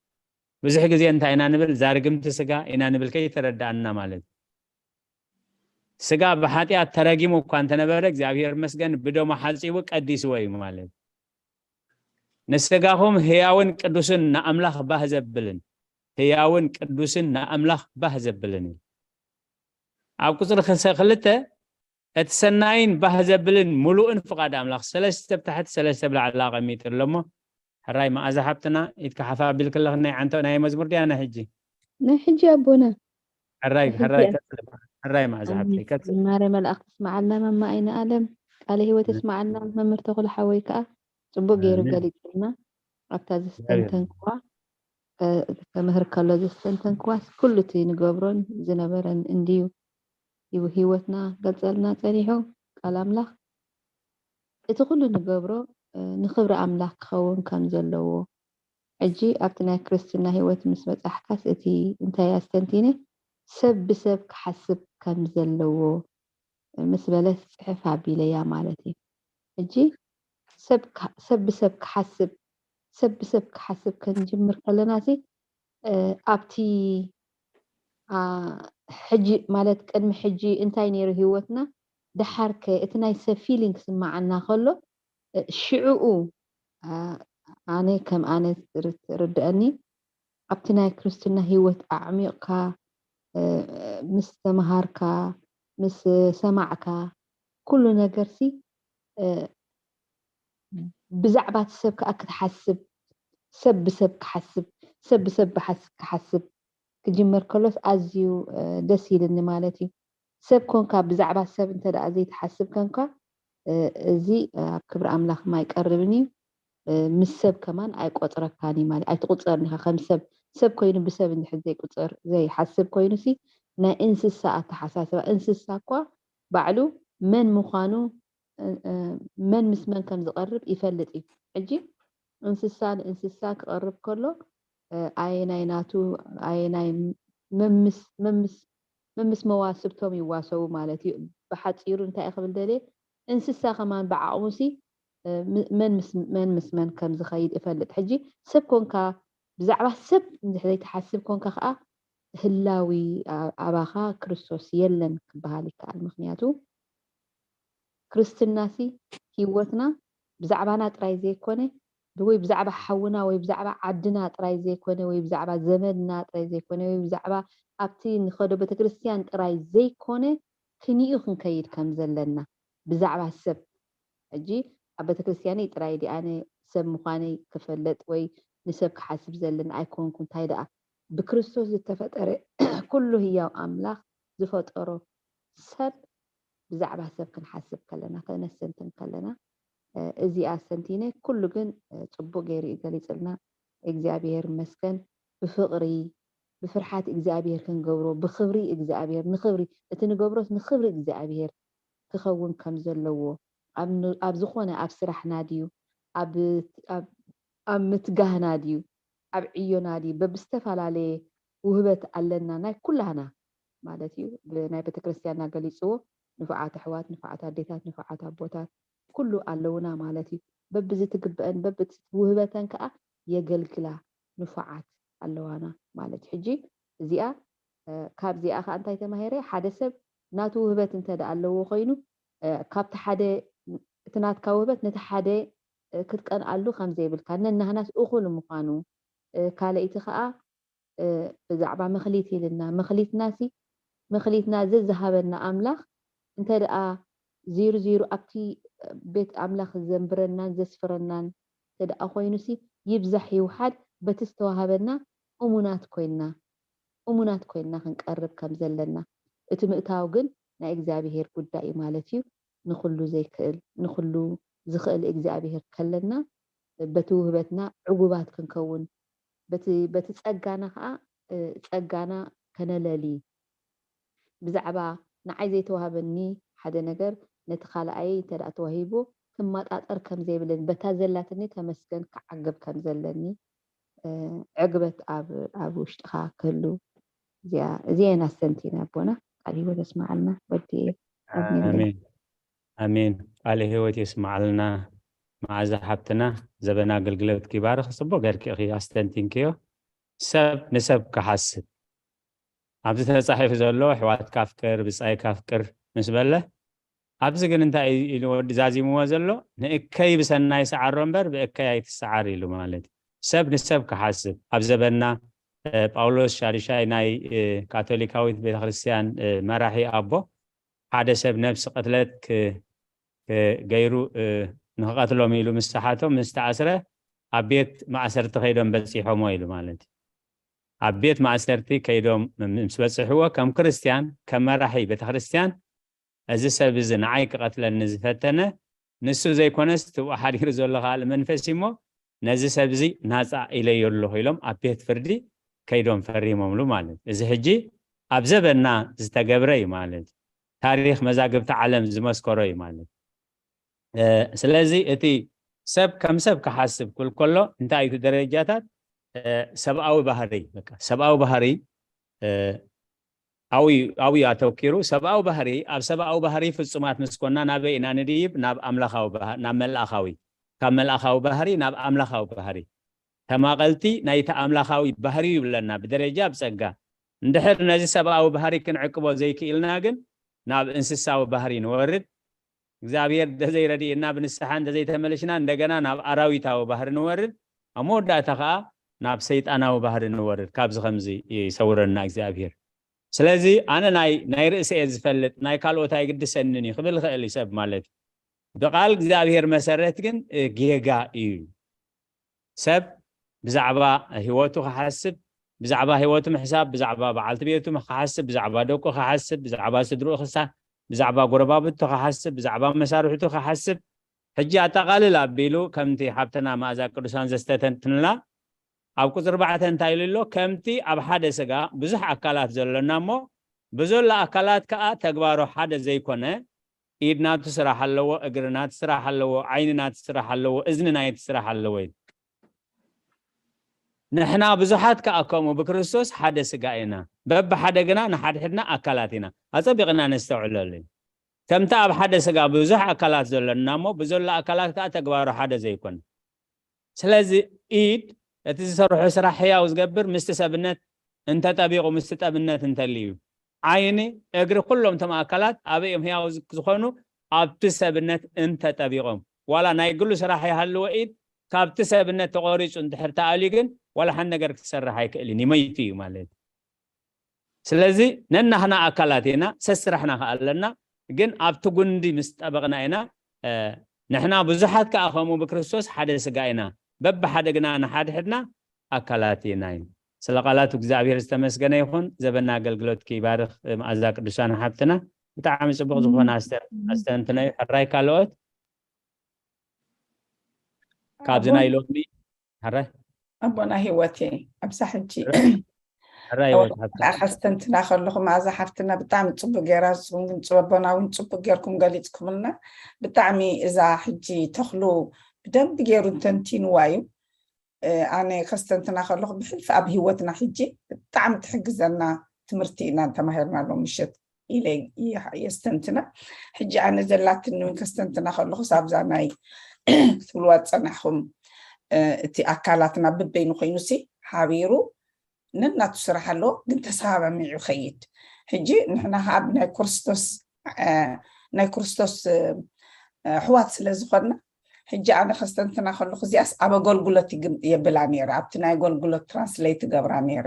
ብዙሕ ግዜ እንታይ ኢና ንብል? ዛርግምቲ ስጋ ኢና ንብል ከይተረዳእና ማለት። ስጋ ብሓጢኣት ተረጊሙ እኳ እንተነበረ እግዚኣብሔር መስገን ብደሙ ሓጺቡ ቀዲስዎ እዩ ማለት። ንስጋኹም ህያውን ቅዱስን ንኣምላኽ ባህ ዘብልን፣ ህያውን ቅዱስን ንኣምላኽ ባህ ዘብልን እዩ። ኣብ ቁጽሪ ክልተ እቲ ሰናይን ባህ ዘብልን ምሉእን ፍቓድ ኣምላኽ ሰለስተ ብታሕቲ ሰለስተ ብላዕሊ ኣቐሚጡ ኣሎ እሞ፣ ሕራይ መኣዛ ሓብትና ኢድካ ሓፍ ኣቢልክለኽ ናይ ዓንቶ ናይ መዝሙር ድያ ናይ ሕጂ? ናይ ሕጂ ኣቦና። ሕራይ፣ ናይ ሕጂ ሕራይ እያ። ቀጽል። ሕራይ መኣዛ ሓብተይ ኣሜን። ቀጽል። ዝማሬ መላእክት ይስማዓልና ማማ ኣይነ ኣለም። ቃለ ህይወት ኣሜን። ይስማዓልና መምህር ተኽሉ ሓወይ ከኣ ጽቡቅ ገይሩ ኣሜን። ገሊጽልና። ኣብታ እግዚኣብሔር ዘስተንተንክዋ፣ እ፣ ክምህር ከሎ ዘስተንተንክዋስ ኩሉ እቲ ንገብሮን ዝነበረን እንድዩ። ይው ህይወትና ገልጸልና ጸኒሑ ቃል ኣምላኽ። እቲ ኩሉ ንገብሮ፣ እ፣ ንኽብሪ ኣምላኽ ክኸውን ከም ዘለዎ። ሕጂ ኣብቲ ናይ ክርስትና ህይወት ምስ በጻሕካስ እቲ እንታይ ኣስተንቲነ? ሰብ ብሰብ ክሓስብ ከም ዘለዎ ምስ በለ ጽሕፍ ኣቢለያ ማለት እዩ። ሕጂ ሰብ ካ-፣ ሰብ ብሰብ ክሓስብ፣ ሰብ ብሰብ ክሓስብ ክንጅምር ከለና ሲ፣ እ፣ ኣብቲ፣ ኣ፣ ሕጂ ማለት ቅድሚ ሕጂ እንታይ ነይሩ ህይወትና፣ ደሓርከ እቲ ናይ ሰብ ፊሊንግ ክስምዓና ከሎ፣ እ፣ ሽዕኡ፣ ኣ፣ ኣነ ከም ኣነ ዝር-፣ ዝርድአኒ ኣብቲ ናይ ክርስትና ህይወት ኣዕሚቕካ፣ እ፣ ምስ ተመሃርካ፣ ምስ ሰማዕካ፣ ኩሉ ነገርሲ፣ እ፣ ብዛዕባ እቲ ሰብ ከኣ ክትሓስብ፣ ሰብ ብሰብ ክሓስብ፣ ሰብ ብሰብ ብሓስ-፣ ክሓስብ ክጅመር ከሎስ ኣዝዩ፣ እ፣ ደስ ኢልኒ ማለት እዩ። ሰብ ኮንካ ብዛዕባ ሰብ እንተ ደኣ ዘይትሓስብ ኮንካ፣ እ፣ እዚ ኣብ ክብሪ ኣምላኽ ኣይቀርብን እዩ። እ፣ ምስ ሰብ ከማን ኣይቆጽረካን እዩ ማለት፣ ኣይትቁጸርን ኢኻ ከም ሰብ። ሰብ ኮይኑ ብሰብ እንድሕር ዘይቁጸር፣ ዘይሓስብ ኮይኑሲ ናይ እንስሳ ኣተሓሳስባ፣ እንስሳ እኳ ባዕሉ መን ምዃኑ፣ እ፣ እ፣ መን ምስ መን ከም ዝቐርብ ይፈልጥ እዩ። ሕጂ እንስሳ ንእንስሳ ክቐርብ ከሎ፣ እ፣ ኣየናይ ናቱ፣ ኣየናይ መምስ-፣ መምስ-፣ መምስ መዋስብቶም ይዋሰቡ ማለት እዩ። ብሓጺሩ እንታይ እየ ክብል ደልየ፣ እንስሳ ከማን ብዓቕሙሲ፣ እ፣ ም-፣ መን ምስ፣ መን ምስ መን ከም ዝኸይድ እፈልጥ። ሕጂ ሰብ ኮንካ ብዛዕባ ሰብ እንድሕር ዘይትሓስብ ኮንካ ከኣ ህላዊ ኣ-፣ ኣባኻ ክርስቶስ የለን ክበሃል ይከኣል። ምኽንያቱ ክርስትናሲ ህይወትና ብዛዕባና ጥራይ ዘይኮነ፣ ወይ ብዛዕባ ሓውና ወይ ብዛዕባ ዓድና ጥራይ ዘይኮነ፣ ወይ ብዛዕባ ዘመድና ጥራይ ዘይኮነ፣ ወይ ብዛዕባ ኣብቲ ንኸዶ ቤተክርስትያን ጥራይ ዘይኮነ፣ ክንዩ ክንከይድ ከም ዘለና፣ ብዛዕባ ሰብ። ሕጂ ኣብ ቤተክርስትያነይ ጥራይ ድየ ኣነ ሰብ ምዃነይ ክፈልጥ ወይ ንሰብ ክሓስብ ዘለና ኣይኮንኩ፣ እንታይ ደኣ ብክርስቶስ ዝተፈጠረ ኩሉ ህያው ኣምላኽ ዝፈጠሮ ሰብ ብዛዕባ ሰብ ክንሓስብ ከለና፣ ከነስተንትን ከለና፣ እ፣ እዚኣ ኣስተንቲነ፣ ኩሉ ግን፣ እ፣ ጽቡቕ ገይሩ እዩ ገሊጽልና። እግዚኣብሔር ይመስገን። ብፍቕሪ፣ ብፍርሓት እግዚኣብሔር ክንገብሮ፣ ብኽብሪ እግዚኣብሔር፣ ንኽብሪ፣ እቲ ንገብሮስ ንኽብሪ እግዚኣብሔር ክኸውን ከም ዘለዎ፣ ኣብ ን-፣ ኣብ ዝኾነ፣ ኣብ ስራሕና ድዩ፣ ኣብ፣ ኣብ፣ ኣብ ምትጋህና ድዩ፣ ኣብ ዕዮና ድዩ፣ በብዝተፈላለየ ውህበት ኣለና፣ ናይ ኩላህና ማለት እዩ። ብናይ ቤተክርስትያንና ገሊፅዎ፣ ንፉዓት ኣሕዋት፣ ንፉዓት ኣዴታት፣ ንፉዓት ኣቦታት ኩሉ ኣለውና ማለት እዩ። በብዝትግበአን በብዝትውህበተን ከዓ የገልግላ ንፉዓት ኣለዋና ማለት እዩ። ሕጂ እዚኣ ካብዚኣ ከዓ እንታይ ተማሂረ? ሓደ ሰብ ናቱ ውህበት እንተ ደኣ ኣለዎ ኮይኑ ካብቲ ሓደ እቲ ናትካ ውህበት ነቲ ሓደ ክትቀንኣሉ ከም ዘይብልካ፣ ነናህናስ እኹል ምዃኑ፣ ካልኣይቲ ከዓ ብዛዕባ መኽሊት ኢልና፣ መኽሊትናሲ መኽሊትና ዘዝሃበና ኣምላኽ እንተ ደኣ ዚሩ ዚሩ ኣብቲ ቤት ኣምላኽ ዘንብረናን ዘስፍረናን እንተ ደኣ ኮይኑሲ ይብዛሕ ይውሓድ በቲ ዝተዋሃበና እሙናት ኮይንና እሙናት ኮይንና ክንቀርብ ከም ዘለና፣ እቲ ምእታው ግን ናይ እግዚኣብሄር ጉዳይ እዩ ማለት እዩ። ንኹሉ ዘይክእል ንኹሉ ዝኽእል እግዚኣብሄር ከለና በቲ ውህበትና ዕጉባት ክንከውን በቲ በቲ ጸጋና ከዓ ጸጋና ከነለሊ ብዛዕባ ንዓይ ዘይተዋህበኒ ሓደ ነገር ነቲ ካልኣይ እንተ ደኣ ተዋሂቡ ክመጣጠር ከም ዘይብለኒ በታ ዘላትኒ ከመስገን ክዓግብ ከም ዘለኒ ዕግበት ኣብ ኣብ ውሽጥኻ ክህሉ እዚኣ እዚኤን ኣስተንቲና ኣቦና ቃል ህይወት የስመዓልና ወዲ ኣሜን። ኣሜን። ቃለ ህይወት የስመዓልና። መዓዛ ሓብትና ዘበና ኣገልግሎት ይባርኽ። ጽቡቕ ጌርኪ ኢኺ ኣስተንቲንክዮ። ሰብ ንሰብ ክሓስብ ኣብዚ ተጻሒፉ ዘሎ ኣሕዋትካ ኣፍቅር ብጻይካ ኣፍቅር ምስ በለ ኣብዚ ግን እንታይ ኢሉ ወዲ ዛዚምዎ ዘሎ ንእከይ ብሰናይ ሰዓሮ እምበር ብእከይ ኣይትሰዓር ኢሉ ማለት እዩ። ሰብ ንሰብ ክሓስብ ኣብ ዘበና ጳውሎስ ሻድሻይ ናይ ካቶሊካዊት ቤተክርስትያን መራሒ ኣቦ ሓደ ሰብ ነብሲ ቅትለት ገይሩ ንክቀትሎም ኢሉ ምስ ሰሓቶም ምስ ተኣስረ ኣብ ቤት ማእሰርቲ ከይዶም በፂሖሞ ኢሉ ማለት እዩ። ኣብ ቤት ማእሰርቲ ከይዶም ምስ በፅሕዎ ከም ክርስትያን ከም መራሒ ቤተክርስትያን እዚ ሰብ እዚ ንዓይ ክቐትለኒ ዝፈተነ ንሱ ዘይኮነስ ትብኡ ሓዲሩ ዘሎ ካልእ መንፈስ እሞ ነዚ ሰብ እዚ ናፃ ኢለዮ ኣለኹ ኢሎም ኣብ ቤት ፍርዲ ከይዶም ፈሪሞምሉ ማለት እዚ ሕጂ ኣብ ዘበና ዝተገብረ እዩ ማለት ታሪክ መዛግብቲ ዓለም ዝመስከሮ እዩ ማለት ስለዚ እቲ ሰብ ከም ሰብ ክሓስብ ክብል ከሎ እንታይ እዩ ደረጃታት ሰብኣዊ ባህሪ ሰብኣዊ ባህሪ ኣብዩ ኣተኪሩ ሰብኣዊ ባህሪ ኣብ ሰብኣዊ ባህሪ ፍፁማት ምስኮና ናበይ ኢና ንድይብ ናብ ኣምላካዊ ናብ መልኣካዊ ካብ መልኣካዊ ባህሪ ናብ ኣምላካዊ ባህሪ ተማቐልቲ ናይቲ ኣምላካዊ ባህሪ ይብለና ብደረጃ ብፀጋ እንድሕር ነዚ ሰብኣዊ ባህሪ ክንዕቅቦ ዘይክኢልና ግን ናብ እንስሳዊ ባህሪ ንወርድ እግዚኣብሔር እንተዘይረድእና ብንስሓ እንተዘይተመለሽና እንደገና ናብ ኣራዊታዊ ባህሪ ንወርድ ኣብ መወዳእታ ከዓ ናብ ሰይጣናዊ ባህሪ ንወርድ ካብዚ ከምዚ ይሰውረና እግዚኣብሔር ስለዚ ኣነ ናይ ናይ ርእሰ እየ ዝፈልጥ ናይ ካልኦት ኣይግድሰንን እዩ ክብል ክእል እዩ ሰብ ማለት እዩ ብቃል እግዚኣብሔር መሰረት ግን ጌጋ እዩ ሰብ ብዛዕባ ህይወቱ ክሓስብ ብዛዕባ ህይወቱ ምሕሳብ ብዛዕባ በዓልቲ ቤቱ ክሓስብ ብዛዕባ ደቁ ክሓስብ ብዛዕባ ስድርኡ ክሳ ብዛዕባ ጎረባብቱ ክሓስብ ብዛዕባ መሳርሕቱ ክሓስብ ሕጂ ኣጠቓልል ኣቢሉ ከምቲ ሓብትና መኣዛ ቅዱሳን ዘስተተንትንልና ኣብ ቁፅሪ ባዕተ እንታይ ኢሉ ኣሎ ከምቲ ኣብ ሓደ ስጋ ብዙሕ ኣካላት ዘሎና እሞ ብዘሎ ኣካላት ከዓ ተግባሩ ሓደ ዘይኮነ ኢድ ናቱ ስራሕ ኣለዎ እግሪ ናቱ ስራሕ ኣለዎ ዓይኒ ናቱ ስራሕ ኣለዎ እዝኒ ናይቲ ስራሕ ኣለዎ ኢሉ ንሕና ብዙሓት ከዓ ከምኡ ብክርስቶስ ሓደ ስጋ ኢና በብሓደ ግና ንሓድሕድና ኣካላት ኢና ኣፀቢቕና ነስተውዕለሉ ከምቲ ኣብ ሓደ ስጋ ብዙሕ ኣካላት ዘሎና እሞ ብዘሎ ኣካላት ከዓ ተግባሩ ሓደ ዘይኮነ ስለዚ ኢድ እቲ ዝሰርሖ ስራሕ ሕያው ዝገብር ምስቲ ሰብነት እንተጠቢቑ ምስቲ ጠብነት እንተልዩ ዓይኒ እግሪ ኩሎም ቶም ኣካላት ኣበይ እዮም ሕያው ዝኾኑ ኣብቲ ሰብነት እንተጠቢቖም ዋላ ናይ ግሉ ስራሕ ይሃልዎ ኢድ ካብቲ ሰብነት ተቆሪፁ እንድሕር ተኣልዩ ግን ዋላ ሓን ነገር ክሰርሕ ኣይክእልን ይመይቱ እዩ ማለት ስለዚ ነናህና ኣካላት ኢና ሰስራሕና ከኣለና ግን ኣብቲ ጉንዲ ምስ ጠበቕና ኢና ንሕና ብዙሓት ከዓ ከምኡ ብክርስቶስ ሓደ ስጋ ኢና በብሓደ ግና ንሓድሕድና ኣካላት ኢና እዩ ስለ ቃላቱ እግዚኣብሔር ዝተመስገነ ይኹን ዘበና ኣገልግሎት ክይባርክ መኣዛ ቅዱሳን ሓብትና ብጣዕሚ ፅቡቅ ዝኾነ ኣስተንትነዩ ሕራይ ካልኦት ካብዚ ናይ ሎሚ ሕራይ ኣቦና ህይወቴ ኣብዛ ሕጂ ሕራይ ከስተንትና ከለኹ መኣዛ ሓፍትና ብጣዕሚ ፅቡቅ ገይራ ዝፅቡና እውን ፅቡቅ ገይርኩም ገሊፅኩምልና ብጣዕሚ እዛ ሕጂ ተኽሉ ብደንብ ገይሩ እንተንቲንዋ እዩ ኣነ ከስተንትና ከለኹ ብሕልፊ ኣብ ሂወትና ሕጂ ብጣዕሚ ትሕግዘና ትምህርቲ ኢና ተማሂርና ሎም ምሸት ኢለ የስተንትና። ሕጂ ኣነ ዘላትኒ እውን ከስተንትና ከለኹ ኣብዛ ናይ ክትብልዋ ዝፀናሕኹም እቲ ኣካላትና ብበይኑ ኮይኑሲ ሓቢሩ ነናቱ ስራሕ ኣለዎ፣ ግን ተሰማሚዑ ይኸይድ። ሕጂ ንሕና ኣብ ናይ ክርስቶስ ናይ ክርስቶስ ኣሕዋት ስለ ዝኾንና ሕጂ ኣነ ከስተንትና ከለኹ እዚኣስ ኣብ ኣገልግሎት የብላ ነይረ፣ ኣብቲ ናይ ኣገልግሎት ትራንስሌት ትገብራ ነይረ።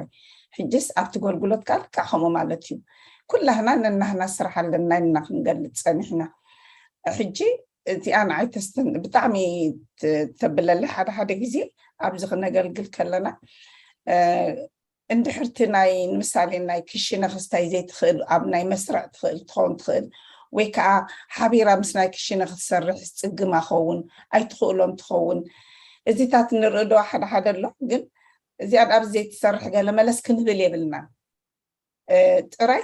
ሕጅስ ኣብቲ ኣገልግሎት ካልካ ከምኡ ማለት እዩ። ኩላህና ነናህና ስራሕ ኣለና ኢልና ክንገልፅ ፀኒሕና። ሕጂ እዚኣ ንዓይ ተስተን ብጣዕሚ ተብለለ ሓደ ሓደ ግዜ ኣብዚ ክነገልግል ከለና እንድሕርቲ ናይ ንምሳሌ ናይ ክሽነ ክስታይ ዘይትኽእል ኣብ ናይ መስርዕ ትኽእል ትኸውን ትኽእል ወይ ከዓ ሓቢራ ምስ ናይ ክሽነ ክትሰርሕ ዝፅግማ ኸውን ኣይትኽእሎም ትኸውን። እዚታት ንርኢ ዶ ሓደ ሓደ ኣሎ፣ ግን እዚኣ ኣብዚ ዘይትሰርሕ ገለ መለስ ክንብል የብልና። ጥራይ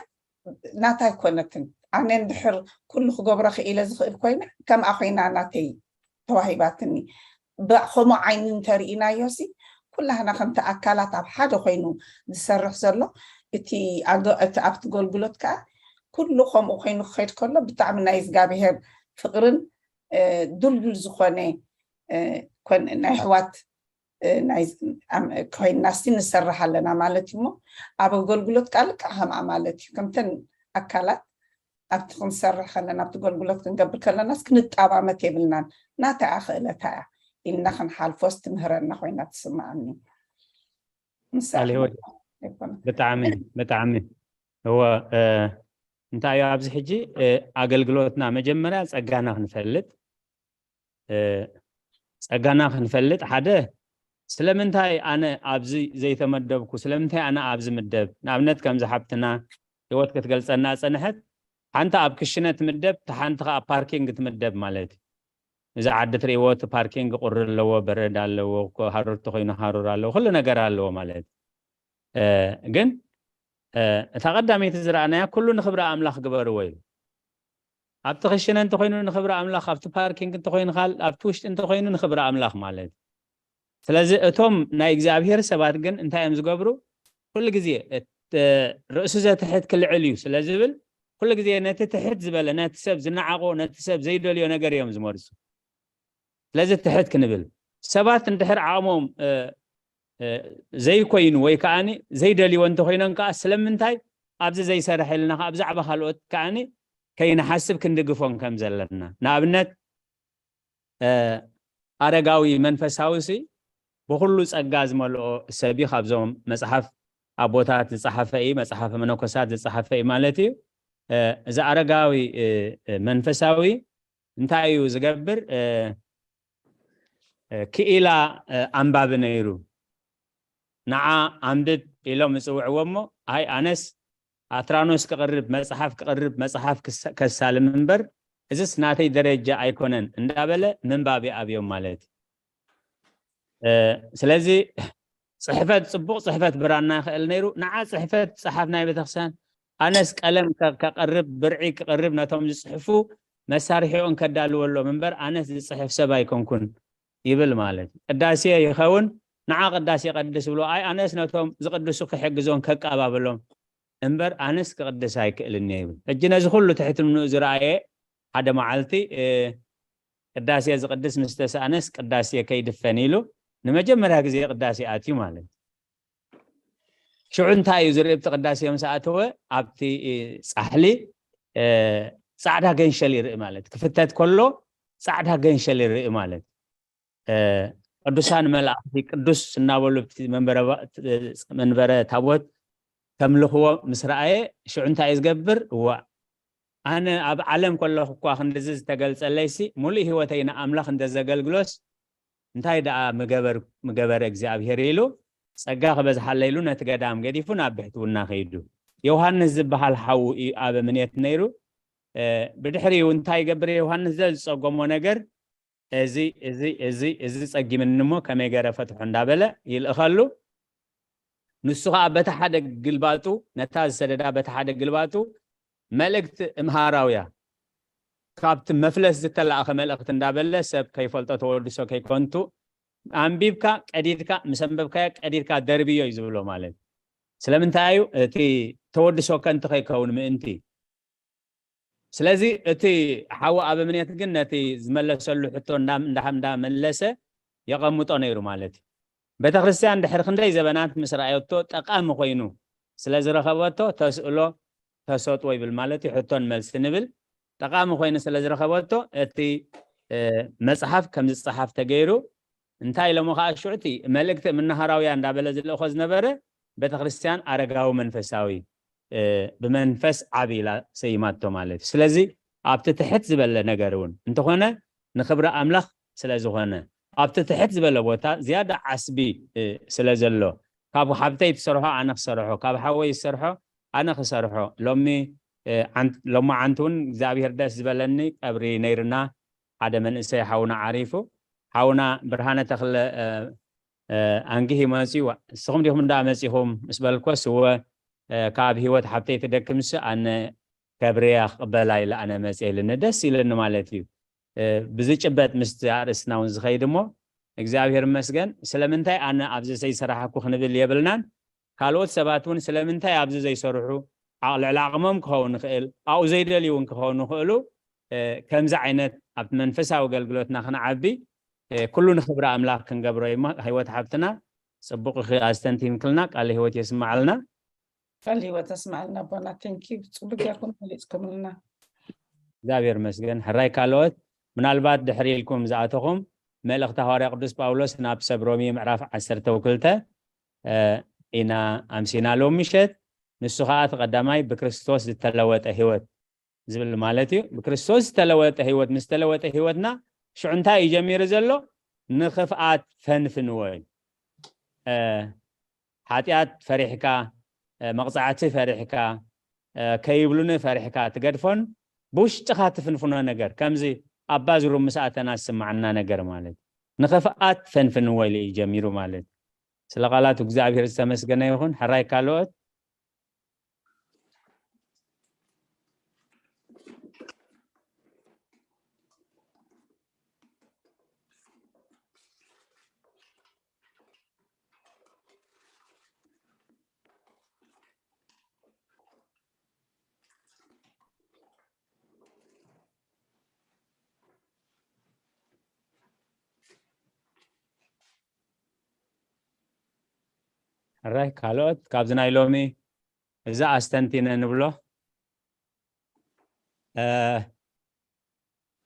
ናታ ኣይኮነትን። ኣነ እንድሕር ኩሉ ክገብሮ ክኢለ ዝኽእል ኮይነ ከምኣ ኮይና ናተይ ተዋሂባትኒ። ከምኡ ዓይኒ እንተርኢናዮ ሲ ኩላህና ከምቲ ኣካላት ኣብ ሓደ ኮይኑ ዝሰርሕ ዘሎ እቲ ኣብቲ ኣገልግሎት ከዓ ኩሉ ከምኡ ኮይኑ ክኸይድ ከሎ ብጣዕሚ ናይ እግዚኣብሄር ፍቅርን ድልዱል ዝኾነ ናይ ኣሕዋት ኮይና ሲ ንሰርሕ ኣለና ማለት እዩ። እሞ ኣብ ኣገልግሎት ከዓ ልክዕ ከምኣ ማለት እዩ። ከምተን ኣካላት ኣብቲ ክንሰርሕ ከለና ኣብቲ ኣገልግሎት ክንገብር ከለናስ ክንጣባመት የብልናን። ናታ እያ ክእለታ እያ ኢልና ክንሓልፎስ ትምህረና ኮይና ትስምዓኒ። ብጣዕሚ ብጣዕሚ እወ። እንታይ እዩ ኣብዚ ሕጂ ኣገልግሎትና መጀመርያ ፀጋና ክንፈልጥ ፀጋና ክንፈልጥ ሓደ ስለምንታይ ኣነ ኣብዚ ዘይተመደብኩ ስለምንታይ ኣነ ኣብዚ ምደብ ንኣብነት ከምዚ ሓብትና ህይወት ክትገልፀና ፀንሐት ሓንቲ ኣብ ክሽነ ትምደብ ሓንቲ ከዓ ኣብ ፓርኪንግ ትምደብ ማለት እዩ። እዚ ዓዲ ትሪእዎ እቲ ፓርኪንግ ቁሪ ኣለዎ፣ በረድ ኣለዎ፣ ሃሩር ተኮይኑ ሃሩር ኣለዎ፣ ኩሉ ነገር ኣለዎ ማለት ግን እታ ቀዳመይቲ ዝረኣናያ ኩሉ ንክብሪ ኣምላኽ ግበርዎ ኢሉ። ኣብቲ ክሽነ እንተኮይኑ ንክብሪ ኣምላኽ፣ ኣብቲ ፓርኪንግ እንተኮይኑ ካል ኣብቲ ውሽጢ እንተኮይኑ ንክብሪ ኣምላኽ ማለት እዩ። ስለዚ እቶም ናይ እግዚኣብሄር ሰባት ግን እንታይ እዮም ዝገብሩ? ኩሉ ግዜ ርእሱ ዘትሕት ክልዕል እዩ ስለ ዝብል ኩሉ ግዜ ነቲ ትሕት ዝበለ ነቲ ሰብ ዝነዓቆ ነቲ ሰብ ዘይደልዮ ነገር እዮም ዝመርፁ። ስለዚ ትሕት ክንብል ሰባት እንድሕር ዓቕሞም ዘይኮይኑ ወይ ከዓ ዘይደልይዎ እንተኮይኖም ከዓ ስለምንታይ ኣብዚ ዘይሰርሕ ኢልና ከዓ ብዛዕባ ካልኦት ከዓ ከይንሓስብ ክንድግፎም ከም ዘለና ንኣብነት ኣረጋዊ መንፈሳዊ ሲ ብኩሉ ፀጋ ዝመልኦ ሰብ እዩ። ካብዞም መፅሓፍ ኣቦታት ዝፀሓፈ እዩ፣ መፅሓፈ መነኮሳት ዝፀሓፈ እዩ ማለት እዩ። እዚ ኣረጋዊ መንፈሳዊ እንታይ እዩ ዝገብር? ክኢላ ኣንባቢ ነይሩ። ንዓ ኣንብብ ኢሎም ይፅውዕዎ እሞ ኣይ ኣነስ ኣትራኖስ ክቕርብ መፅሓፍ ክቕርብ መፅሓፍ ከሳልም እምበር እዝስ ናተይ ደረጃ ኣይኮነን እንዳበለ ምንባብ ይኣብዮም ማለት እዩ። ስለዚ ፅሕፈት ፅቡቕ ፅሕፈት ብራና ይኽእል ነይሩ። ንዓ ፅሕፈት ፀሓፍ ናይ ቤተክርስትያን ኣነስ ቀለም ከቕርብ ብርዒ ክቕርብ ነቶም ዝፅሕፉ መሳርሒኦን ከዳልወሎም እምበር ኣነስ ዝፅሕፍ ሰብ ኣይኮንኩን ይብል ማለት እዩ። ቅዳሴ ይኸውን ንዓ ቅዳሴ ቀድስ ብሎ ኣይ ኣነስ ነቶም ዝቅድሱ ክሕግዞን ከቀባብሎም እምበር ኣነስ ክቅድስ ኣይክእልን እየ ይብል። ሕጂ ነዚ ኩሉ ትሕትንኡ ዝረኣየ ሓደ መዓልቲ ቅዳሴ ዝቅድስ ምስ ተሰኣነስ ቅዳሴ ከይድፈን ኢሉ ንመጀመርያ ግዜ ቅዳሴ ኣትዩ ማለት እዩ። ሽዑ እንታይ እዩ ዝርኢ? ኣብቲ ቅዳሴ ምስ ኣተወ ኣብቲ ፃሕሊ ፃዕዳ ገንሸል ይርኢ ማለት ክፍተት ከሎ ፃዕዳ ገንሸል ይርኢ ማለት ቅዱሳን መላእክቲ ቅዱስ እናበሉ መንበረ ታቦት ከምልኽዎ ምስ ረኣየ ሽዑ እንታይ እዩ ዝገብር? እዋ ኣነ ኣብ ዓለም ከለኹ እኳ ክንድዚ ዝተገልፀለይሲ ሙሉእ ህይወተይ ንኣምላኽ እንተዘገልግሎስ እንታይ ደኣ ምገበረ እግዚኣብሄር ኢሉ ፀጋ ክበዝሓለ ኢሉ ነቲ ገዳም ገዲፉ ናብ ብሕትውና ከይዱ። ዮሃንስ ዝበሃል ሓዉ እዩ ኣበ ምኔት ነይሩ። ብድሕሪኡ እንታይ ይገብር? ዮሃንስ ዘዝፀገሞ ነገር እዚ እዚ እዚ እዚ ፀጊምኒ እሞ ከመይ ገረ ፈትሖ እንዳበለ ይልእኸሉ። ንሱ ከዓ በቲ ሓደ ግልባጡ ነታ ዝሰደዳ በቲ ሓደ ግልባጡ መልእክቲ እምሃራውያ ካብቲ መፍለስ ዝተላእኸ መልእክቲ እንዳበለ ሰብ ከይፈልጦ ተወድሶ ከይኮንቱ ኣንቢብካ ቀዲድካ፣ ምስ ኣንበብካዮ ቀዲድካ ደርብዮ እዩ ዝብሎ ማለት። ስለምንታይ እዩ? እቲ ተወድሶ ከንቱ ከይከውን ምእንቲ። ስለዚ እቲ ሓው ኣበምኔት ግን ነቲ ዝመለሰሉ ሕቶ እንዳ-፣ እንዳ-፣ እንዳመለሰ የቐምጦ ነይሩ ማለት እዩ። ቤተክርስትያን ድሕሪ ክንደይ ዘበናት ምስ ረኣየቶ ጠቓሚ ኮይኑ ስለ ዝረኸበቶ ተስእሎ፣ ተሰጥኦ ይብል ማለት እዩ። ሕቶን መልሲ ንብል። ጠቓሚ ኮይኑ ስለ ዝረኸበቶ እቲ፣ እ፣ መጽሓፍ ከም ዝጸሓፍ ተገይሩ። እንታይ ኢሎሞ ከዓ ሽዑ እቲ መልእክቲ እምነ ሃራውያ እንዳበለ ዝልእኾ ዝነበረ ቤተክርስትያን ኣረጋዊ መንፈሳዊ፣ እ፣ ብመንፈስ ዓቢ ኢላ ሰይማቶ ማለት እዩ። ስለዚ ኣብቲ ትሕት ዝበለ ነገር እውን እንተኾነ ንኽብሪ ኣምላኽ ስለ ዝኾነ ኣብቲ ትሕት ዝበለ ቦታ ዝያዳ ዓስቢ፣ እ፣ ስለ ዘሎ ካብ ሓብተይ ትሰርሖ ኣነ ክሰርሖ፣ ካብ ሓወይ ዝሰርሖ ኣነ ክሰርሖ። ሎሚ፣ እ፣ ዓን-፣ ሎማዓንቲ እውን እግዚኣብሔር ደስ ዝበለኒ ቀብሪ ነይርና። ሓደ መንእሰይ ሓውና ዓሪፉ። ሓውና ብርሃነ ተኽለ፣ እ፣ እ፣ ኣንጊህ ይመጽኡ። ንስኹም ዲኹም እንዳ መጺኹም ምስ በልኮስ እወ፣ እ፣ ካብ ህይወት ሓብተይ ትደክምስ ኣነ ከብርያ ክቕበላ ኢለ ኣነ መጽእ ኢልኒ ደስ ኢልኒ ማለት እዩ። እ፣ ብዝጭበጥ ምስቲ ኣርእስትና እውን ዝኸይድ እሞ እግዚኣብሔር ይመስገን። ስለምንታይ ኣነ ኣብዚ ዘይሰራሕኩ ክንብል የብልናን። ካልኦት ሰባት እውን ስለምንታይ ኣብዚ ዘይሰርሑ፣ ዓቕ-፣ ልዕሊ ዓቕሞም ክኸውን ይኽእል፣ ኣብኡ ዘይደልዩ እውን ክኸውን ይኽእሉ። እ፣ ከምዚ ዓይነት ኣብቲ መንፈሳዊ ኣገልግሎትና ክንዓቢ፣ እ፣ ኩሉ ንኽብሪ ኣምላኽ ክንገብሮ እዩ እሞ፣ ህይወት ሓብትና ጽቡቕ ኢኺ ኣስተንቲንክልና፣ ቃለ ህይወት የስምዓልና። ቃል ህይወት ኣስምዓልና ኣቦና። ቴንኪዩ፣ ጽቡቅ ጌርኩም ገሊጽኩምልና። እግዚኣብሔር ይመስገን። ሕራይ ካልኦት፣ ምናልባት ድሕሪ ኢልኩም ዝኣተኹም፣ መልእኽቲ ሃዋርያ ቅዱስ ጳውሎስ ናብ ሰብ ሮሜ ምዕራፍ ዓሰርተ ክልተ፣ እ፣ ኢና ኣምሲና ሎም ምሸት። ንሱ ኸኣ እቲ ቀዳማይ ብክርስቶስ ዝተለወጠ ህይወት ዝብል ማለት እዩ። ብክርስቶስ ዝተለወጠ ህይወት፣ ምስ ተለወጠ ህይወትና ሽዑ እንታይ እዩ ጀሚሩ ዘሎ? ንኽፍኣት ፈንፍንዎ እዩ። እ፣ ሓጢኣት ፈሪሕካ፣ እ፣ መቕጻዕቲ ፈሪሕካ፣ እ፣ ከይብሉኒ ፈሪሕካ ትገድፎን ብውሽጥኻ ትፍንፍኖ ነገር፣ ከምዚ ኣብ ባዝሩም ምስ ኣተና ዝስምዓና ነገር ማለት እዩ። ንኽፍኣት ፈንፍንዎ ኢሉ እዩ ጀሚሩ ማለት እዩ። ስለ ቃላቱ እግዚኣብሔር ዝተመስገነ ይኹን። ሕራይ ካልኦት። ሕራይ ካልኦት ካብዚ ናይ ሎሚ እዚ ኣስተንቲነ ንብሎ፣ እ፣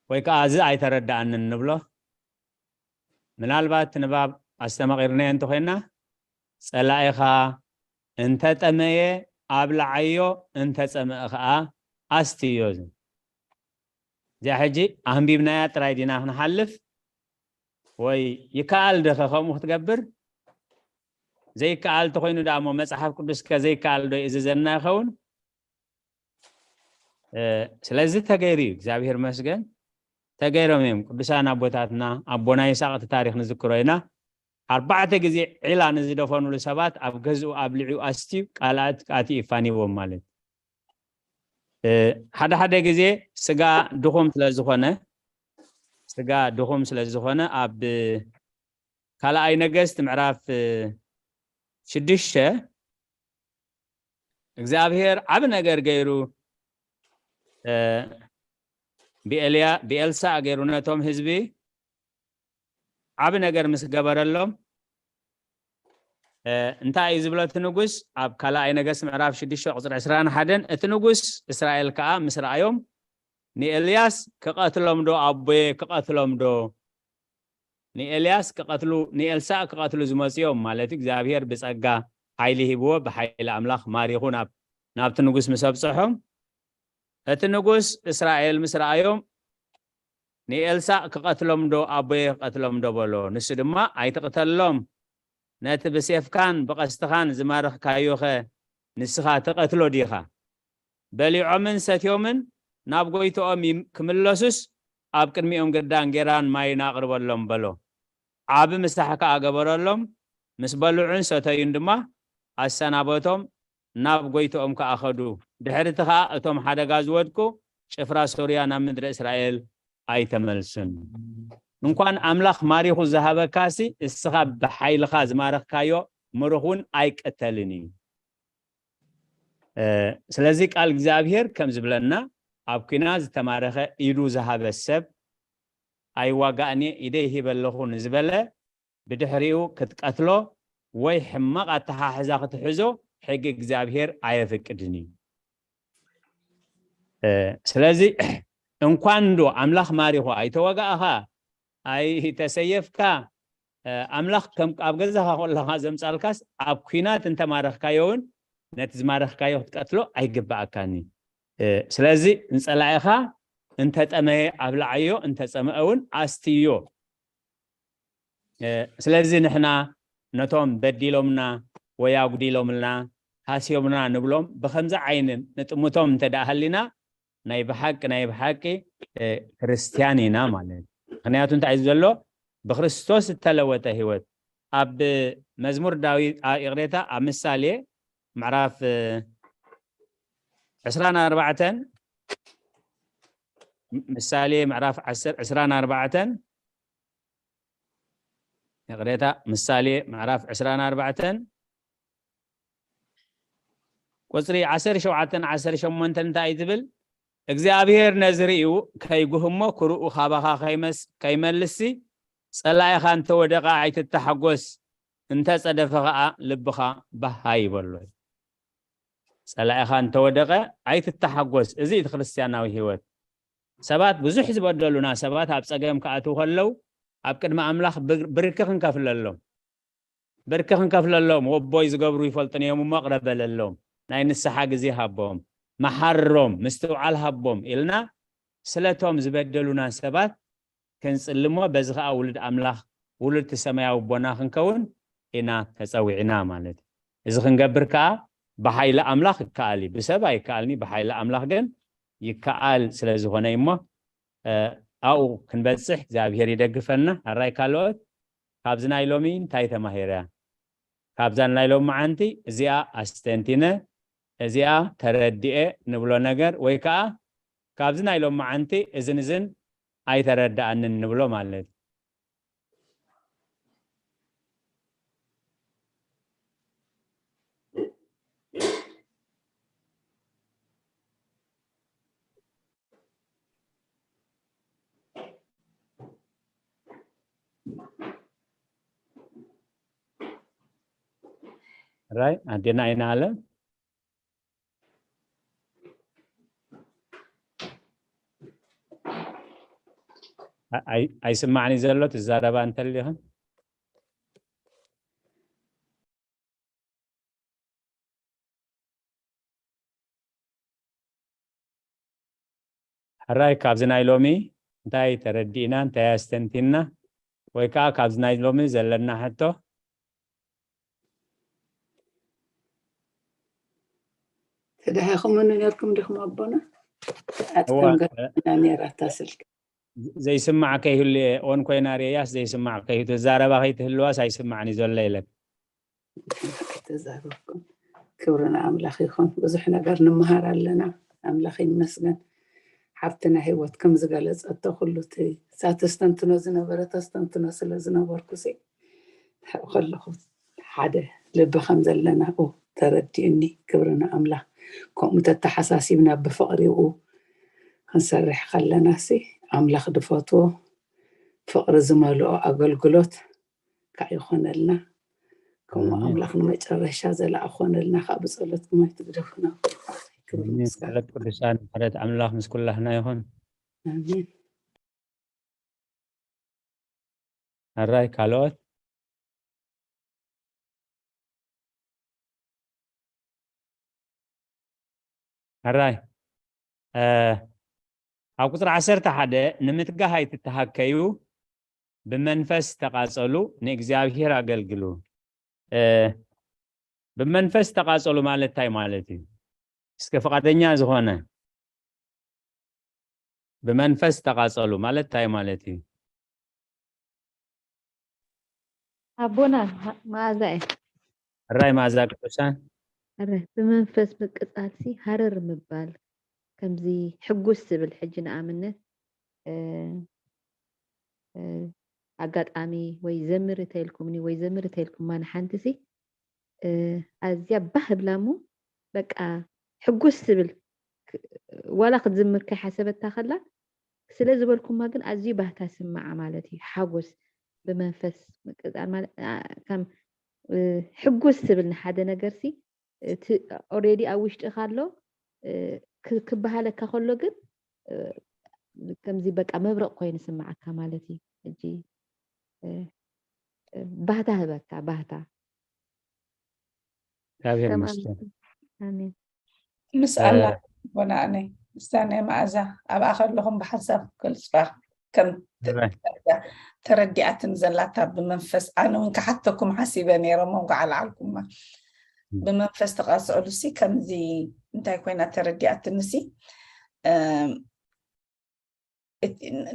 ወይ ከዓ እዚ ኣይተረዳኣንን ንብሎ። ምናልባት ንባብ ኣስተማቒርናዮ እንተኾይና፣ "ጸላኢኻ እንተጠመየ ኣብልዓዮ፣ እንተጸምአ ኸኣ ኣስትዮ" ዝብል። እዚኣ ሕጂ ኣንቢብናያ ጥራይ ዲና ክንሓልፍ? ወይ ይከኣል ዶ ኸ ከምኡ ክትገብር? ዘይከኣል እንተኾይኑ ደኣ እሞ መጽሓፍ ቅዱስ ከ ዘይከኣል ዶ ይእዝዘና ይኸውን? እ፣ ስለዚ ተገይሩ እዩ። እግዚኣብሔር መስገን ተገይሮም እዮም። ቅዱሳን ኣቦታትና፣ ኣቦና ይስሐቅ እቲ ታሪኽ ንዝክሮ ኢና። ኣርባዕተ ግዜ ዒላ ንዝደፈኑሉ ሰባት ኣብ ገዝኡ ኣብሊዑ ኣስትዩ ቃላት ኣትዩ ይፋንዎም ማለት። እ፣ ሓደ ሓደ ግዜ ስጋ ድኹም ስለ ዝኾነ፣ ስጋ ድኹም ስለ ዝኾነ ኣብ ካልኣይ ነገስት ምዕራፍ፣ እ፣ ሽዱሽተ እግዚኣብሔር ዓቢ ነገር ገይሩ፣ እ፣ ብኤልያ-፣ ብኤልሳዕ ገይሩ ነቶም ህዝቢ ዓቢ ነገር ምስ ገበረሎም፣ እ፣ እንታይ እዩ ዝብሎ እቲ ንጉስ? ኣብ ካልኣይ ነገስት ምዕራፍ ሽዱሽተ ቁጽሪ ዕስራን ሓደን፣ እቲ ንጉስ እስራኤል ከኣ ምስ ረኣዮም፣ "ንኤልያስ ክቐትሎም ዶ ኣቦየ ክቐትሎም ዶ?" ንኤልያስ ክቐትሉ፣ ንኤልሳዕ ክቐትሉ ዝመጽኦም ማለት እዩ። እግዚኣብሔር ብጸጋ ሓይሊ ሂብዎ፣ ብሓይሊ ኣምላኽ ማሪኹ ናብ፣ ናብቲ ንጉስ ምስ ኣብጽሖም፣ እቲ ንጉስ እስራኤል ምስ ረኣዮም፣ "ንኤልሳዕ ክቐትሎም ዶ ኣቦየ ክቐትሎም ዶ?" በሎ። ንሱ ድማ፣ "ኣይትቕተሎም፣ ነቲ ብሴፍካን ብቐስትኻን ዝማረኽካዮኸ ንስኻ ትቐትሎ ዲኻ?" በሊዖምን ሰትዮምን ናብ ጎይትኦም ይም-፣ ክምለሱስ፣ ኣብ ቅድሚኦም ግዳ እንጌራን ማይን ኣቕርበሎም በሎ። ዓቢ ምሳሕ ከኣ ገበረሎም። ምስ በልዑን ሰተዩን ድማ ኣሰናበቶም፣ ናብ ጎይትኦም ከኣ ኸዱ። ድሕሪ እቲ ኸኣ እቶም ሓደጋ ዝወድቁ ጭፍራ ሶርያ ናብ ምድሪ እስራኤል ኣይተመልሱን። እንኳን ኣምላኽ ማሪኹ ዝሃበካሲ፣ እስኻ ብሓይልኻ ዝማረኽካዮ ምሩኽ እውን ኣይቅተልን እዩ። እ፣ ስለዚ ቃል እግዚኣብሔር ከም ዝብለና፣ ኣብ ኲናት ዝተማረኸ ኢዱ ዝሃበ ሰብ ኣይዋጋእን እየ፣ ኢደይ ሂበ ኣለኹ ንዝበለ፣ ብድሕሪኡ ክትቀትሎ ወይ ሕማቕ ኣተሓሕዛ ክትሕዞ ሕጊ እግዚኣብሔር ኣየፍቅድን እዩ። እ፣ ስለዚ እንኳን ዶ ኣምላኽ ማሪኹ ኣይተወጋእኻ፣ ኣይተሰየፍካ፣ እ፣ ኣምላኽ ከም ኣብ ገዛኻ ከለኻ ዘምጻልካስ፣ ኣብ ኲናት እንተማረኽካዮ እውን ነቲ ዝማረኽካዮ ክትቀትሎ ኣይግብኣካን እዩ። እ፣ ስለዚ ንጸላኢኻ እንተጠመየ ኣብልዓዮ፣ እንተጸምአ እውን ኣስትዮ። እ፣ ስለዚ ንሕና ነቶም በዲሎምና ወይ ኣጉዲሎምልና፣ ሃስዮምና ንብሎም፣ ብኸምዚ ዓይኒ ንጥምቶም እንተ ደኣ ሃሊና፣ ናይ ብሓቂ፣ ናይ ብሓቂ፣ እ፣ ክርስትያን ኢና ማለት እዩ። ምኽንያቱ እንታይ እዩ ዘሎ? ብክርስቶስ እተለወጠ ህይወት። ኣብ መዝሙር ዳዊት፣ ኣ፣ ይቕሬታ፣ ኣብ ምሳሌ ምዕራፍ፣ እ፣ ዕስራን ኣርባዕተን፣ ምሳሌ ምዕራፍ ዓሰርተ፣ ዕስራን ኣርባዕተን፣ ይቕሬታ፣ ምሳሌ ምዕራፍ ዕስራን ኣርባዕተን ቁጽሪ ዓሰርተ ሸውዓተን ዓሰርተ ሸሞንተን እንታይ እዩ ዝብል? እግዚኣብሔር ነዚ ርእዩ ከይጉህሞ፣ ክርኡ ካባኻ ከይመስ-፣ ከይመልስሲ፣ ጸላኢኻ እንተወደቐ ኣይትተሓጎስ፣ እንተጸደፈ ኸኣ ልብኻ ባህ ኣይበሎ። ጸላኢኻ እንተወደቐ ኣይትተሓጎስ። እዚ እቲ ክርስትያናዊ ህይወት። ሰባት ብዙሕ ዝበደሉና ሰባት ኣብ ጸገም ክኣትዉ ከለዉ፣ ኣብ ቅድሚ ኣምላኽ ብር-፣ ብርኪ ክንከፍለሎም። ብርኪ ክንከፍለሎም፣ ወቦይ ዝገብሩ ይፈልጡን እዮም እሞ ቅረ በለሎም፣ ናይ ንስሓ ግዜ ሃቦም፣ መሓሮም፣ ምስትውዓል ሃቦም ኢልና ስለቶም ዝበደሉና ሰባት ክንጽልሞ፣ በዚ ኸኣ ውሉድ ኣምላኽ፣ ውሉድ እቲ ሰማያዊ ኣቦና ክንከውን ኢና ተጸዊዕና ማለት እዩ። እዚ ክንገብር ከኣ ብሓይሊ ኣምላኽ ይከኣል እዩ። ብሰብ ኣይከኣልን እዩ፣ ብሓይሊ ኣምላኽ ግን ይከኣል ስለ ዝኾነ እዩ እሞ፣ እ፣ ኣብኡ ክንበጽሕ እግዚኣብሔር ይደግፈና። ሕራይ ካልኦት፣ ካብዚ ናይ ሎሚ እንታይ ተማሂረ? ካብዛ ናይ ሎሚ መዓንቲ እዚኣ ኣስተንቲነ፣ እዚኣ ተረዲኤ ንብሎ ነገር፣ ወይ ከኣ ካብዚ ናይ ሎሚ መዓንቲ እዝን እዝን ኣይተረድኣንን ንብሎ ማለት እዩ። ራይ ኣዴና ኣይና ኣለ። ኣይ-፣ ኣይስማዕን እዩ ዘሎ፣ ትዛረባ እንተሊኽን። ሕራይ፣ ካብዚ ናይ ሎሚ እንታይ ተረዲእና፣ እንታይ ኣስተንቲንና? ወይ ከዓ ካብዚ ናይ ሎሚ ዘለና ሕቶ? ተደሃኹምኒ ነርኩም ዲኹም ኣቦና? እዋ፣ ኣጥተም ገና ነራታ ስልክ። ዘይስማዕ ከይህሉ እየ፣ ኦን ኮይና ርእያስ ዘይስማዕ ከይህሉ፣ ትዛረባ ከይትህልዋስ ኣይስማዕን እዩ ዘሎ ኢለን። ኣይተዛረብኩን። ክብሪ ንኣምላኽ ይኹን። ብዙሕ ነገር ንምሃር ኣለና። ኣምላኽ ይመስገን። ሓብትና ህይወት ከም ዝገለጸቶ ኩሉ እቲ እሳ ተስተንትኖ ዝነበረ ተስተንትኖ ስለ ዝነበርኩ ሲ፣ ከለኹ ሓደ ልቢ ከም ዘለና፣ ኡ፣ ተረዲኡኒ። ክብሪ ንኣምላኽ። ከምኡ ተተሓሳሲብና ብፍቕሪ ኡ ክንሰርሕ ከለና ሲ፣ ኣምላኽ ድፈትዎ ፍቕሪ ዝመልኦ ኣገልግሎት ከዓ ይኾነልና። ከምኡ ኣሜን። ኣምላኽ ንመጨረሻ ዘላኣ ኮነልና ከዓ ብጸሎትኩም ኣይትግደፉና። ክብሪ ኣሜን። ምስጋና። ጸሎት ቅዱሳን፣ ምሕረት ኣምላኽ ምስ ኩላህና ይኹን። ኣሜን። ሕራይ ካልኦት? ሕራይ፣ እ፣ ኣብ ቁጽሪ ዓሰርተ ሓደ ንምትጋህ ኣይትተሃከዩ፣ ብመንፈስ ተቓጸሉ፣ ንእግዚኣብሔር ኣገልግሉ። እ፣ ብመንፈስ ተቓጸሉ ማለት እንታይ ማለት እዩ? እስከ ፍቓደኛ ዝኾነ ብመንፈስ ተቓጸሉ ማለት እንታይ ማለት እዩ? ኣቦና መኣዛ እየ። ሕራይ መኣዛ ቅዱሳን። ሕራይ ብመንፈስ ምቅጻልሲ ሃረር ምባል፣ ከምዚ ሕጉስ ዝብል፣ ሕጂ ንኣብነት፣ እ፣ ኣጋጣሚ ወይ ዘምሪ ተይልኩምኒ ወይ ዘምሪ ተይልኩማ ንሓንቲ ሲ ኣዝያ ባህ ብላ እሞ በቃ ሕጉስ ትብል ዋላ ክትዝምር ከይሓሰበታ ከላ ስለ ዝበልኩማ ግን ኣዝዩ ባህታ ስምዓ ማለት እዩ። ሓጎስ ብመንፈስ ምቅጻል ማለት ከም ሕጉስ ትብል ንሓደ ነገር ሲ እቲ already ኣብ ውሽጥኻ ኣሎ ክበሃለካ ከሎ ግን ከምዚ በቃ መብረቕ ኮይኑ ስምዓካ ማለት እዩ። ሕጂ ባህታ ህበካ ባህታ እግዚኣብሔር ይመስገን። ኣሜን። ምስ ኣላ ቦናኣነይ ምስታ ናይ መኣዛ ኣብኣ ከለኹም ብሓንሳብ ክገልፅዋ ከም ተረዲኣትን ዘላታ ብመንፈስ ኣነ እውን ክሓተኩም ሓሲበ ነይረ እሞ እንኳዕ ኣልዓልኩማ። ብመንፈስ ተቃፅዕሉ ሲ ከምዚ እንታይ ኮይና ተረዲኣትኒ ሲ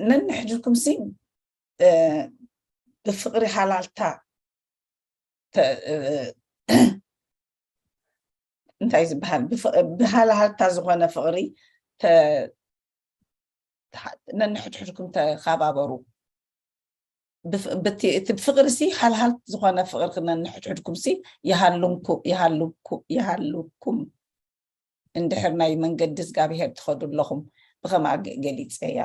ነንሕድኩም ሲ ብፍቅሪ ሃላልታ እንታይ ዝበሃል ብሃላሃልታ ዝኾነ ፍቅሪ ነንሕድሕድኩም ተኸባበሩ። እቲ ፍቅሪ ሲ ሃልሃልት ዝኾነ ፍቅሪ ነንሕድሕድኩም ሲ ይሃሉኩም ይሃሉኩም እንድሕር ናይ መንገዲ እግዚኣብሄር ትኸዱ ኣለኹም። ብኸምኣ ገሊፀያ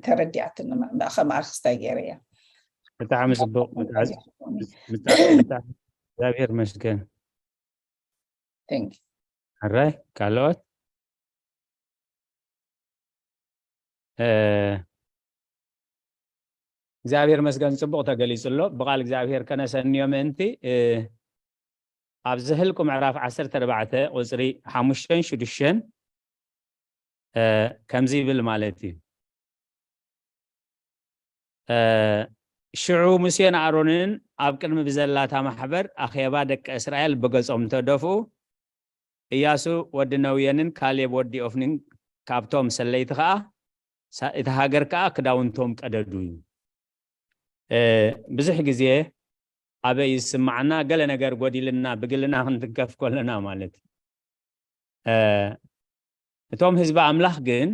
ተረዲኣትኒ ከምኣ ክስታይ ገይረያ። ብጣዕሚ ፅቡቅ። እግዚኣብሔር መስገን። ሕራይ ካልኦት እግዚኣብሔር መስገን። ፅቡቅ ተገሊፁ ኣሎ። ብቃል እግዚኣብሔር ከነሰንዮ ምእንቲ ኣብ ዘህልቁ ምዕራፍ ዓሰርተ ኣርባዕተ ቁፅሪ ሓሙሽተን ሽዱሽተን ከምዚ ይብል ማለት እዩ። ሽዑ ሙሴን ኣሮንን ኣብ ቅድሚ ብዘላታ ማሕበር ኣኼባ ደቂ እስራኤል ብገጾም ተደፍኡ። እያሱ ወዲ ነውየንን ካሌብ ወዲ ኦፍኒን ካብቶም ሰለይቲ ከኣ እቲ ሃገር ከኣ ክዳውንቶም ቀደዱ እዩ። ብዙሕ ግዜ ኣበይ ዝስማዓና ገለ ነገር ጎዲልና ብግልና ክንትንከፍ ከለና ማለት እቶም ህዝቢ ኣምላኽ ግን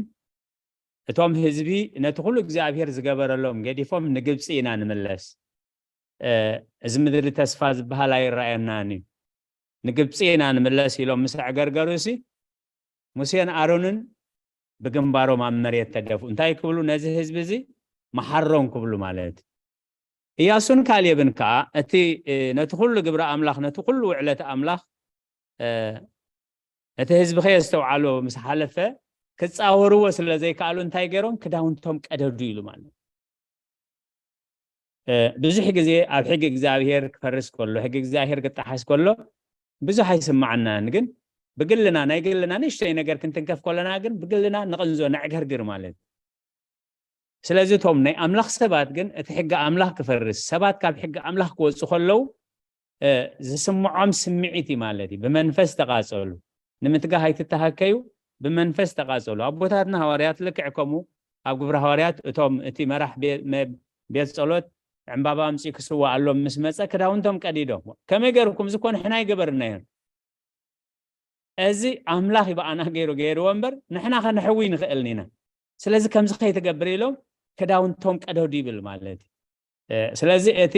እቶም ህዝቢ ነቲ ኩሉ እግዚኣብሔር ዝገበረሎም ገዲፎም ንግብፂ ኢና ንምለስ፣ እዚ ምድሪ ተስፋ ዝበሃል ኣይረኣየናን እዩ፣ ንግብፂ ኢና ንምለስ ኢሎም ምስ ኣዕገርገሩ ሲ ሙሴን ኣሮንን ብግንባሮም ኣብ መሬት ተደፍኡ። እንታይ ክብሉ ነዚ ህዝቢ እዚ መሓሮም ክብሉ ማለት እዩ። እያሱን ካሌብን ከዓ እቲ ነቲ ኩሉ ግብሪ ኣምላኽ ነቲ ኩሉ ውዕለት ኣምላኽ እቲ ህዝቢ ከየስተውዓሎ ምስ ሓለፈ ክፃወርዎ ስለ ዘይከኣሉ እንታይ ገይሮም ክዳውንቶም ቀደዱ ኢሉ ማለት ብዙሕ ግዜ ኣብ ሕጊ እግዚኣብሄር ክፈርስ ከሎ ሕጊ እግዚኣብሄር ክጠሓስ ከሎ ብዙሕ ኣይስማዓናን ግን ብግልና ናይ ግልና ንእሽተይ ነገር ክንትንከፍ ከለና ግን ብግልና ንቕንዞ ነዕገርግር ማለት ስለዚ እቶም ናይ ኣምላኽ ሰባት ግን እቲ ሕጊ ኣምላኽ ክፈርስ ሰባት ካብ ሕጊ ኣምላኽ ክወፁ ከለዉ ዝስምዖም ስምዒት እዩ ማለት እዩ ብመንፈስ ተቃፀሉ ንምትጋህ ኣይትተሃከዩ ብመንፈስ ተቃፀሉ ኣቦታትና ሃዋርያት ልክዕ ከምኡ ኣብ ግብሪ ሃዋርያት እቶም እቲ መራሕ ቤት ጸሎት ዕምባባ ኣምፅኡ ክስዋኣሎም ምስ መፀ ክዳውንቶም ቀዲዶም ከመይ ገርኩም ዝኮነ ሕና ይገበርናዮም እዚ ኣምላኽ እዩ ብኣና ገይሩ ገይርዎ እምበር ንሕና ከነሕዊ ንኽእልን ኢና ስለዚ ከምዚ ከይትገብር ኢሎም ክዳውንቶም ቀደዱ ይብል ማለት እዩ ስለዚ እቲ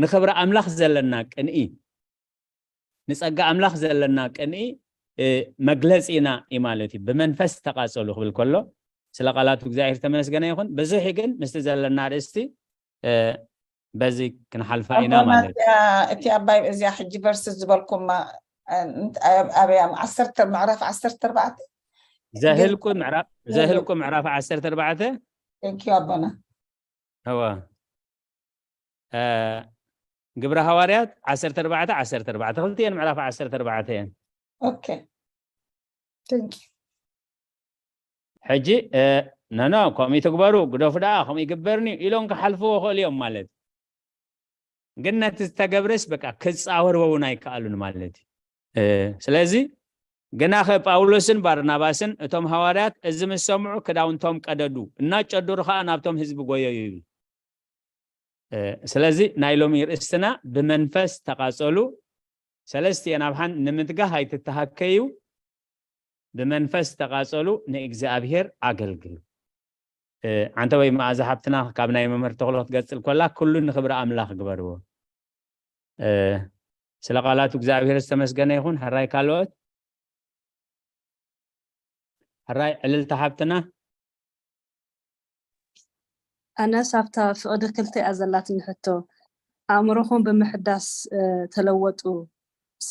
ንኽብሪ ኣምላኽ ዘለና ቅንኢ ንጸጋ ኣምላኽ ዘለና ቅንኢ መግለጺና እዩ ማለት እዩ ብመንፈስ ተቃጸሉ ክብል ከሎ ስለ ቃላቱ እግዚኣብሔር ተመስገነ ይኹን ብዙሕ ግን ምስቲ ዘለና ርእስቲ በዚ ክንሓልፋ ኢና ማለት እቲ ኣባይ እዚኣ ሕጂ ቨርስ ዝበልኩማ ኣበያ ዓሰርተ ምዕራፍ ዓሰርተ ኣርባዕተ ዘህልቁ ምዕራፍ ዘህልቁ ምዕራፍ ዓሰርተ ኣርባዕተ ቴንኪዩ ኣቦና እዋ ግብረ ሃዋርያት ዓሰርተ ኣርባዕተ ዓሰርተ ኣርባዕተ ክልቲኤን ምዕራፍ ዓሰርተ ኣርባዕተ እየን ኦኬ ቴንኪዩ ሕጂ ነኖ ከምኡ ትግበሩ ግደፉ ደኣ ከምኡ ይግበርኒ ኢሎም ክሓልፍዎ ክእሉ እዮም ማለት ግን ነቲ ዝተገብረስ በቃ ክፃወርዎ እውን ኣይከኣሉን ማለት እዩ ስለዚ ግናኸ ጳውሎስን ባርናባስን እቶም ሃዋርያት እዚ ምስ ሰምዑ ክዳውንቶም ቀደዱ እናጨደሩ ከዓ ናብቶም ህዝቢ ጎየዩ ይብል ስለዚ ናይ ሎሚ ርእስትና ብመንፈስ ተቃፀሉ ሰለስቲኤን ኣብ ሓን ንምትጋህ ኣይትተሃከዩ ብመንፈስ ተቃፀሉ ንእግዚኣብሔር ኣገልግሉ ዓንተወይ መኣዛ ሓብትና ካብ ናይ መምህር ተኽሎ ክትገጽል ኮላ፣ ኩሉ ንኽብሪ ኣምላኽ ግበርዎ። ስለ ቃላቱ እግዚኣብሔር ዝተመስገነ ይኹን። ሕራይ ካልኦት? ሕራይ ዕልልታ ሓብትና? ኣነስ ኣብታ ፍቕዲ ክልተ እያ ዘላትኒ ሕቶ። ኣእምሮኹም ብምሕዳስ ተለወጡ ሲ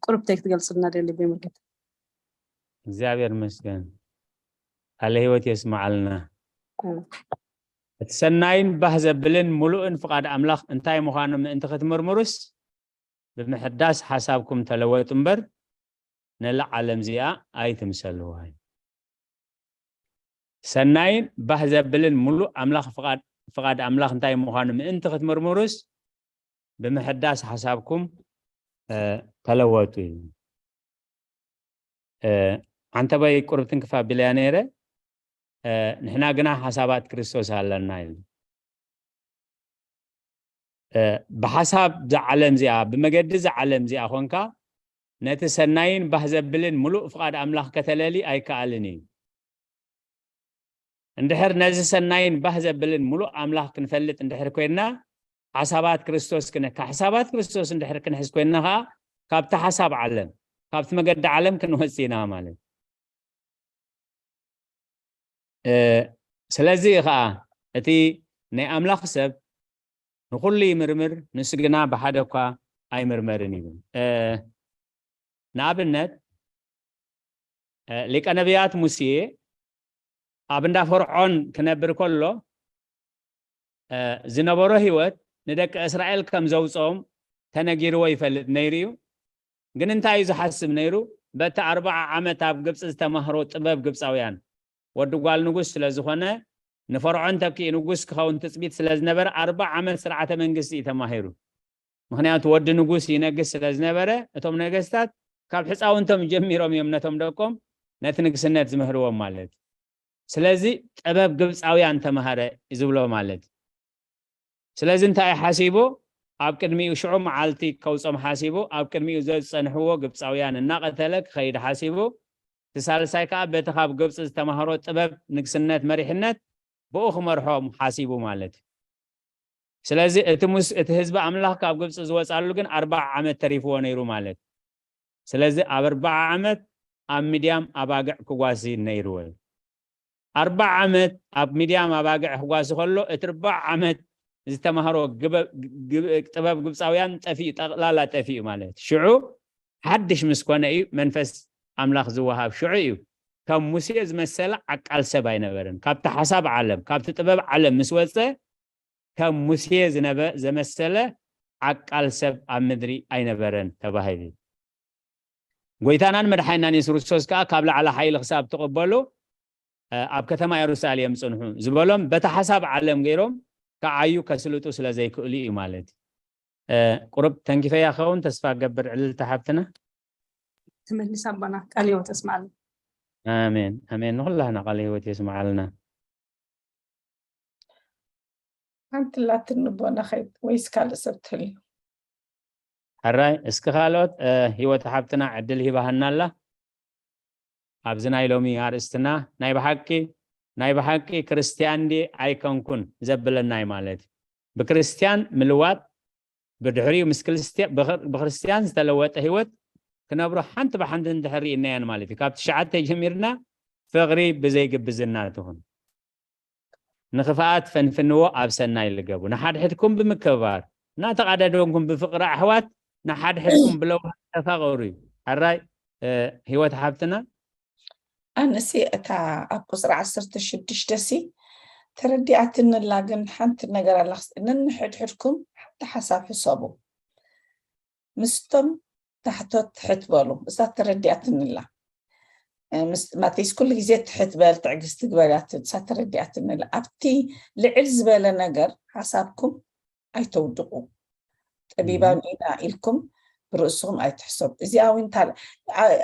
ቁርብ ተይ ክትገልጽልና ደሊ ብመልክት? እግዚኣብሔር ይመስገን። ቃለ ህይወት የስምዓልና። እቲ ሰናይን ባህ ዘብልን ምሉእን ፍቓድ ኣምላኽ እንታይ ምዃኑ ምእንቲ ክትምርምሩስ ብምሕዳስ ሓሳብኩም ተለወጡ እምበር ነላ ዓለም እዚኣ ኣይትምሰልዋ። ሰናይን ባህ ዘብልን ምሉእ ኣምላኽ ፍቓድ ኣምላኽ እንታይ ምዃኑ ምእንቲ ክትምርምሩስ ብምሕዳስ ሓሳብኩም ተለወጡ እዩ። ዓንተባይ ቁርብ ትንክፍ ኣቢለያ ነይረ። ንሕና ግና ሓሳባት ክርስቶስ ኣለና ኢሉ። ብሓሳብ እዛ ዓለም እዚኣ፣ ብመገዲ እዛ ዓለም እዚኣ ኾንካ ነቲ ሰናይን ባህ ዘብልን ምሉእ ፍቓድ ኣምላኽ ከተለሊ ኣይከኣልን እዩ። እንድሕር ነዚ ሰናይን ባህ ዘብልን ምሉእ ኣምላኽ ክንፈልጥ እንድሕር ኮይንና፣ ሓሳባት ክርስቶስ ክነ-፣ ሓሳባት ክርስቶስ እንድሕር ክንሕዝ ኮይንና ኸዓ ካብቲ ሓሳብ ዓለም፣ ካብቲ መገዲ ዓለም ክንወፅእ ኢና ማለት። ስለዚ ከዓ እቲ ናይ ኣምላኽ ሰብ ንኹሉ ይምርምር፣ ንሱ ግና ብሓደ እኳ ኣይምርመርን ይብል። ንኣብነት ሊቀ ነቢያት ሙሴ ኣብ እንዳ ፈርዖን ክነብር ከሎ ዝነበሮ ህይወት ንደቂ እስራኤል ከም ዘውፅኦም ተነጊርዎ ይፈልጥ ነይሩ እዩ። ግን እንታይ እዩ ዝሓስብ ነይሩ? በቲ ኣርባዓ ዓመት ኣብ ግብፂ ዝተማህሮ ጥበብ ግብፃውያን፣ ወዲ ጓል ንጉስ ስለ ዝኾነ ንፈርዖን ተኪኡ ንጉስ ክኸውን ትፅቢት ስለ ዝነበረ ኣርባዓ ዓመት ስርዓተ መንግስቲ እዩ ተማሂሩ። ምኽንያቱ ወዲ ንጉስ ይነግስ ስለ ዝነበረ እቶም ነገስታት ካብ ሕፃውንቶም ጀሚሮም እዮም ነቶም ደቆም ነቲ ንግስነት ዝምህርዎም ማለት። ስለዚ ጥበብ ግብፃውያን ተማሃረ ዝብሎ ማለት። ስለዚ እንታይ ሓሲቡ? ኣብ ቅድሚኡ ሽዑ መዓልቲ ከውጾም ሓሲቡ ኣብ ቅድሚኡ ዘዝጸንሕዎ ግብፃውያን እናቐተለ ክኸይድ ሓሲቡ። እቲ ሳልሳይ ከዓ በቲ ካብ ግብፂ ዝተማሃሮ ጥበብ ንግስነት መሪሕነት ብኡ ክመርሖም ሓሲቡ ማለት እዩ። ስለዚ እቲ ሙስ እቲ ህዝቢ ኣምላኽ ካብ ግብፂ ዝወፃሉ ግን ኣርባዓ ዓመት ተሪፍዎ ነይሩ ማለት። ስለዚ ኣብ ኣርባዓ ዓመት ኣብ ሚድያም ኣባግዕ ክጓሲ ነይርዎ እዩ። ኣርባዓ ዓመት ኣብ ሚድያም ኣባግዕ ክጓሲ ከሎ እቲ ኣርባዓ ዓመት ዝተማሃሮ ጥበብ ግብፃውያን ጠፊኡ፣ ጠቕላላ ጠፊኡ ማለት። ሽዑ ሓድሽ ምስ ኮነ እዩ መንፈስ ኣምላኽ ዝወሃብ። ሽዑ እዩ ከም ሙሴ ዝመሰለ ዓቃል ሰብ ኣይነበረን። ካብቲ ሓሳብ ዓለም፣ ካብቲ ጥበብ ዓለም ምስ ወፀ ከም ሙሴ ዝነበ ዘመሰለ ዓቃል ሰብ ኣብ ምድሪ ኣይነበረን ተባሂሉ። ጎይታናን መድሓይናን የሱስ ክርስቶስ ከዓ ካብ ላዕሊ ሓይሊ ክሳብ ትቕበሉ ኣብ ከተማ የሩሳሌም ፅንሑ ዝበሎም በቲ ሓሳብ ዓለም ገይሮም ክዓዩ ከስልጡ ስለ ዘይክእሉ እዩ ማለት እዩ። ቁሩብ ተንኪፈያ ክኸውን ተስፋ ገብር ዕልልቲ ሓብትና። ትመልስ ኣቦና ቃል ህይወት ኣስማዓልና። ኣሜን ኣሜን። ንኩላህና ቃል ህይወት የስማዓልና። ሓንቲ ላትን ንቦና ኸይድ ወይስ ካልእ ሰብ ትህልዩ? ሕራይ እስኪ ካልኦት ህይወት ሓብትና ዕድል ሂባህና ኣላ። ኣብዚ ናይ ሎሚ ኣርእስትና ናይ ብሓቂ ናይ ብሓቂ ክርስትያን ድየ ኣይኮንኩን ዘብለና እዩ ማለት እዩ። ብክርስትያን ምልዋጥ ብድሕሪኡ ምስ ብክርስትያን ዝተለወጠ ህይወት ክነብሮ ሓንቲ ብሓንቲ እንድሕር ርኢናየን ማለት እዩ። ካብ ትሽዓተ ጀሚርና ፍቕሪ ብዘይ ግብዝና ትኹን ንኽፍኣት ፈንፍንዎ ኣብ ሰናይ ልገቡ ንሓድሕድኩም ብምክብባር እናተቓዳደምኩም ብፍቕሪ ኣሕዋት ንሓድሕድኩም ብለውሃት ተፋቐሩ እዩ። ሕራይ ህይወት ሓብትና። ኣነሲ እታ ኣብ ቁፅሪ ዓሰርተ ሽዱሽተ ሲ ተረዲኣትንላ ግን ሓንቲ ነገር ኣላ ነንሕድሕድኩም ሓንቲ ሓሳብ ሕሰቡ ምስቶም ታሕቶት ትሕት በሉ እሳ ተረዲኣትንላ ማቴስ ኩሉ ግዜ ትሕት በል ትዕግስቲ ግበር እያ ትብል እሳ ተረዲኣትንላ ኣብቲ ልዕል ዝበለ ነገር ሓሳብኩም ኣይተውድቑ ጠቢባን ኢና ኢልኩም ብርእስኹም ኣይትሕሰቡ እዚኣ እውን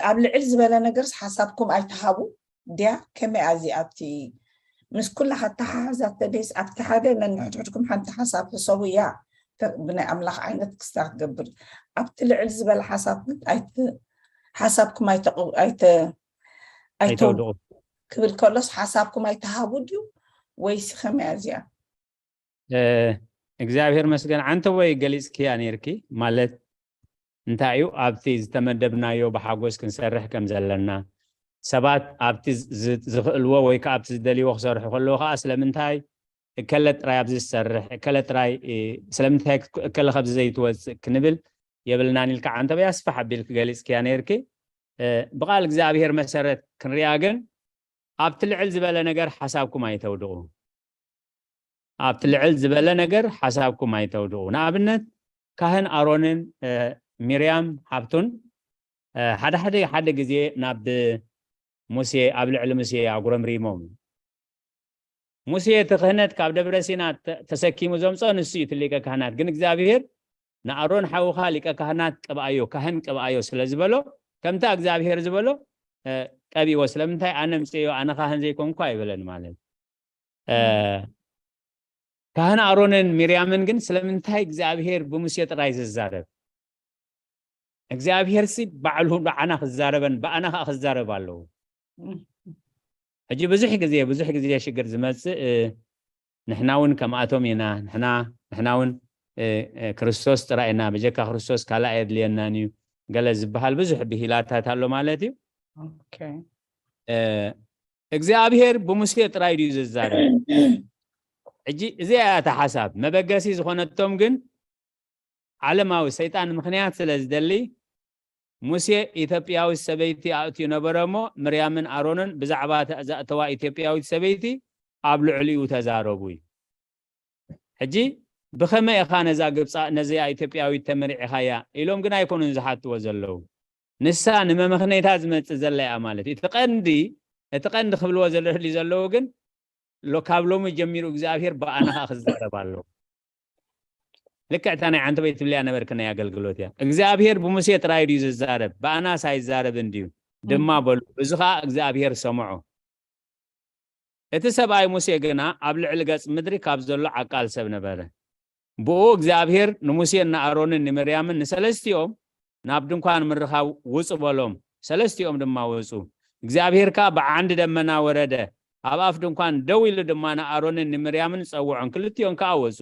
ኣብ ልዕል ዝበለ ነገርስ ሓሳብኩም ኣይትሃቡ ድያ ከመይ ኣዚ ኣብቲ ምስ ኩላ ከተሓሓዛ ተደይስ ኣብቲ ሓደ ነንሕድሕድኩም ሓንቲ ሓሳብ ሕሰቡ እያ ብናይ ኣምላኽ ዓይነት ክስታ ክትገብር ኣብቲ ልዕል ዝበለ ሓሳብ ግን ሓሳብኩም ኣይተውድቑ ክብል ከሎስ ሓሳብኩም ኣይትሃቡ ድዩ ወይስ ከመይ እያ እዚኣ? እግዚኣብሔር መስገን። ዓንተ ወይ ገሊፅክያ ነርኪ ማለት እንታይ እዩ? ኣብቲ ዝተመደብናዮ ብሓጎስ ክንሰርሕ ከም ዘለና፣ ሰባት ኣብቲ ዝኽእልዎ ወይ ከዓ ኣብቲ ዝደልይዎ ክሰርሑ ከለዎ ከዓ ስለምንታይ እከለ ጥራይ ኣብዚ ዝሰርሕ፣ እከለ ጥራይ ስለምንታይ እከለ ከብዚ ዘይትወፅእ ክንብል የብልናን ኢልካ ዓንተ ወይ ኣስፋሕ ኣቢልክ ገሊፅክያ ነርኪ። ብቃል እግዚኣብሔር መሰረት ክንሪኣ ግን ኣብቲ ልዕል ዝበለ ነገር ሓሳብኩም ኣይተውድቑ። ኣብቲ ልዕል ዝበለ ነገር ሓሳብኩም ኣይተውድቑ። ንኣብነት ካህን ኣሮንን ሚርያም ሃብቱን ሓደ ሓደ ሓደ ግዜ ናብ ሙሴ ኣብ ልዕሊ ሙሴ ኣጉረምሪሞም። ሙሴ እቲ ክህነት ካብ ደብረ ሲና ተሰኪሙ ዘምፅኦ ንሱ እዩ እቲ ሊቀ ካህናት። ግን እግዚኣብሔር ንኣሮን ሓውኻ ሊቀ ካህናት ቅብኣዮ፣ ካህን ቅብኣዮ ስለ ዝበሎ ከምታ እግዚኣብሔር ዝበሎ ቀቢዎ። ስለምንታይ ኣነ ምፅዮ ኣነ ካህን ዘይኮንኩ ኣይበለን ማለት ካህን ኣሮንን ሚርያምን ግን ስለምንታይ እግዚኣብሔር ብሙሴ ጥራይ ዝዛረብ? እግዚኣብሔር ሲ ባዕሉ ብዓና ክዛረበን ብኣና ከዓ ክዛረብ ኣለዎ። ሕጂ ብዙሕ ግዜ ብዙሕ ግዜ ሽግር ዝመፅእ ንሕና እውን ከምኣቶም ኢና፣ ንሕና ንሕና እውን ክርስቶስ ጥራይ ኢና፣ ብጀካ ክርስቶስ ካልእ ኣየድልየናን እዩ ገለ ዝበሃል ብዙሕ ብሂላታት ኣሎ ማለት እዩ። እግዚኣብሔር ብሙሴ ጥራይ ድዩ ዝዛረብ? ሕጂ እዚኣ እያ እታ ሓሳብ መበገሲ ዝኾነቶም። ግን ዓለማዊ ሰይጣን ምኽንያት ስለ ዝደሊ ሙሴ ኢትዮጵያዊት ሰበይቲ ኣእትዩ ነበረ እሞ ምርያምን ኣሮንን ብዛዕባ እታ ዘእተዋ ኢትዮጵያዊት ሰበይቲ ኣብ ልዕሊኡ ተዛረቡ እዩ። ሕጂ ብኸመይ ኢኻ ነዛ ግብፃ ነዚኣ ኢትዮጵያዊት ተመሪዕኻያ ኢሎም ግን ኣይኮኑን ዝሓትዎ ዘለዉ። ንሳ ንመመኽነይታ ዝመፅእ ዘላ እያ ማለት እዩ። እቲ ቀንዲ እቲ ቀንዲ ክብልዎ ዘደልዩ ዘለዉ ግን ካብ ሎሚ ጀሚሩ እግዚኣብሔር ብኣና ከዓ ክዛረብ ኣለዎ። ልክዕ እታ ናይ ዓንተበይ ትብልያ ነበርክ ናይ ኣገልግሎት እያ። እግዚኣብሔር ብሙሴ ጥራይ ድዩ ዝዛረብ? ብኣናስ ኣይዛረብን ድዩ ድማ በሉ። እዚ ከዓ እግዚኣብሔር ሰምዖ። እቲ ሰብኣይ ሙሴ ግና ኣብ ልዕሊ ገጽ ምድሪ ካብ ዘሎ ዓቃል ሰብ ነበረ። ብኡ እግዚኣብሔር ንሙሴን ንኣሮንን ንምርያምን ንሰለስቲኦም ናብ ድንኳን ምርኻብ ውጹ በሎም። ሰለስቲኦም ድማ ወጹ። እግዚኣብሔር ከኣ ብዓንዲ ደመና ወረደ፣ ኣብ ኣፍ ድንኳን ደው ኢሉ ድማ ንኣሮንን ንምርያምን ጸውዖም። ክልቲኦም ከኣ ወጹ።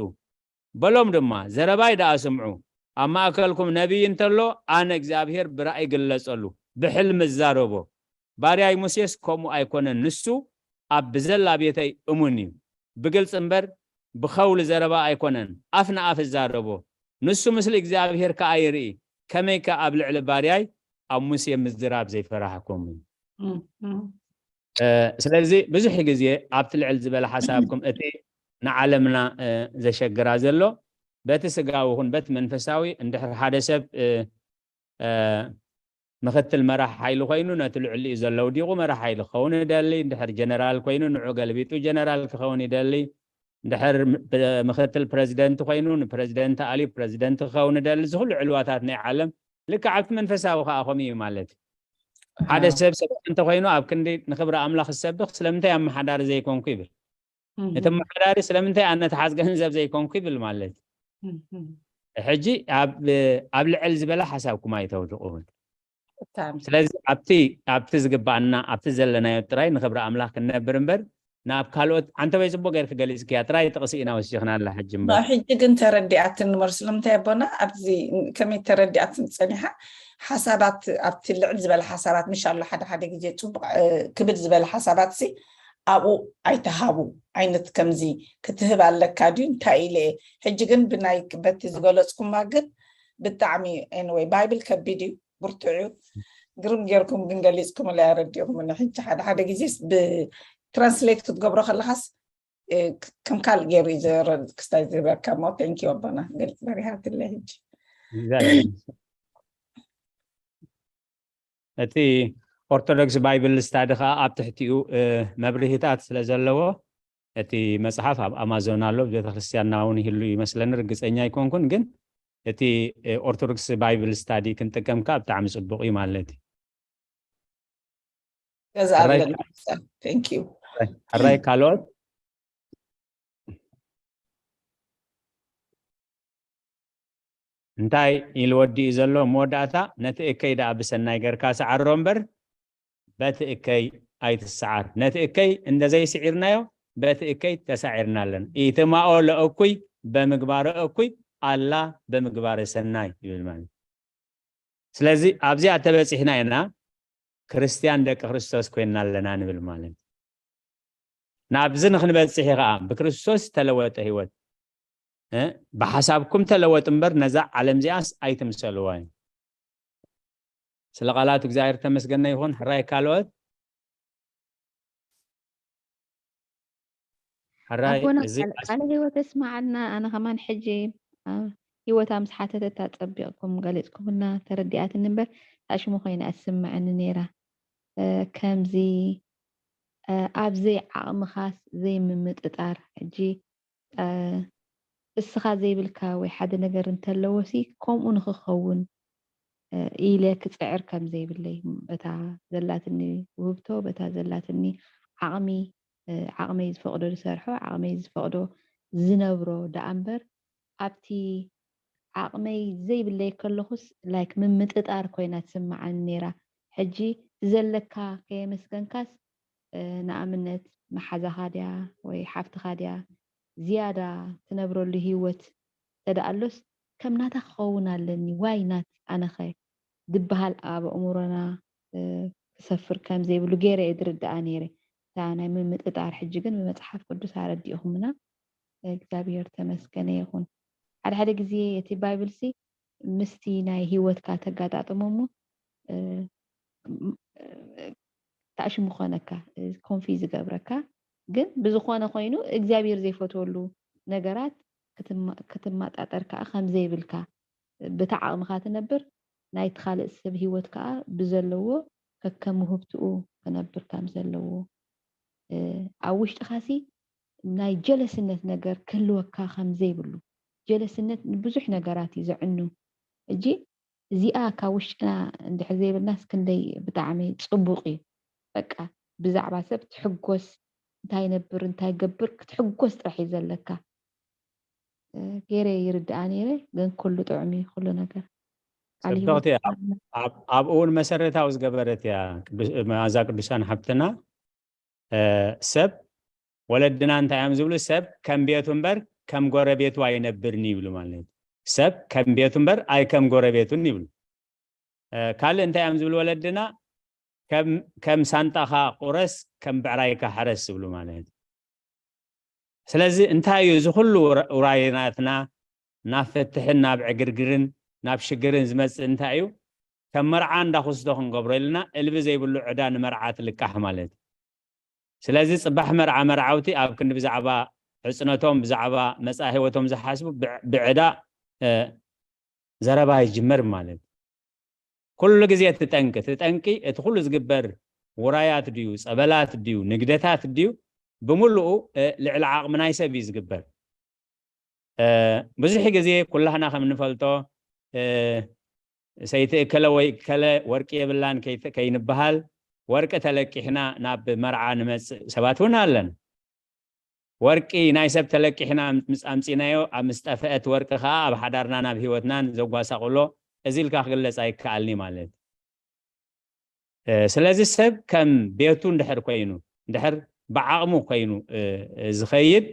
በሎም ድማ፣ ዘረባይ ደኣ ስምዑ። ኣብ ማእከልኩም ነቢይ እንተሎ፣ ኣነ እግዚኣብሔር ብራእይ ግለጸሉ፣ ብሕልሚ እዛረቦ። ባርያይ ሙሴስ ከምኡ ኣይኮነን፣ ንሱ ኣብ ብዘላ ቤተይ እሙን እዩ። ብግልጺ እምበር ብኸውሊ ዘረባ ኣይኮነን፣ ኣፍ ንኣፍ እዛረቦ። ንሱ ምስሊ እግዚኣብሔር ከኣ ይርኢ። ከመይከ ኣብ ልዕሊ ባርያይ ኣብ ሙሴ ምዝራብ ዘይፈራሕኩም? ስለዚ ብዙሕ ግዜ ኣብቲ ልዕል ዝበለ ሓሳብኩም እቲ ንዓለምና ዘሸግራ ዘሎ በቲ ስጋዊ ይኹን በቲ መንፈሳዊ እንድሕር ሓደ ሰብ ምኽትል መራሕ ሓይሊ ኮይኑ ነቲ ልዕሊኡ ዘሎ ውዲቑ መራሕ ሓይሊ ክኸውን ይደሊ። እንድሕር ጀነራል ኮይኑ ንዑ ገልቢጡ ጀነራል ክኸውን ይደሊ። እንድሕር ምኽትል ፕረዚደንት ኮይኑ ንፕረዚደንት ኣልዩ ፕረዚደንት ክኸውን ይደሊ። እዚ ኩሉ ዕልዋታት ናይ ዓለም ልክዕ ኣብቲ መንፈሳዊ ከዓ ከምኡ እዩ ማለት እዩ። ሓደ ሰብ ሰብ እንተኮይኑ ኣብ ክንዲ ንክብሪ ኣምላኽ ዝሰብኽ ስለምንታይ ኣመሓዳሪ ዘይኮንኩ ይብል። እቲ ኣመሓዳሪ ስለምንታይ ኣነ ተሓዝ ገንዘብ ዘይኮንኩ ይብል ማለት እዩ። ሕጂ ኣብ ልዕል ዝበለ ሓሳብኩም ኣይተውድቑ። ስለዚ ኣብቲ ኣብቲ ዝግባኣና ኣብቲ ዘለናዮ ጥራይ ንክብሪ ኣምላኽ ክንነብር እምበር ናብ ካልኦት ኣንተ ወይ ጽቡቅ ገይርክ ገሊጽክያ ጥራይ ጥቕሲ ኢና ወሲኽናላ ሕጂ እምበር። ሕጂ ግን ተረዲኣትኒ እምበር ስለምንታይ ኣቦና ኣብዚ ከመይ ተረዲኣትኒ ጸኒሓ ሓሳባት ኣብቲ ልዕል ዝበለ ሓሳባት ምሽ ኣሎ ሓደ ሓደ ግዜ ጽቡቅ ክብድ ዝበለ ሓሳባት ሲ ኣብኡ ኣይተሃቡ ዓይነት ከምዚ ክትህብ ኣለካ ድዩ እንታይ ኢለ እየ ሕጂ ግን ብናይ በቲ ዝገለጽኩማ ግን ብጣዕሚ anyway ባይብል ከቢድ እዩ ብርቱዕ እዩ ግርም ጌርኩም ግን ገሊጽኩምለይ ኣረዲእኹምኒ ሕጂ ሓደ ሓደ ግዜስ ብትራንስሌት ክትገብሮ ከለኻስ ከም ካልእ ገይሩ እዩ ክስታይ ዝበካ እሞ thank you ኣቦና ገልፅ በሪሃትለይ ሕጂ እቲ ኦርቶዶክስ ባይብል ስታዲ ከዓ ኣብ ትሕቲኡ መብርሂታት ስለ ዘለዎ እቲ መፅሓፍ ኣብ ኣማዞን ኣሎ ቤተክርስትያንና እውን ይህሉ ይመስለኒ ርግፀኛ ኣይኮንኩን ግን እቲ ኦርቶዶክስ ባይብል ስታዲ ክንጥቀም ከዓ ብጣዕሚ ፅቡቅ እዩ ማለት እዩ ገዛ ኣለና thank you ሕራይ ካልኦት እንታይ ኢሉ ወዲኡ ዘሎ መወዳእታ ነቲ እከይ ደኣ ብሰናይ ገርካ ሰዓሮ እምበር በቲ እከይ ኣይትሰዓር ነቲ እከይ እንደዘይስዒርናዮ በቲ እከይ ተሳዒርና ኣለና። ኢትማኦ ለእኩይ በምግባረ እኩይ፣ ኣላ በምግባረ ሰናይ ይብል ማለት። ስለዚ ኣብዚኣ ተበጺሕና ኢና ክርስትያን ደቂ ክርስቶስ ኮይንና ኣለና ንብል ማለት። ናብዚ ንክንበጽሕ እዩ ከዓ ብክርስቶስ ዝተለወጠ ህይወት። እ፣ ብሓሳብኩም ተለወጡ እምበር ነዛ ዓለም እዚኣስ ኣይትምሰልዋ እዩ። ስለ ቃላት እግዚኣብሔር ተመስገነ ይኹን። ሕራይ ካልኦት? ሕራይ ኣቦና እዚ ቃል-፣ ቃለ ህይወት የስማዓልና። ኣነ ከማን ሕጂ፣ አ፣ ህይወታ ምስ ሓተተት ኣጸቢቕኩም ገሊጽኩምልና ተረዲኣትኒ እምበር፣ ታሽሙ ኮይና እትስምዐኒ ነይራ። እ፣ ከምዚ፣ እ፣ ኣብ ዘይዓቕምኻስ ዘይምምጥጣር፣ ሕጂ፣ እ፣ እስኻ ዘይብልካ ወይ ሓደ ነገር እንተለዎሲ፣ ከምኡ ንኽኸውን፣ እ፣ ኢለ ክጽዕር ከም ዘይብለይ፣ በታ ዘላትኒ ውህብቶ፣ በታ ዘላትኒ ዓቕሚ፣ እ፣ ዓቕመይ ዝፈቕዶ ዝሰርሖ፣ ዓቕመይ ዝፈቕዶ ዝነብሮ ደኣ እምበር፣ ኣብቲ ዓቕመይ ዘይብለይ ከለኹስ፣ ላይክ፣ ምምጥጣር ኮይና ትስምዓኒ ነይራ። ሕጂ ዘለካ ከየመስገንካስ፣ እ፣ ንኣብነት መሓዛኻ ድያ ወይ ሓፍትኻ ድያ ዝያዳ ትነብረሉ ህይወት ተደኣሎስ፣ ከም ናታ ክኸውን ኣለኒ፣ ዋይ ናት ኣነኸ ድበሃል ኣብ ኣእምሮና፣ እ፣ ክሰፍር ከም ዘይብሉ ገይረ እየ ዝርድኣ ነይረ። እታ ናይ ምምጥጣር፣ ሕጂ ግን ብመጽሓፍ ቅዱስ ኣረዲእኹምና። እግዚኣብሔር ተመስገነ ይኹን። ሓደ ሓደ ግዜ እቲ ባይብልሲ ምስቲ ናይ ህይወትካ ተጋጣጥሞ እሞ፣ እ፣ ም-፣ እ፣ ታእሽሙ ክኾነካ፣ እ፣ ኮንፊዝ ዝገብረካ። ግን ብዝኾነ ኮይኑ እግዚኣብሔር ዘይፈትወሉ ነገራት ክትማ-፣ ክትመጣጠር ከኣ ከም ዘይብልካ፣ በቲ ዓቕምኻ ትነብር፣ ናይቲ ካልእ ሰብ ህይወት ከኣ ብዘለዎ ከከም ውህብትኡ ክነብር ከም ዘለዎ፣ እ፣ ኣብ ውሽጥኻሲ ናይ ጀለስነት ነገር ክህልወካ ከም ዘይብሉ። ጀለስነት ንብዙሕ ነገራት እዩ ዘዕኑ። ሕጂ እዚኣ ካብ ውሽጥና እንድሕር ዘይብልናስ ክንደይ ብጣዕሚ ጽቡቕ እዩ። በቃ ብዛዕባ ሰብ ትሕጎስ፣ እንታይ ይነብር፣ እንታይ ይገብር ክትሕጎስ ጥራሕ እዩ ዘለካ። እ፣ ገይረ ይርድኣ ነይረ፣ ግን ኩሉ ጥዑም እዩ፣ ኩሉ ነገር። ቃል ህይወት ጽብቕቲ እያ። ይስማዕና። ኣብ-፣ ኣብኡ እውን መሰረታዊ ዝገበረት እያ ቅዱስ-፣ መኣዛ ቅዱሳን ሓብትና። እ፣ ሰብ ወለድና እንታይ እዮም ዝብሉ? "ሰብ ከም ቤቱ እምበር ከም ጎረቤቱ ኣይነብርን" ይብሉ ማለት እዩ። ሰብ ከም ቤቱ እምበር ኣይ ከም ጎረቤቱን ይብሉ። እ፣ ካልእ እንታይ እዮም ዝብሉ ወለድና? "ከም፣ ከም ሳንጣኻ ቁረስ፣ ከም ብዕራይካ ሕረስ" ዝብሉ ማለት እዩ። ስለዚ እንታይ እዩ እዚ ኩሉ ውራ-፣ ውራይናትና ናብ ፍትሕን ናብ ዕግርግርን ናብ ሽግርን ዝመጽእ እንታይ እዩ? ከም መርዓ እንዳኹስቶ ክንገብሮ ኢልና እልቢ ዘይብሉ ዕዳ ንመርዓ ትልቃሕ ማለት እዩ። ስለዚ ጽባሕ መርዓ መርዓውቲ ኣብ ክንዲ ብዛዕባ ሕጽነቶም፣ ብዛዕባ መጻኢ ህይወቶም ዝሓስቡ ብዕ-፣ ብዕዳ፣ እ፣ ዘረባ ይጅመር ማለት እዩ። ኩሉ ግዜ እቲ ጠንቂ፣ እቲ ጠንቂ እቲ ኩሉ ዝግበር ውራያት ድዩ፣ ጸበላት ድዩ፣ ንግደታት ድዩ፣ ብምሉኡ፣ እ፣ ልዕሊ ዓቕሚ ናይ ሰብ እዩ ዝግበር። እ፣ ብዙሕ ግዜ ኩላህና ከም እንፈልጦ፣ እ፣ ሰይቲ እከለ ወይ እከለ ወርቂ የብላን ከይተ-፣ ከይንበሃል፣ ወርቂ ተለቂሕና ናብ መርዓ ንመጽእ ሰባት እውን ኣለን። ወርቂ ናይ ሰብ ተለቂሕና ምስ ኣምጺናዮ፣ ኣብ ምስ ጠፍአት ወርቂ ከኣ ኣብ ሓዳርናን ኣብ ህይወትናን ዘጓሳቕሎ እዚ ኢልካ ክግለጽ ኣይከኣልኒ ማለት። እ፣ ስለዚ ሰብ ከም ቤቱ እንድሕር ኮይኑ፣ እንድሕር ብዓቕሙ ኮይኑ፣ እ፣ እ፣ ዝኸይድ፣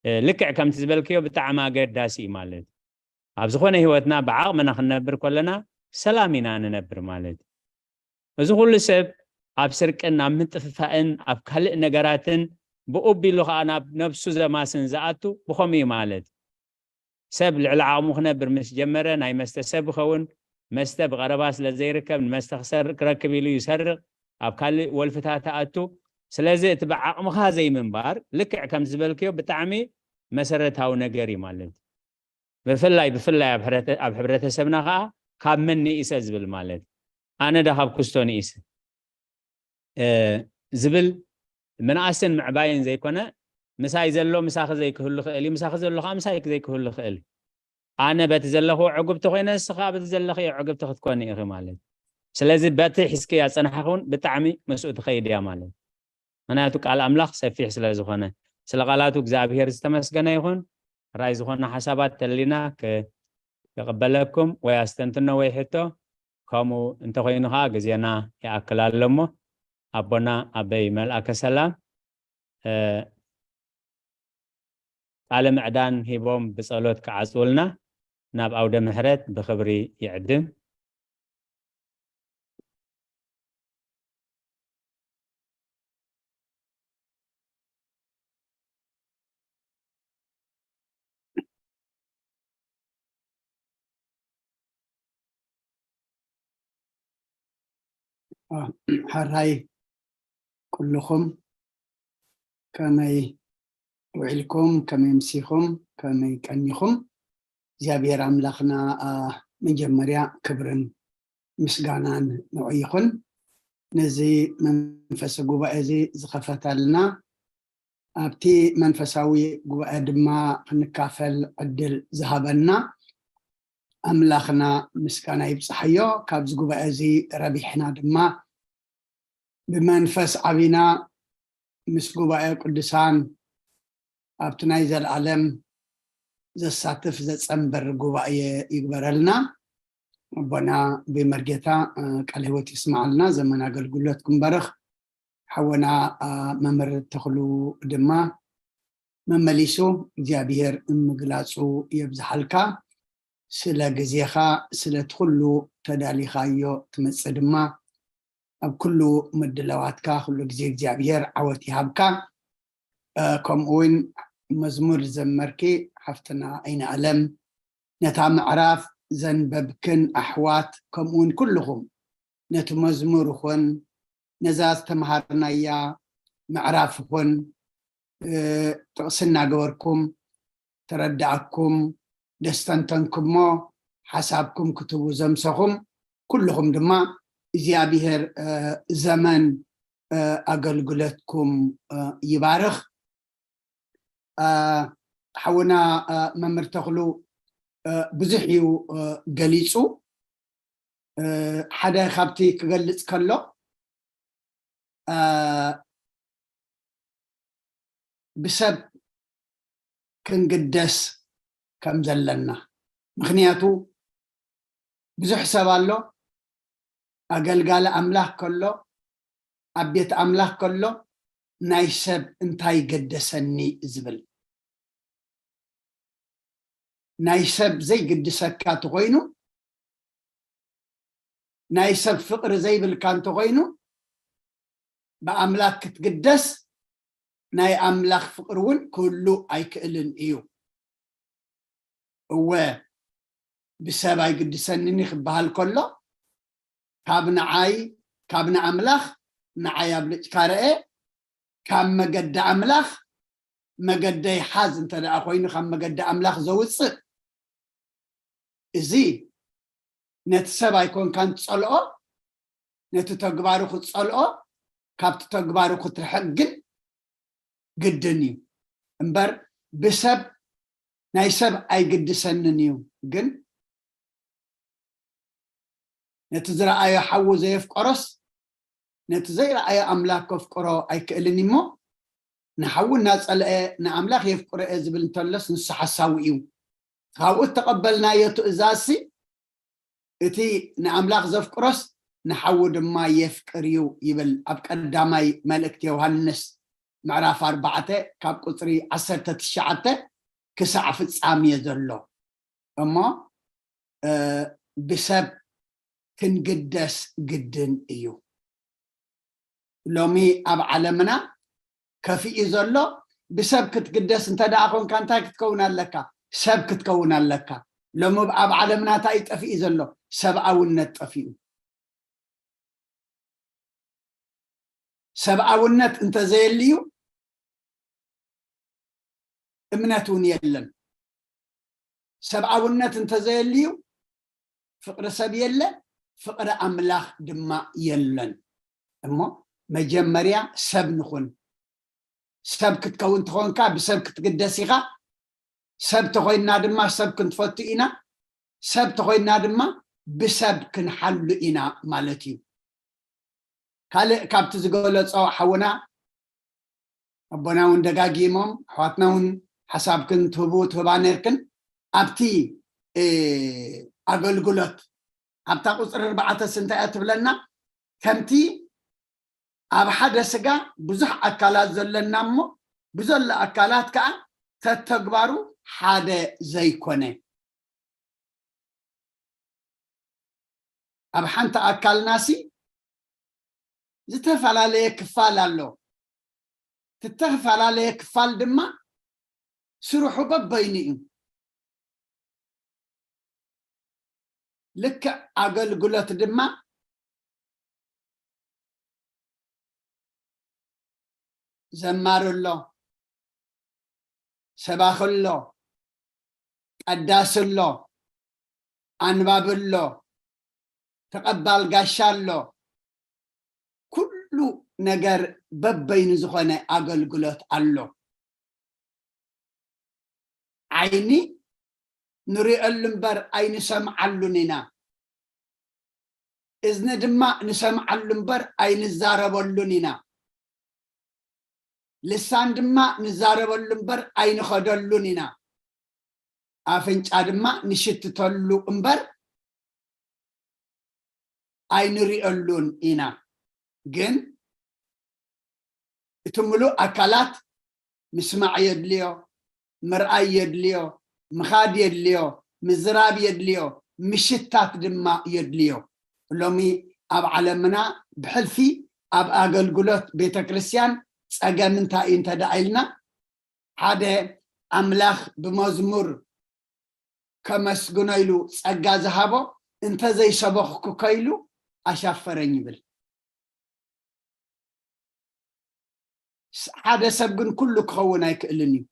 እ፣ ልክዕ ከምቲ ዝበልክዮ ብጣዕሚ ኣገዳሲ እዩ ማለት። ኣብ ዝኾነ ህይወትና ብዓቕምና ክንነብር ከለና ሰላም ኢና ንነብር ማለት። እዚ ኩሉ ሰብ ኣብ ስርቅን ኣብ ምጥፍፋእን ኣብ ካልእ ነገራትን ብኡ ኣቢሉ ኸኣ ናብ ነብሱ ዘማስን ዝኣቱ ብኸምኡ እዩ ማለት። ሰብ ልዕሊ ዓቕሙ ክነብር ምስ ጀመረ ናይ መስተ ሰብ ይኸውን። መስተ ብቐረባ ስለ ዘይርከብ ንመስተ ክሰር-፣ ክረክብ ኢሉ ይሰርቕ፣ ኣብ ካልእ ወልፍታት ኣቱ። ስለዚ እቲ ብዓቕምኻ ዘይምንባር ልክዕ ከም ዝበልክዮ ብጣዕሚ መሰረታዊ ነገር እዩ ማለት። ብፍላይ፣ ብፍላይ ኣብ ሕብረተ-፣ ኣብ ሕብረተሰብና ኸኣ ካብ መን ንኢሰ ዝብል ማለት፣ ኣነ ዶ ካብ ክስቶ ንኢሰ፣ እ፣ ዝብል ምንኣስን ምዕባይን ዘይኮነ፣ ምሳይ ዘሎ ምሳኺ ዘይክህሉ ክእል እዩ፣ ምሳኺ ዘሎ ኸዓ ምሳይ ዘይክህሉ ክእል። ኣነ በቲ ዘለኽዎ ዕጉብቲ ኮይነ፣ ንስኻ በቲ ዘለኽዮ ዕጉብቲ ክትኮኒ ኢኺ ማለት። ስለዚ በቲ ሒዝክያ ዝጸናሕኺ እውን ብጣዕሚ ምስኡ ትኸይድ እያ ማለት። ምኽንያቱ ቃል ኣምላኽ ሰፊሕ ስለ ዝኾነ። ስለ ቃላቱ እግዚኣብሔር ዝተመስገነ ይኹን። ራይ ዝኾነ ሓሳባት ተሊና ክ-፣ ክቕበለኩም ወይ ኣስተንትኖ ወይ ሕቶ፣ ከምኡ እንተኾይኑ ኸዓ ግዜና ይኣክል ኣሎ እሞ፣ ኣቦና ኣበይ መልኣከ ሰላም፣ እ፣ ቃለ ምዕዳን ሂቦም ብጸሎት ክዓጽውልና ናብ ኣውደ ምሕረት ብኽብሪ ይዕድም። ሕራይ ኩልኹም፣ ከመይ ውዒልኩም፣ ከመይ ምሲኹም፣ ከመይ ቀኒኹም? እግዚኣብሔር ኣምላኽና፣ ኣ፣ መጀመርያ ክብርን ምስጋናን ንዑ ይኹን። ነዚ መንፈሳዊ ጉባኤ እዚ ዝኸፈተልና፣ ኣብቲ መንፈሳዊ ጉባኤ ድማ ክንካፈል ዕድል ዝሃበና ኣምላኽና ምስጋና ይብጽሓዮ። ካብዚ ጉባኤ እዚ ረቢሕና ድማ ብመንፈስ ዓቢና ምስ ጉባኤ ቅዱሳን ኣብቲ ናይ ዘለኣለም ዘሳትፍ ዘጸንብር ጉባኤ ይግበረልና። ኣቦና ብመርጌታ፣ እ፣ ቃለ ህይወት ይስማዓልና፣ ዘመን ኣገልግሎት ክንበርኽ። ሓወና፣ እ፣ መምህር ተኽሉ ድማ መመሊሱ እግዚኣብሔር ምግላጹ የብዝሓልካ። ስለ ግዜኻ፣ ስለ እቲ ኩሉ ተዳሊኻዮ ትመጽእ ድማ ኣብ ኩሉ ምድላዋትካ ኩሉ ግዜ እግዚኣብሔር ዓወት ይሃብካ። እ፣ ከምኡ እውን መዝሙር ዝዘመርኪ ሓፍትና ኣይነ ኣለም፣ ነታ ምዕራፍ ዘንበብክን ኣሕዋት፣ ከምኡ እውን ኩልኹም ነቲ መዝሙር ይኹን ነዛ ዝተምሃርናያ ምዕራፍ ይኹን፣ እ፣ ጥቕሲ እናገበርኩም ተረዳእኩም፣ ደስተንተንኩሞ ሓሳብኩም ክትህቡ ዘምሰኹም ኩልኹም ድማ እግዚኣብሔር፣ እ፣ ዘመን፣ እ፣ ኣገልግሎትኩም፣ እ፣ ይባርኽ። እ፣ ሓውና፣ እ፣ መምህር ተኽሉ፣ እ፣ ብዙሕ እዩ፣ እ፣ ገሊጹ። እ፣ ሓደ ካብቲ ክገልጽ ከሎ፣ እ፣ ብሰብ ክንግደስ ከም ዘለና። ምኽንያቱ ብዙሕ ሰብ ኣሎ፣ ኣገልጋሊ ኣምላኽ ከሎ፣ ኣብ ቤት ኣምላኽ ከሎ፣ ናይ ሰብ እንታይ ገደሰኒ ዝብል። ናይ ሰብ ዘይግድሰካ እንተኾይኑ፣ ናይ ሰብ ፍቕሪ ዘይብልካ እንተኾይኑ፣ ብኣምላኽ ክትግደስ፣ ናይ ኣምላኽ ፍቕሪ እውን ክህሉ ኣይክእልን እዩ። እወ፣ ብሰብ ኣይግድሰንን ክበሃል ከሎ፣ ካብ ንዓይ፣ ካብ ንኣምላኽ ንዓይ ኣብልጭካ ረአ፣ ካብ መገዲ ኣምላኽ መገደይ ሓዝ እንተ ደኣ ኮይኑ፣ ካብ መገዲ ኣምላኽ ዘውጽእ፣ እዚ ነቲ ሰብ ኣይኮንካን ትጸልኦ፣ ነቲ ተግባሩ ክትጸልኦ፣ ካብቲ ተግባሩ ክትርሕቕ ግን ግድን እዩ። እምበር ብሰብ፣ ናይ ሰብ ኣይግድሰንን እዩ። ግን ነቲ ዝረኣዮ ሓዉ ዘየፍቀሮስ፣ ነቲ ዘይረኣዮ ኣምላኽ ከፍቅሮ ኣይክእልን እሞ፣ ንሓዉ እናጸልአ ንኣምላኽ የፍቅሮ እየ ዝብል እንተሎስ፣ ንሱ ሓሳዊ እዩ። ካብኡ እተቐበልናዮ ትእዛዝሲ፣ እቲ ንኣምላኽ ዘፍቅሮስ ንሓዉ ድማ የፍቅር እዩ ይብል ኣብ ቀዳማይ መልእክቲ ዮሃንስ ምዕራፍ ኣርባዕተ ካብ ቁጽሪ ዓሰርተ ትሽዓተ ክሳዕ ፍጻሜ ዘሎ። እሞ፣ እ፣ ብሰብ ክንግደስ ግድን እዩ። ሎሚ ኣብ ዓለምና ከፊኡ ዘሎ፣ ብሰብ ክትግደስ እንተ ደኣ ኾንካ እንታይ ክትከውን ኣለካ? ሰብ ክትከውን ኣለካ። ሎሚ ኣብ ዓለምና እንታይ እዩ ጠፊኡ ዘሎ? ሰብኣውነት ጠፊኡ። ሰብኣውነት እንተዘየልዩ እምነት እውን የለን። ሰብኣውነት እንተዘየልዩ ፍቕሪ ሰብ የለ፣ ፍቕሪ ኣምላኽ ድማ የለን። እሞ መጀመርያ ሰብ ንኹን። ሰብ ክትከውን ተኾንካ ብሰብ ክትግደስ ኢኻ። ሰብ ተኾይንና ድማ ሰብ ክንፈቱ ኢና። ሰብ ተኾይንና ድማ ብሰብ ክንሓሉ ኢና ማለት እዩ። ካልእ ካብቲ ዝገለጾ ሓውና፣ ኣቦና እውን ደጋጊሞም፣ ኣሕዋትና እውን ሓሳብክን ትህቡ ትህባ ነርክን። ኣብቲ፣ እ፣ ኣገልግሎት፣ ኣብታ ቁጽሪ ኣርባዕተ እንታይ እያ ትብለና? ከምቲ ኣብ ሓደ ስጋ ብዙሕ ኣካላት ዘለና እሞ፣ ብዘሎ ኣካላት ከኣ ተተግባሩ ሓደ ዘይኮነ። ኣብ ሓንቲ ኣካልናሲ ዝተፈላለየ ክፋል ኣሎ። እቲ ዝተፈላለየ ክፋል ድማ ስርሑ በበይኑ እዩ። ልክዕ ኣገልግሎት ድማ ዘማሪ ኣሎ፣ ሰባኺ ኣሎ፣ ቀዳሲ ኣሎ፣ ኣንባቢ ኣሎ፣ ተቐባል ጋሻ ኣሎ። ኩሉ ነገር በበይኑ ዝኾነ ኣገልግሎት ኣሎ። ዓይኒ ንሪኦሉ እምበር ኣይንሰምዓሉን ኢና። እዝኒ ድማ ንሰምዓሉ እምበር ኣይንዛረበሉን ኢና። ልሳን ድማ ንዛረበሉ እምበር ኣይንኸደሉን ኢና። ኣፍንጫ ድማ ንሽትተሉ እምበር ኣይንሪኦሉን ኢና። ግን እቲ ምሉእ ኣካላት ምስማዕ የድልዮ፣ ምርኣይ የድልዮ፣ ምኻድ የድልዮ፣ ምዝራብ የድልዮ፣ ምሽታት ድማ የድልዮ። ሎሚ ኣብ ዓለምና ብሕልፊ ኣብ ኣገልግሎት ቤተ ክርስቲያን ጸገም እንታይ እዩ እንተ ደኣ ኢልና፣ ሓደ ኣምላኽ ብመዝሙር ከመስግኖ ኢሉ ጸጋ ዝሃቦ እንተ ዘይሰበኽኩ ከኢሉ ኣሻፈረኝ ይብል። ስ-፣ ሓደ ሰብ ግን ኩሉ ክኸውን ኣይክእልን እዩ።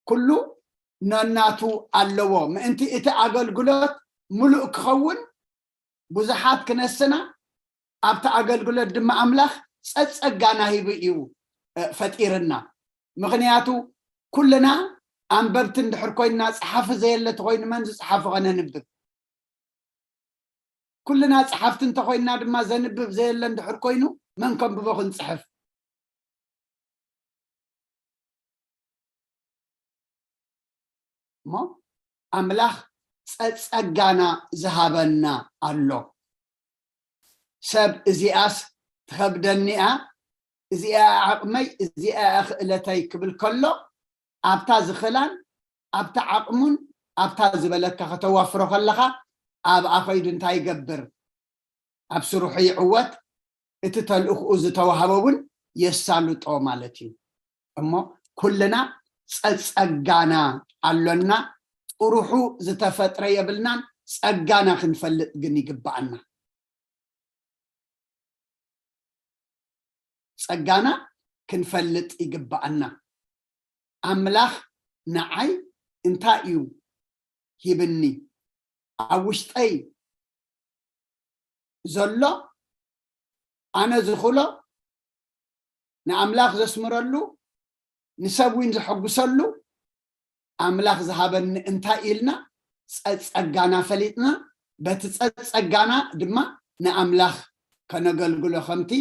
ኩሉ ነናቱ ኣለዎ። ምእንቲ እቲ ኣገልግሎት ምሉእ ክኸውን ብዙሓት ክነስና፣ ኣብቲ ኣገልግሎት ድማ ኣምላኽ ጸጸጋና ሂቡ እዩ፣ እ፣ ፈጢርና። ምኽንያቱ ኩልና ኣንበብቲ እንድሕር ኮይንና፣ ጸሓፊ ዘየለ ተኾይኑ መን ዝጸሓፎ ኸነንብብ? ኩልና ጸሓፍቲ እንተኾይንና ድማ ዘንብብ ዘየለ እንድሕር ኮይኑ መን ከንብቦ ክንጽሕፍ? እሞ ኣምላኽ ጸጸጋና ዝሃበና ኣሎ። ሰብ እዚኣስ ትኸብደኒ እያ፣ እዚኣ ዓቕመይ፣ እዚኣ ክእለተይ ክብል ከሎ፣ ኣብታ ዝኽእላን ኣብታ ዓቕሙን ኣብታ ዝበለካ ከተዋፍሮ ከለኻ፣ ኣብኣ ኸይዱ እንታይ ይገብር? ኣብ ስርሑ ይዕወት፣ እቲ ተልእኽኡ ዝተዋህቦ እውን የሳልጦ ማለት እዩ። እሞ ኩልና ጸጸጋና ኣሎና፣ ጥሩሑ ዝተፈጥረ የብልናን፣ ጸጋና ክንፈልጥ ግን ይግብኣና። ጸጋና ክንፈልጥ ይግብኣና። ኣምላኽ ንዓይ እንታይ እዩ ሂብኒ? ኣብ ውሽጠይ ዘሎ ኣነ ዝኽሎ ንኣምላኽ ዘስምረሉ፣ ንሰብ እውን ዘሐጉሰሉ፣ ኣምላኽ ዝሃበኒ እንታይ ኢልና ጸጸጋና ፈሊጥና፣ በቲ ጸጸጋና ድማ ንኣምላኽ ከነገልግሎ፣ ከምቲ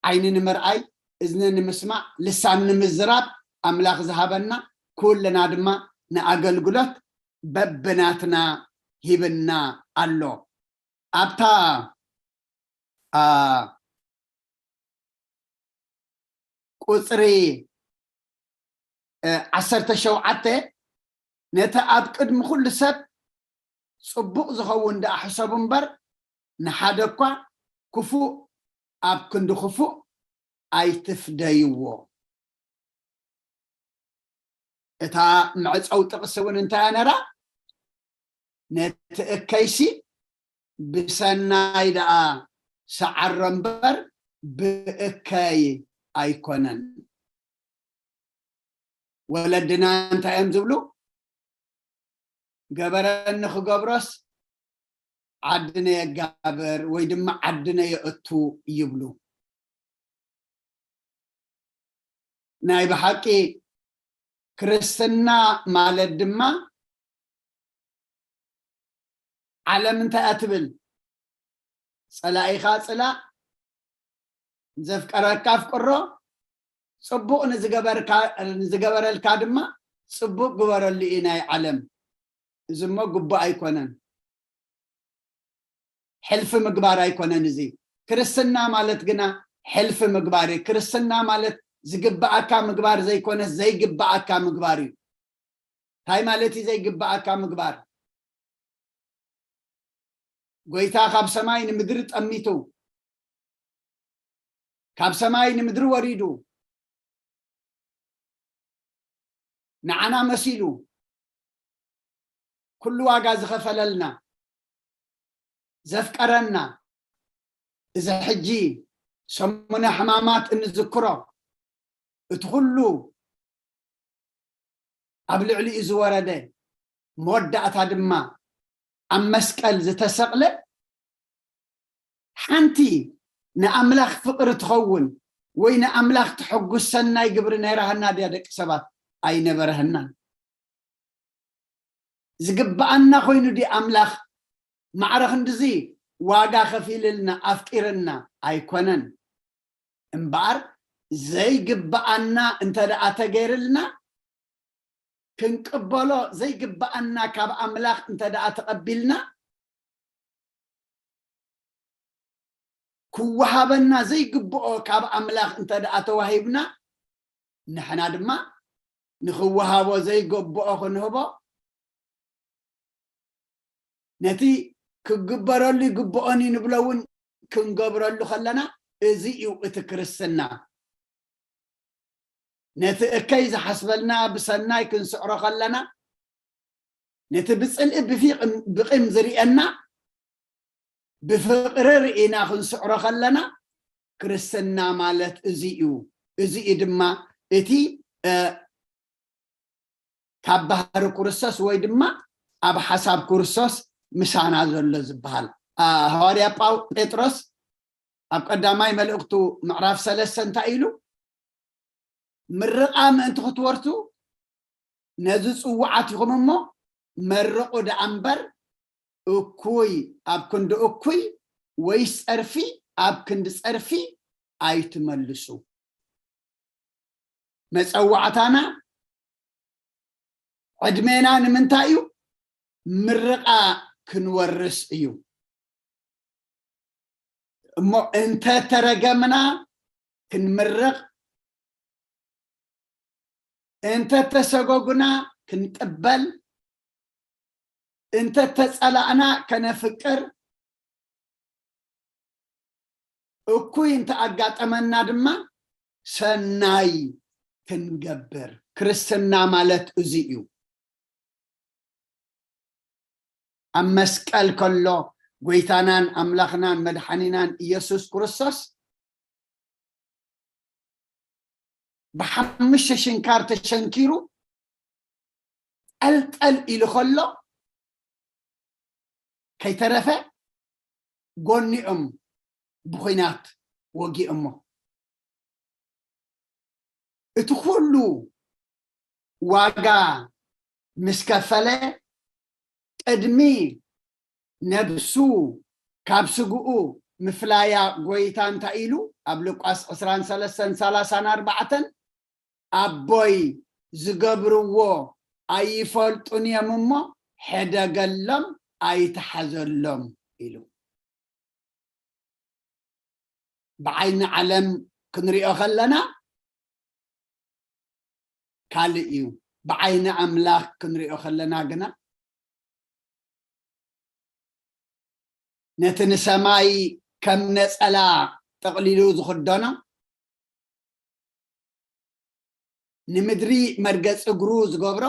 ዓይኒ ንምርኣይ፣ እዝኒ ንምስማዕ፣ ልሳን ንምዝራብ ኣምላኽ ዝሃበና፣ ኩልና ድማ ንኣገልግሎት በብናትና ሂብና ኣሎ። ኣብታ፣ ኣ፣ ቁጽሪ፣ እ፣ ዓሰርተ ሸውዓተ፣ ነቲ ኣብ ቅድሚ ኩሉ ሰብ ጽቡቕ ዝኸውን ደኣ ሕሰቡ እምበር፣ ንሓደ እኳ ክፉእ ኣብ ክንዲ ክፉእ ኣይትፍደይዎ። እታ መዕጸዊ ጥቕሲ እውን እንታይ እያ ነራ? ነቲ እከይሲ ብሰናይ ደኣ ሰዓሮ እምበር ብእከይ ኣይኮነን። ወለድና እንታይ እዮም ዝብሉ? ገበረኒ ክገብሮስ ዓድነ የጋብር ወይ ድማ ዓድነ የእቱ ይብሉ። ናይ ብሓቂ ክርስትና ማለት ድማ ዓለም እንታይ እያ ትብል? ጸላኢኻ ጽላእ፣ ዘፍቀረካ ኣፍቅሮ፣ ጽቡቕ ንዝገበርካ-፣ ንዝገበረልካ ድማ ጽቡቕ ግበረሉ እዩ ናይ ዓለም። እዚ እሞ ግቡእ ኣይኮነን። ሕልፊ ምግባር ኣይኮነን እዚ። ክርስትና ማለት ግና ሕልፊ ምግባር እዩ። ክርስትና ማለት ዝግብኣካ ምግባር ዘይኮነስ ዘይግብኣካ ምግባር እዩ። እንታይ ማለት እዩ ዘይግብኣካ ምግባር? ጎይታ ካብ ሰማይ ንምድሪ ጠሚቱ፣ ካብ ሰማይ ንምድሪ ወሪዱ፣ ንዓና መሲሉ ኩሉ ዋጋ ዝኸፈለልና፣ ዘፍቀረና፣ እዚ ሕጂ ሰሙነ ሕማማት እንዝክሮ፣ እቲ ኩሉ ኣብ ልዕሊኡ ዝወረደ፣ መወዳእታ ድማ ኣብ መስቀል ዝተሰቕለ፣ ሓንቲ ንኣምላኽ ፍቕሪ ትኸውን ወይ ንኣምላኽ ተሐጉስ ሰናይ ግብሪ ነይራሃና ድያ? ደቂ ሰባት፣ ኣይነበረህናን። ዝግብኣና ኮይኑ ድዩ ኣምላኽ ማዕረ ክንድዚ ዋጋ ከፊልልና ኣፍቂርና? ኣይኮነን። እምበኣር ዘይግብኣና እንተ ደኣ ተገይርልና፣ ክንቅበሎ ዘይግብኣና ካብ ኣምላኽ እንተ ደኣ ተቐቢልና፣ ክወሃበና ዘይግብኦ ካብ ኣምላኽ እንተ ደኣ ተዋሂብና፣ ንሕና ድማ ንኽወሃቦ ዘይግብኦ ክንህቦ፣ ነቲ ክግበረሉ ይግብኦን እዩ ንብሎ እውን ክንገብረሉ ከለና፣ እዚ እዩ እቲ ክርስትና። ነቲ እከይ ዝሓስበልና ብሰናይ ክንስዕሮ ከለና፣ ነቲ ብጽልኢ ብፊቕም-፣ ብቂም ዝርእየና ብፍቕሪ ርኢና ክንስዕሮ ከለና፣ ክርስትና ማለት እዚ እዩ። እዚ እዩ ድማ እቲ፣ እ፣ ካብ ባህሪ ክርስቶስ ወይ ድማ ኣብ ሓሳብ ክርስቶስ ምሳና ዘሎ ዝበሃል። አ፣ ሃዋርያ ጳው-፣ ጴጥሮስ ኣብ ቀዳማይ መልእኽቱ ምዕራፍ ሰለስተ እንታይ ኢሉ? ምርቓ ምእንቲ ክትወርሱ ነዚ ጽውዓት ኢኹም እሞ፣ መርቑ ደኣ እምበር፣ እኩይ ኣብ ክንዲ እኩይ፣ ወይስ ጸርፊ ኣብ ክንዲ ጸርፊ ኣይትመልሱ። መጸዋዕታና፣ ዕድሜና ንምንታይ እዩ? ምርቓ ክንወርስ እዩ። እሞ እንተ ተረገምና ክንምርቕ፣ እንተ ተሰጎጉና ክንቅበል፣ እንተ ተጸላእና ከነፍቅር፣ እኩይ እንተ ኣጋጠመና ድማ ሰናይ ክንገብር። ክርስትና ማለት እዚ እዩ። ኣብ መስቀል ከሎ ጎይታናን ኣምላኽናን መድሓኒናን ኢየሱስ ክርስቶስ ብሓሙሽተ ሽንካር ተሸንኪሩ ጠልጠል ኢሉ ከሎ ከይተረፈ ጎኒኦም ብኹናት ወጊኦሞ። እቲ ኩሉ ዋጋ ምስ ከፈለ፣ ቅድሚ ነብሱ ካብ ስግኡ ምፍላያ ጎይታ እንታይ ኢሉ? ኣብ ሉቃስ ዕስራን ሰለስተን ሰላሳን ኣርባዕተን፣ "ኣቦይ ዝገብርዎ ኣይፈልጡን እዮም እሞ፣ ሕደገሎም፣ ኣይትሓዘሎም" ኢሉ። ብዓይኒ ዓለም ክንሪኦ ከለና ካልእ እዩ። ብዓይኒ ኣምላኽ ክንሪኦ ከለና ግና፣ ነቲ ንሰማይ ከም ነጸላ ጠቕሊሉ ዝኽደኖ፣ ንምድሪ መርገጺ እግሩ ዝገብሮ፣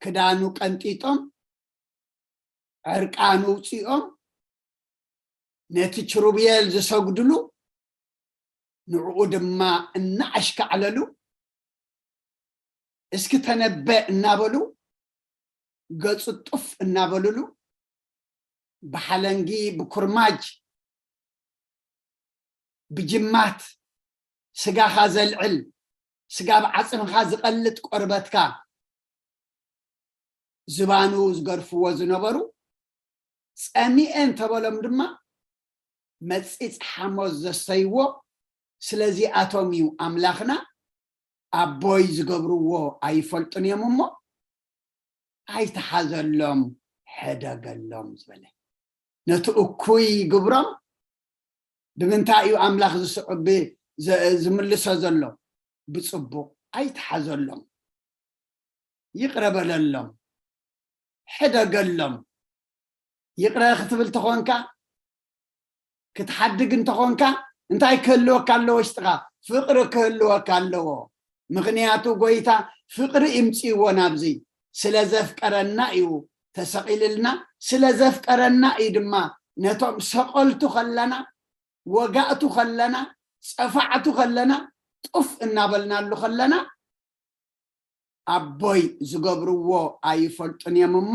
ክዳኑ ቀንጢጦም፣ ዕርቃኑ ኣውጺኦም፣ ነቲ ኪሩቤል ዝሰግድሉ፣ ንዕኡ ድማ እናኣሽካዕለሉ፣ "እስኪ ተነበ" እናበሉ፣ ገጹ ጡፍ እናበሉሉ፣ ብሓለንጊ፣ ብኩርማጅ፣ ብጅማት ስጋኻ ዘልዕል፣ ስጋ ብዓጽምኻ ዝቐልጥ ቆርበትካ ዝባኑ ዝገርፍዎ ዝነበሩ፣ ጸሚኤ እንተበሎም ድማ መጺጽ ሓሞት ዘስተይዎ፣ ስለዚኣቶም እዩ ኣምላኽና፣ "ኣቦይ ዝገብርዎ ኣይፈልጡን እዮም እሞ፣ ኣይትሓዘሎም፣ ሕደገሎም ዝበለ። ነቲ እኩይ ግብሮም ብምንታይ እዩ ኣምላኽ ዝስዕብ ብ-፣ ዘ-፣ ዝምልሶ ዘሎ? ብጽቡቕ ኣይትሓዘሎም፣ ይቕረ በለሎም፣ ሕደገሎም። ይቕረ ክትብል ተኾንካ፣ ክትሓድግ እንተኾንካ፣ እንታይ ክህልወካ ኣለዎ ውሽጥኻ? ፍቕሪ ክህልወካ ኣለዎ። ምኽንያቱ ጎይታ ፍቕሪ ይምጽእዎ ናብዚ። ስለ ዘፍቀረና እዩ ተሰቒልልና፣ ስለ ዘፍቀረና እዩ ድማ ነቶም ሰቐልቱ ከለና፣ ወጋእቱ ከለና፣ ጸፋዕቱ ከለና፣ ጡፍ እናበልናሉ ከለና፣ ኣቦይ ዝገብርዎ ኣይፈልጡን እዮም እሞ፣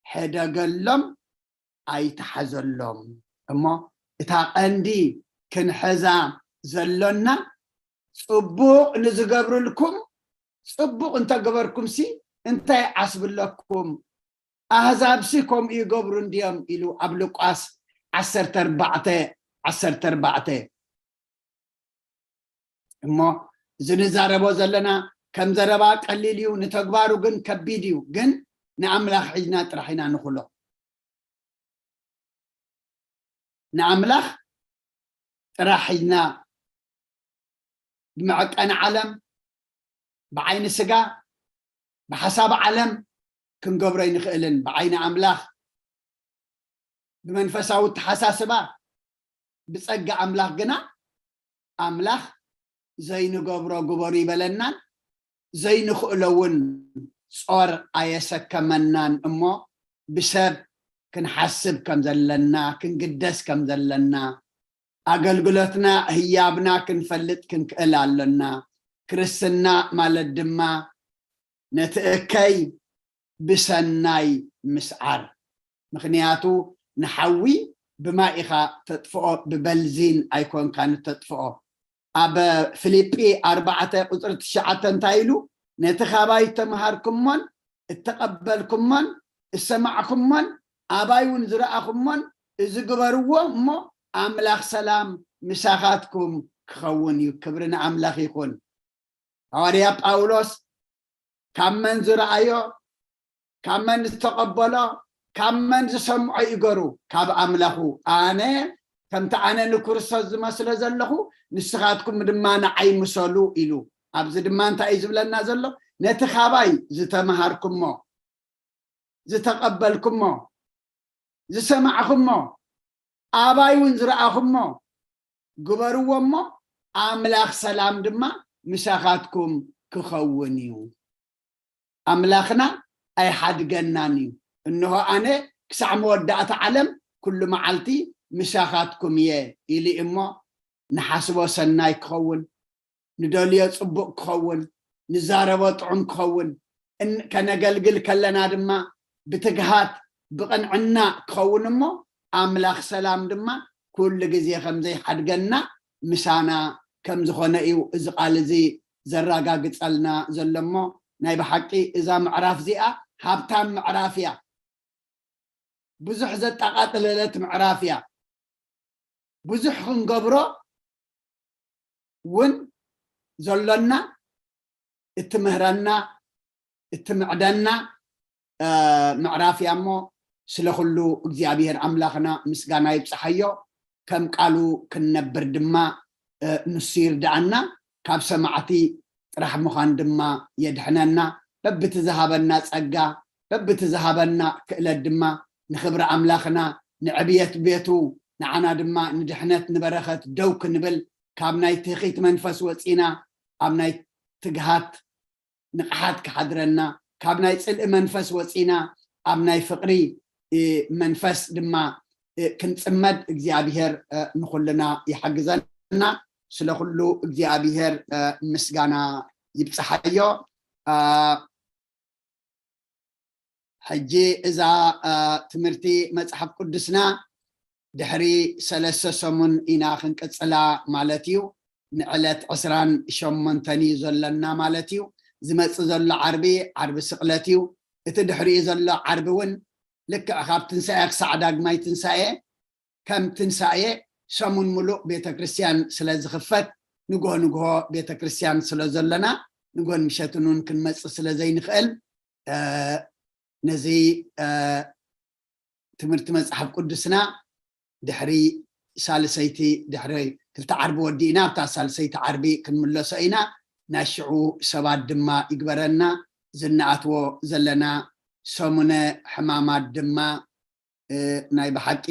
ሕደገሎም፣ ኣይትሓዘሎም። እሞ እታ ቀንዲ ክንሕዛ ዘሎና፣ ጽቡቕ ንዝገብርልኩም ጽቡቕ እንተገበርኩምሲ እንታይ ዓስቢ ኣለኩም? ኣህዛብሲ ከምኡ ይገብሩ እንድዮም ኢሉ ኣብ ሉቃስ ዓሰርተ ኣርባዕተ ዓሰርተ ኣርባዕተ። እሞ እዚ ንዛረቦ ዘለና ከም ዘረባ ቀሊል እዩ፣ ንተግባሩ ግን ከቢድ እዩ። ግን ንኣምላኽ ሒዝና ጥራሕ ኢና ንኽሎ። ንኣምላኽ ጥራሕ ሒዝና ብመዐቀኒ ዓለም፣ ብዓይኒ ስጋ፣ ብሓሳብ ዓለም ክንገብሮ ኣይንኽእልን። ብዓይኒ ኣምላኽ፣ ብመንፈሳዊ ኣተሓሳስባ፣ ብጸጋ ኣምላኽ ግና ኣምላኽ ዘይንገብሮ ግበሩ ይበለናን ዘይንኽእሎ እውን ጾር ኣየሰከመናን እሞ ብሰብ ክንሓስብ ከም ዘለና፣ ክንግደስ ከም ዘለና፣ ኣገልግሎትና ህያብና ክንፈልጥ ክንክእል ኣሎና። ክርስትና ማለት ድማ ነቲ እከይ ብሰናይ ምስዓር። ምኽንያቱ ንሓዊ ብማይ ኢኻ ተጥፍኦ፣ ብበንዚን ኣይኮንካን እተጥፍኦ። ኣብ ፊልጲ ኣርባዕተ ቁጽሪ ትሽዓተ እንታይ ኢሉ? ነቲ ካባይ እተምሃርኩሞን እተቐበልኩሞን እሰማዕኩሞን ኣባይ እውን ዝረኣኹሞን እዚ ግበርዎ እሞ ኣምላኽ ሰላም ምሳኻትኩም ክኸውን እዩ። ክብሪ ንኣምላኽ ይኹን። ሃዋርያ ጳውሎስ ካብ መን ዝረኣዮ፣ ካብ መን ዝተቐበሎ፣ ካብ መን ዝሰምዖ ይገሩ፣ ካብ ኣምላኹ። ኣነ ከምቲ ኣነ ንክርስቶስ ዝመስሎ ዘለኹ ንስኻትኩም ድማ ንዓይ ምሰሉ ኢሉ። ኣብዚ ድማ እንታይ እዩ ዝብለና ዘሎ? ነቲ ካባይ ዝተምሃርኩሞ፣ ዝተቐበልኩሞ፣ ዝሰማዕኹሞ፣ ኣባይ እውን ዝረኣኹሞ ግበርዎ እሞ ኣምላኽ ሰላም ድማ ምሳኻትኩም ክኸውን እዩ። ኣምላኽና ኣይሓድገናን እዩ። እንሆ ኣነ ክሳዕ መወዳእታ ዓለም ኩሉ መዓልቲ ምሳኻትኩም እየ ኢሉ እዩ እሞ ንሓስቦ ሰናይ ክኸውን፣ ንደልዮ ጽቡቕ ክኸውን፣ ንዛረቦ ጥዑም ክኸውን፣ እን-፣ ከነገልግል ከለና ድማ ብትግሃት ብቕንዕና ክኸውን እሞ ኣምላኽ ሰላም ድማ ኩሉ ግዜ ከም ዘይሓድገና ምሳና ከም ዝኾነ እዩ እዚ ቃል እዚ ዘረጋግጸልና ዘሎ እሞ ናይ ብሓቂ እዛ ምዕራፍ እዚኣ ሃብታም ምዕራፍ እያ። ብዙሕ ዘጠቓጥለለት ምዕራፍ እያ። ብዙሕ ክንገብሮ እውን ዘሎና እትምህረና እትምዕደና ምዕራፍ እያ እሞ ስለ ኩሉ እግዚኣብሔር ኣምላኽና ምስጋና ይብፅሓዮ። ከም ቃሉ ክንነብር ድማ ንሱ ይርድኣና። ካብ ሰማዕቲ ጥራሕ ምዃን ድማ የድሕነና። በብቲ ዝሃበና ጸጋ በብቲ ዝሃበና ክእለት ድማ ንኽብሪ ኣምላኽና ንዕብየት ቤቱ ንዓና ድማ ንድሕነት ንበረኸት ደው ክንብል ካብ ናይ ትኺት መንፈስ ወፂና ኣብ ናይ ትግሃት ንቕሓት ክሓድረና ካብ ናይ ፅልኢ መንፈስ ወፂና ኣብ ናይ ፍቕሪ መንፈስ ድማ ክንፅመድ እግዚኣብሔር ንኩልና ይሓግዘና። ስለ ኩሉ እግዚኣብሔር ምስጋና ይብፅሓዮ። ሕጂ እዛ ትምህርቲ መፅሓፍ ቅዱስና ድሕሪ ሰለስተ ሰሙን ኢና ክንቅፅላ ማለት እዩ። ንዕለት ዕስራን ሸሞንተን እዩ ዘለና ማለት እዩ። ዝመፅእ ዘሎ ዓርቢ ዓርቢ ስቕለት እዩ። እቲ ድሕሪኡ ዘሎ ዓርቢ እውን ልክዕ ካብ ትንሳኤ ክሳዕ ዳግማይ ትንሳኤ ከም ትንሳኤ ሰሙን ሙሉእ ቤተክርስትያን ስለ ዝኽፈት ንግሆ ንግሆ ቤተክርስትያን ስለ ዘለና ንግሆን ምሸትን እውን ክንመፅእ ስለ ዘይንኽእል ነዚ ትምህርቲ መጽሓፍ ቅዱስና ድሕሪ ሳልሰይቲ፣ ድሕሪ ክልተ ዓርቢ ወዲእና ኣብታ ሳልሰይቲ ዓርቢ ክንምለሶ ኢና። ናይ ሽዑ ሰባት ድማ ይግበረና። ዝንኣትዎ ዘለና ሰሙነ ሕማማት ድማ ናይ ብሓቂ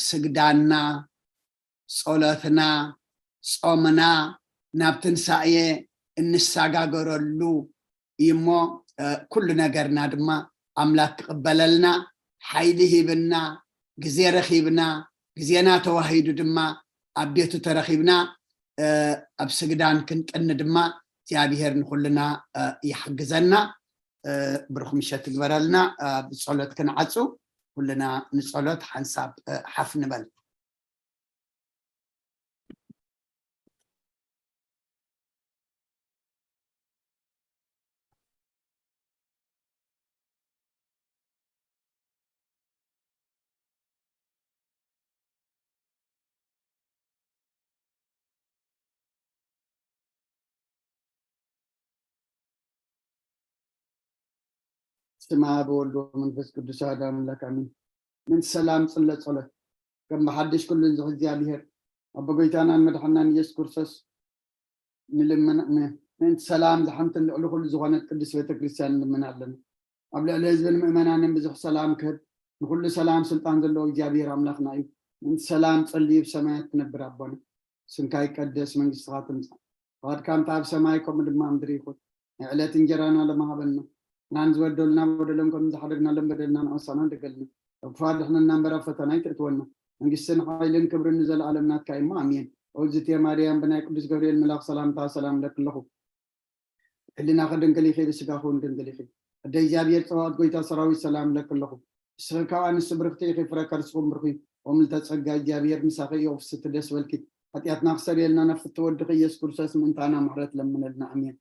ስግዳና፣ ጸሎትና፣ ጾምና ናብ ትንሳኤ እንሰጋገረሉ እዩ እሞ፣ ኩሉ ነገርና ድማ ኣምላክ ክቕበለልና ሓይሊ ሂብና፣ ግዜ ረኺብና፣ ግዜና ተዋሂዱ ድማ ኣብ ቤቱ ተረኺብና ኣብ ስግዳን ክንጥኒ ድማ እግዚኣብሔር ንኹልና ይሓግዘና። ብሩኽ ምሸት ትግበረልና። ብጸሎት ክንዓጹ ኩልና ንጸሎት ሓንሳብ ሓፍ ንበል። ስማ በወልድ መንፈስ ቅዱስ ኣሐዱ ኣምላክ ኣሜን። ምእንቲ ሰላም ጽለ ጸሎት ከም ብሓድሽ ኩሉ ንዝኽ እግዚኣብሔር ኣቦ ጎይታናን መድሓናን ኢየሱስ ክርስቶስ ንልምን። ምእንቲ ሰላም ዝሓንትን ልዕሊ ኩሉ ዝኾነት ቅድስት ቤተክርስትያን ንልምን ኣለና። ኣብ ልዕሊ ህዝብን ምእመናንን ብዙሕ ሰላም ክህብ ንኩሉ ሰላም ስልጣን ዘለዎ እግዚኣብሔር ኣምላኽና እዩ። ምእንቲ ሰላም ጸልዩ ብሰማያት ትነብር ኣቦና ስምካ ይቀደስ መንግስትኻ ትምጻእ። ፍቓድካ እንተ ኣብ ሰማይ ከምኡ ድማ ኣብ ምድሪ ይኹን። ናይ ዕለት እንጀራና ሎሚ ሃበና። ንሕናን ዝበደሉና በደሎም ከም ዝሓደግናሎም በደልና ንኣሳና ደገልና። ካብ ክፉእ ኣድሕነና እምበር ኣብ ፈተና ኣይተእትወና። መንግስትን ሓይልን ክብርን ንዘለኣለም ናትካ እዩ እሞ ኣሜን። ኦዝትየ ማርያም ብናይ ቅዱስ ገብርኤል መልኣኽ ሰላምታ ሰላም እለኪ ኣለኹ። ሕሊናኺ ድንግል ኢኺ፣ ብስጋኺ እውን ድንግል ኢኺ። ኣደ እግዚኣብሔር ጸባኦት ጎይታ ሰራዊት ሰላም እለኪ ኣለኹ። ንስኺ ካብ ኣንስቲ ብርኽቲ ኢኺ፣ ፍረ ከርስኹም ብሩኽ እዩ። ኦምልተ ጸጋ እግዚኣብሔር ምሳኺ እዩ፣ ፍስቲ ደስ በልኪ። ሓጢኣትና ክሰርየልና ናብ ፍቲ ወድኺ ኢየሱስ ክርስቶስ ምእንታና ምሕረት ለምነልና። ኣሜን።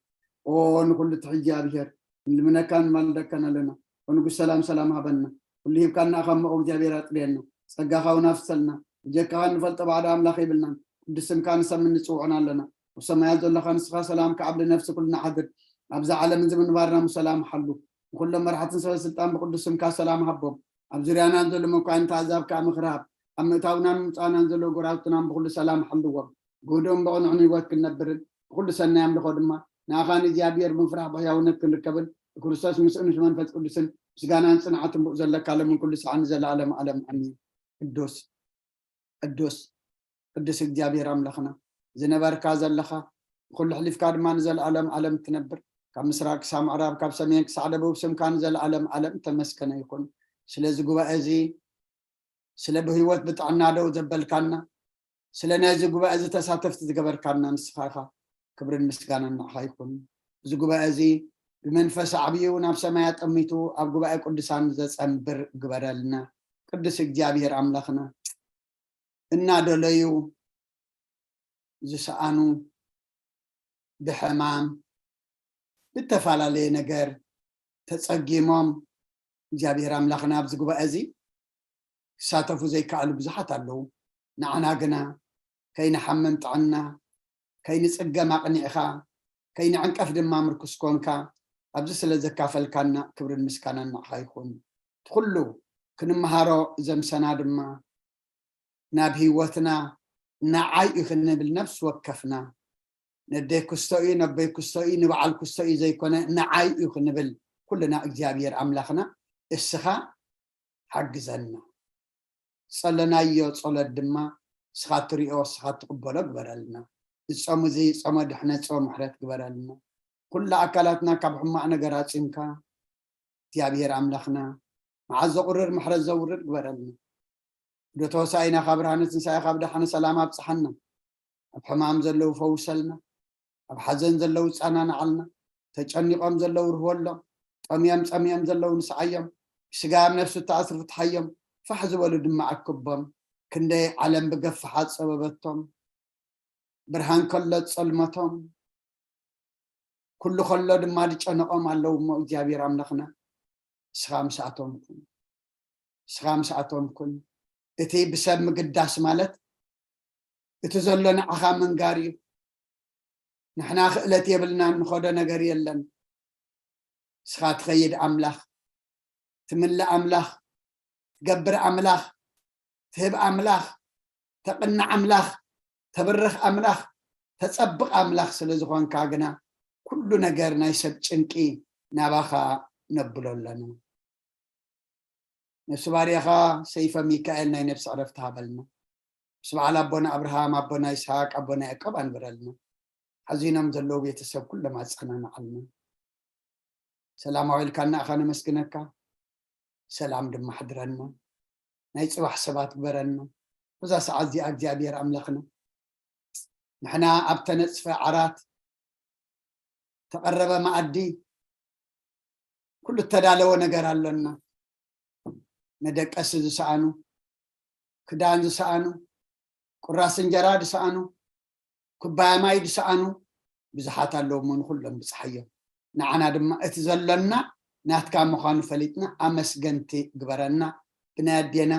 ኦ ንኹሉ ትሕ እግዚኣብሔር ንልምነካን ንማልደካን ኣለና። ኦ ንጉስ ሰላም ሰላም ሃበና። ኩሉ ሂብካና ካብ መቑ እግዚኣብሔር ኣጥርየና። ጸጋኻ እውን ኣፍሰልና። ብጀካኻ እንፈልጦ ባዕዳ ኣምላኽ የብልናን። ቅዱስ ስምካ ንሰምን ንጽውዖን ኣለና። ኣብ ሰማያት ዘለኻ ንስኻ ሰላም ከዓብ ንነፍሲ ኩልና ሓድር። ኣብዛ ዓለም እዚ ምንባርና ብሰላም ሓሉ። ንኩሎም መራሕትን ሰበ ስልጣን ብቅዱስ ስምካ ሰላም ሃቦም። ኣብ ዙርያናን ዘሎ መኳንንቲ ኣዛብ ከኣ ምኽሪ ሃብ። ኣብ ምእታውናን ምውጻእናን ዘሎ ጎራውትናን ብኩሉ ሰላም ሓልዎም። ግህዶም ብቕኑዕን ህይወት ክንነብርን ብኩሉ ሰናይ ኣምልኾ ድማ ንኣኻ ንእግዚኣብሔር ብምፍራሕ ብሕያውነት ክንርከብን ብክርስቶስ ምስኡ ምስ መንፈስ ቅዱስን ምስጋናን ጽንዓትን ብኡ ዘለካ ሎምን ኩሉ ሰዓን ንዘለኣለም ኣለም ኣሜን። ቅዱስ ቅዱስ ቅዱስ እግዚኣብሔር ኣምላኽና ዝነበርካ ዘለኻ ንኹሉ ሕሊፍካ ድማ ንዘለኣለም ኣለም ትነብር ካብ ምስራቅ ክሳብ ምዕራብ ካብ ሰሜን ክሳዕ ደቡብ ስምካ ንዘለኣለም ኣለም ተመስገነ ይኹን። ስለዚ ጉባኤ እዚ ስለ ብህይወት ብጥዕና ደው ዘበልካና ስለ ናይዚ ጉባኤ እዚ ተሳተፍቲ ዝገበርካና ንስኻ ኢኻ። ክብርን ምስጋናን ንዓኻ ይኹን። እዚ ጉባኤ እዚ ብመንፈስ ዓብዩ ናብ ሰማይ ኣጠሚቱ ኣብ ጉባኤ ቅዱሳን ዘጸንብር ግበረልና። ቅዱስ እግዚኣብሔር ኣምላኽና እናደለዩ ዝሰኣኑ ብሕማም ብተፈላለየ ነገር ተጸጊሞም እግዚኣብሔር ኣምላኽና ኣብዚ ጉባኤ እዚ ክሳተፉ ዘይከኣሉ ብዙሓት ኣለዉ። ንዓና ግና ከይንሓምም ጥዕና ከይንጽገም ኣቕኒዕኻ ከይንዕንቀፍ ድማ ምርኩስ ኮንካ ኣብዚ ስለ ዘካፈልካና ክብርን ምስጋናን ንዓኻ ይኹን። እቲ ኩሉ ክንመሃሮ ዘምሰና ድማ ናብ ህይወትና ንዓይ እዩ ክንብል ነፍሲ ወከፍና ነደይ ክስቶ እዩ ነበይ ክስቶ እዩ ንበዓል ክስቶ እዩ ዘይኮነ ንዓይ እዩ ክንብል ኩልና እግዚኣብሔር ኣምላኽና እስኻ ሓግዘና። ጸለናዮ ጸሎት ድማ እስኻ ትሪኦ እስኻ ትቕበሎ ግበረልና። ዝጸሙ እዚ ጸሞ ድሕነት ጸሞ ምሕረት ግበረልና። ኩሉ ኣካላትና ካብ ሕማቕ ነገር ኣጺምካ እግዚኣብሔር ኣምላኽና መዓዝ ዘቑርር ምሕረት ዘውርድ ግበረልና። ዶ ተወሳኢና ካብ ብርሃነ ትንሳኤ ካብ ደሓነ ሰላም ኣብጽሓና። ኣብ ሕማም ዘለዉ ፈውሰልና። ኣብ ሓዘን ዘለዉ ጸናንዓልና። ተጨኒቖም ዘለዉ ርህወሎም። ጠምዮም ጸሚኦም ዘለዉ ንስዓዮም። ብስጋ ኣብ ነፍሲ እተኣስሩ ፍትሓዮም። ፋሕ ዝበሉ ድማ ኣክቦም። ክንደይ ዓለም ብገፍሓት ጸበበቶም። ብርሃን ከሎ ጸልመቶም። ኩሉ ከሎ ድማ ዝጨነቖም ኣለዉ እሞ እግዚኣብሔር ኣምላኽና እስኻ ምስኣቶም ኩን። እስኻ ምስኣቶም ኩን። እቲ ብሰብ ምግዳስ ማለት እቲ ዘሎ ንዓኻ ምንጋር እዩ። ንሕና ክእለት የብልናን ንኸዶ ነገር የለን። እስኻ ትኸይድ ኣምላኽ ትምልእ ኣምላኽ ትገብር ኣምላኽ፣ ትህብ ኣምላኽ፣ ተቕንዕ ኣምላኽ፣ ተብርኽ ኣምላኽ፣ ተጸብቕ ኣምላኽ ስለ ዝኾንካ ግና፣ ኩሉ ነገር ናይ ሰብ ጭንቂ ናባኻ ነብሎ ኣለና። ነፍሲ ባርያኻ ሰይፈ ሚካኤል ናይ ነፍሲ ዕረፍቲ ሃበልና። ምስ በዓል ኣቦና ኣብርሃም፣ ኣቦና ይስሓቅ፣ ኣቦና ያዕቆብ ኣንብረልና። ሓዚኖም ዘለዉ ቤተሰብ ኩሎም ኣጸናንዓልና። ሰላም ኣውዒልካና ኢኻ ነመስግነካ። ሰላም ድማ ኣሕድረና። ናይ ጽባሕ ሰባት ግበረና። በዛ ሰዓት እዚኣ እግዚኣብሔር ኣምላኽና፣ ንሕና ኣብ ተነጽፈ ዓራት፣ ተቐረበ መኣዲ፣ ኩሉ እተዳለወ ነገር ኣሎና። መደቀሲ ዝሰኣኑ፣ ክዳን ዝሰኣኑ፣ ቁራስ እንጀራ ዝሰኣኑ፣ ኩባያ ማይ ዝሰኣኑ ብዙሓት ኣለዉ እሞ፣ ንኹሎም ብጽሓዮም። ንዓና ድማ እቲ ዘሎና ናትካ ምዃኑ ፈሊጥና ኣመስገንቲ ግበረና። ብናይ ኣዴና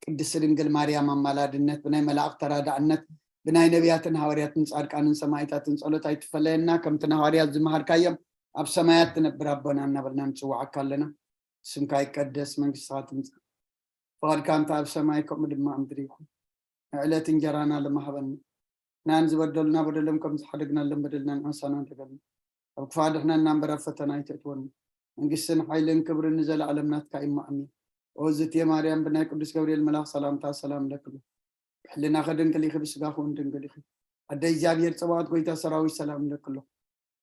ቅድስቲ ድንግል ማርያም ኣማላድነት፣ ብናይ መላእኽቲ ተራዳእነት፣ ብናይ ነቢያትን ሃዋርያትን ጻድቃንን ሰማዕታትን ጸሎት ኣይትፈለየና። ከምቲ ንሃዋርያት ዝመሃርካዮም ኣብ ሰማያት ትነብር ኣቦና እናበልና ንጽውዓካ ኣለና። ስምካ ይቀደስ፣ መንግስትኻ ትምጻእ፣ ፍቓድካ እንተ ኣብ ሰማይ ከምኡ ድማ ኣብ ምድሪ ይኹን። ንዕለት እንጀራና ሎሚ ሃበና። ንሕና ንዝበደሉና በደሎም ከም ዝሓደግናሎም በደልና ንሕሳና ንሕደገልና። ኣብ ክፉእ ኣድሕነና እምበር ኣብ ፈተና ኣይተእትወና። መንግስትን ሓይልን ክብርን ንዘለኣለም ናትካ እዩ እሞ ኣሜን። ኦ ዝእቲ ማርያም ብናይ ቅዱስ ገብርኤል መልኣኽ ሰላምታ ሰላም እለክሎ። ብሕልናኺ ድንግል ኢኺ፣ ብስጋኺ እውን ድንግል ኢኺ። ኣደ እግዚኣብሔር ጸባኦት ጎይታ ሰራዊት ሰላም እለክሎ።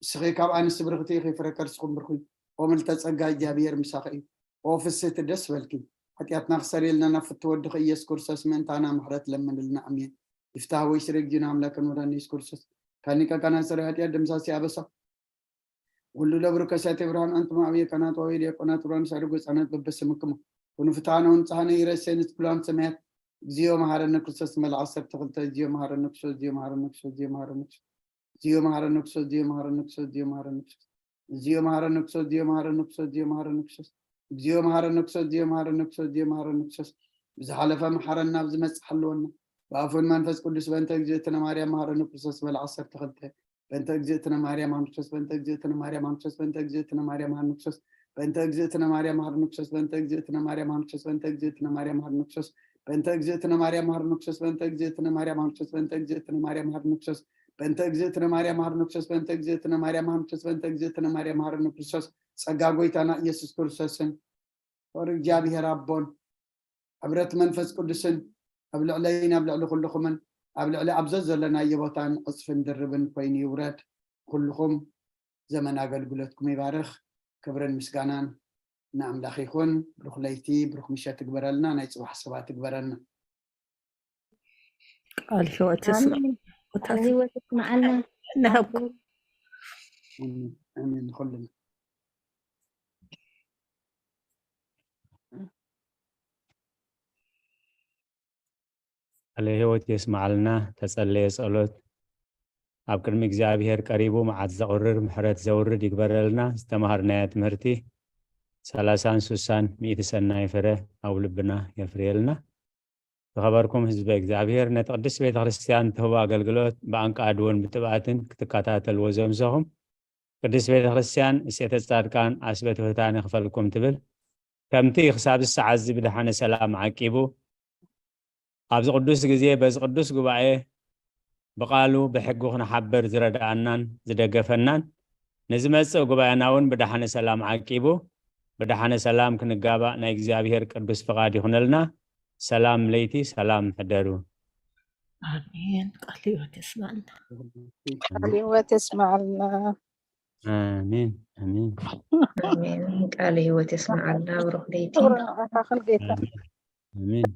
ንስኺ ካብ ኣንስቲ ብርኽቲ ኢኺ፣ ፍረ ከርስኹም ብርኹ እዩ። ኦ ምልዕተ ጸጋ እግዚኣብሔር ምሳኺ እዩ። ኦ ፍስህቲ ደስ በልኪ። ሓጢኣትና ክሰርየልና ናብ ፍትው ወድኺ ኢየሱስ ክርስቶስ ምእንታና ምሕረት ለምንልና። ኣሜን። ይፍታህ ወይ ስረ እግዚእነ ኣምላክን መድኃኒነ ኢየሱስ ክርስቶስ ካኒቀ ካና ሰሪ ሓጢኣት ደምሳሲ ኣበሳ ወሉ ለብሩ ከሳቴ ብርሃን ኣንቱም ኣብየ ካህናት ወይ ዲያቆናት ብርሃን ሳድጉ ህፃናት በበስምክሙ ኩኑ ፍትሐነ ወንጽሐነ ይረሴን ስኩላን ሰማያት። እግዚኦ መሐረነ ክርስቶስ መልዓ ዓሰርተ ክልተ። እግዚኦ መሐረነ ክርስቶስ፣ እግዚኦ መሐረነ ክርስቶስ፣ እግዚኦ መሐረነ ክርስቶስ፣ እግዚኦ መሐረነ ክርስቶስ፣ እግዚኦ መሐረነ ክርስቶስ፣ እግዚኦ መሐረነ ክርስቶስ፣ እግዚኦ መሐረነ ክርስቶስ፣ እግዚኦ መሐረነ ክርስቶስ፣ እግዚኦ መሐረነ ክርስቶስ፣ እግዚኦ መሐረነ ክርስቶስ፣ እግዚኦ መሐረነ ክርስቶስ። ብዝሓለፈ መሐረና፣ ብዝመጽእ ሓልወና። ብኣፉን መንፈስ ቅዱስ በእንተ እግዝእትነ ማርያም መሐረነ ክርስቶስ መልዓ ዓሰርተ ክልተ። በእንተ እግዝእትነ ማርያም መሐረነ ክርስቶስ፣ በእንተ እግዝእትነ ማርያም መሐረነ ክርስቶስ፣ በእንተ እግዝእትነ ማርያም መሐረነ ክርስቶስ፣ በእንተ እግዝእትነ ማርያም መሐረነ ክርስቶስ፣ በእንተ እግዝእትነ ማርያም መሐረነ ክርስቶስ፣ በእንተ እግዝእትነ ማርያም መሐረነ ክርስቶስ፣ በእንተ እግዝእትነ ማርያም መሐረነ ክርስቶስ፣ በእንተ እግዝእትነ ማርያም መሐረነ ክርስቶስ፣ በእንተ እግዝእትነ ማርያም መሐረነ ክርስቶስ፣ በእንተ እግዝእትነ ማርያም መሐረነ ክርስቶስ፣ በእንተ እግዝእትነ ማርያም መሐረነ ክርስቶስ፣ በእንተ እግዝእትነ ማርያም መሐረነ ክርስቶስ። ጸጋ ጎይታና ኢየሱስ ክርስቶስን ፍቕሪ እግዚኣብሔር ኣቦን ሕብረት መንፈስ ቅዱስን ኣብ ልዕለይን ኣብ ልዕሊ ኩልኹምን ኣብ ልዕሊ ኣብ ዘዘለናዮ ቦታን ዕጽፍን ድርብን ኮይኑ ይውረድ። ኩልኹም ዘመን ኣገልግሎትኩም ይባርኽ። ክብርን ምስጋናን ንኣምላኽ ይኹን። ብሩኽ ለይቲ፣ ብሩኽ ምሸት ይግበረልና። ናይ ጽባሕ ሰባት ይግበረልና። ቃል ህይወት ይስማዕ። ኣሜን። ቃል ህይወት ይስማዓልና። ንሃብኩም። ኣሜን። ኣሜን። ንኹልና። ቃለ ህይወት የስማዓልና። ተጸለየ ጸሎት ኣብ ቅድሚ እግዚኣብሔር ቀሪቡ መዓት ዘቑርር ምሕረት ዘውርድ ይግበረልና። ዝተማሃርናያ ትምህርቲ ሰላሳን ሱሳን ሚእቲ ሰናይ ፍረ ኣብ ልብና የፍርየልና። ዝኸበርኩም ህዝበ እግዚኣብሔር፣ ነቲ ቅድስት ቤተ ክርስቲያን ትህቦ ኣገልግሎት ብኣንቃድዎን ብትብኣትን ክትከታተልዎ ዘምሰኹም ቅድስት ቤተ ክርስቲያን እሴተ ጻድቃን ኣስበ ትሑታን ይኽፈልኩም ትብል። ከምቲ ክሳብ ሰዓት እዚ ብደሓነ ሰላም ዓቂቡ ኣብዚ ቅዱስ ግዜ በዚ ቅዱስ ጉባኤ ብቓሉ ብሕጉ ክንሓብር ዝረድኣናን ዝደገፈናን ንዝመጽእ ጉባኤና እውን ብደሓነ ሰላም ዓቂቡ ብደሓነ ሰላም ክንጋባእ ናይ እግዚኣብሔር ቅዱስ ፍቓድ ይኹነልና። ሰላም ለይቲ፣ ሰላም ሕደሩ። ኣሜን። ቃል ህይወት የስማዕልና። ቃል ህይወት የስማዕልና። ኣሜን፣ ኣሜን። ኣሜን። ቃል ህይወት የስማዕልና። ብሩኽ ለይቲ። ክብሪ ንዓኻ ክል ጌታ። ኣሜን፣ ኣሜን።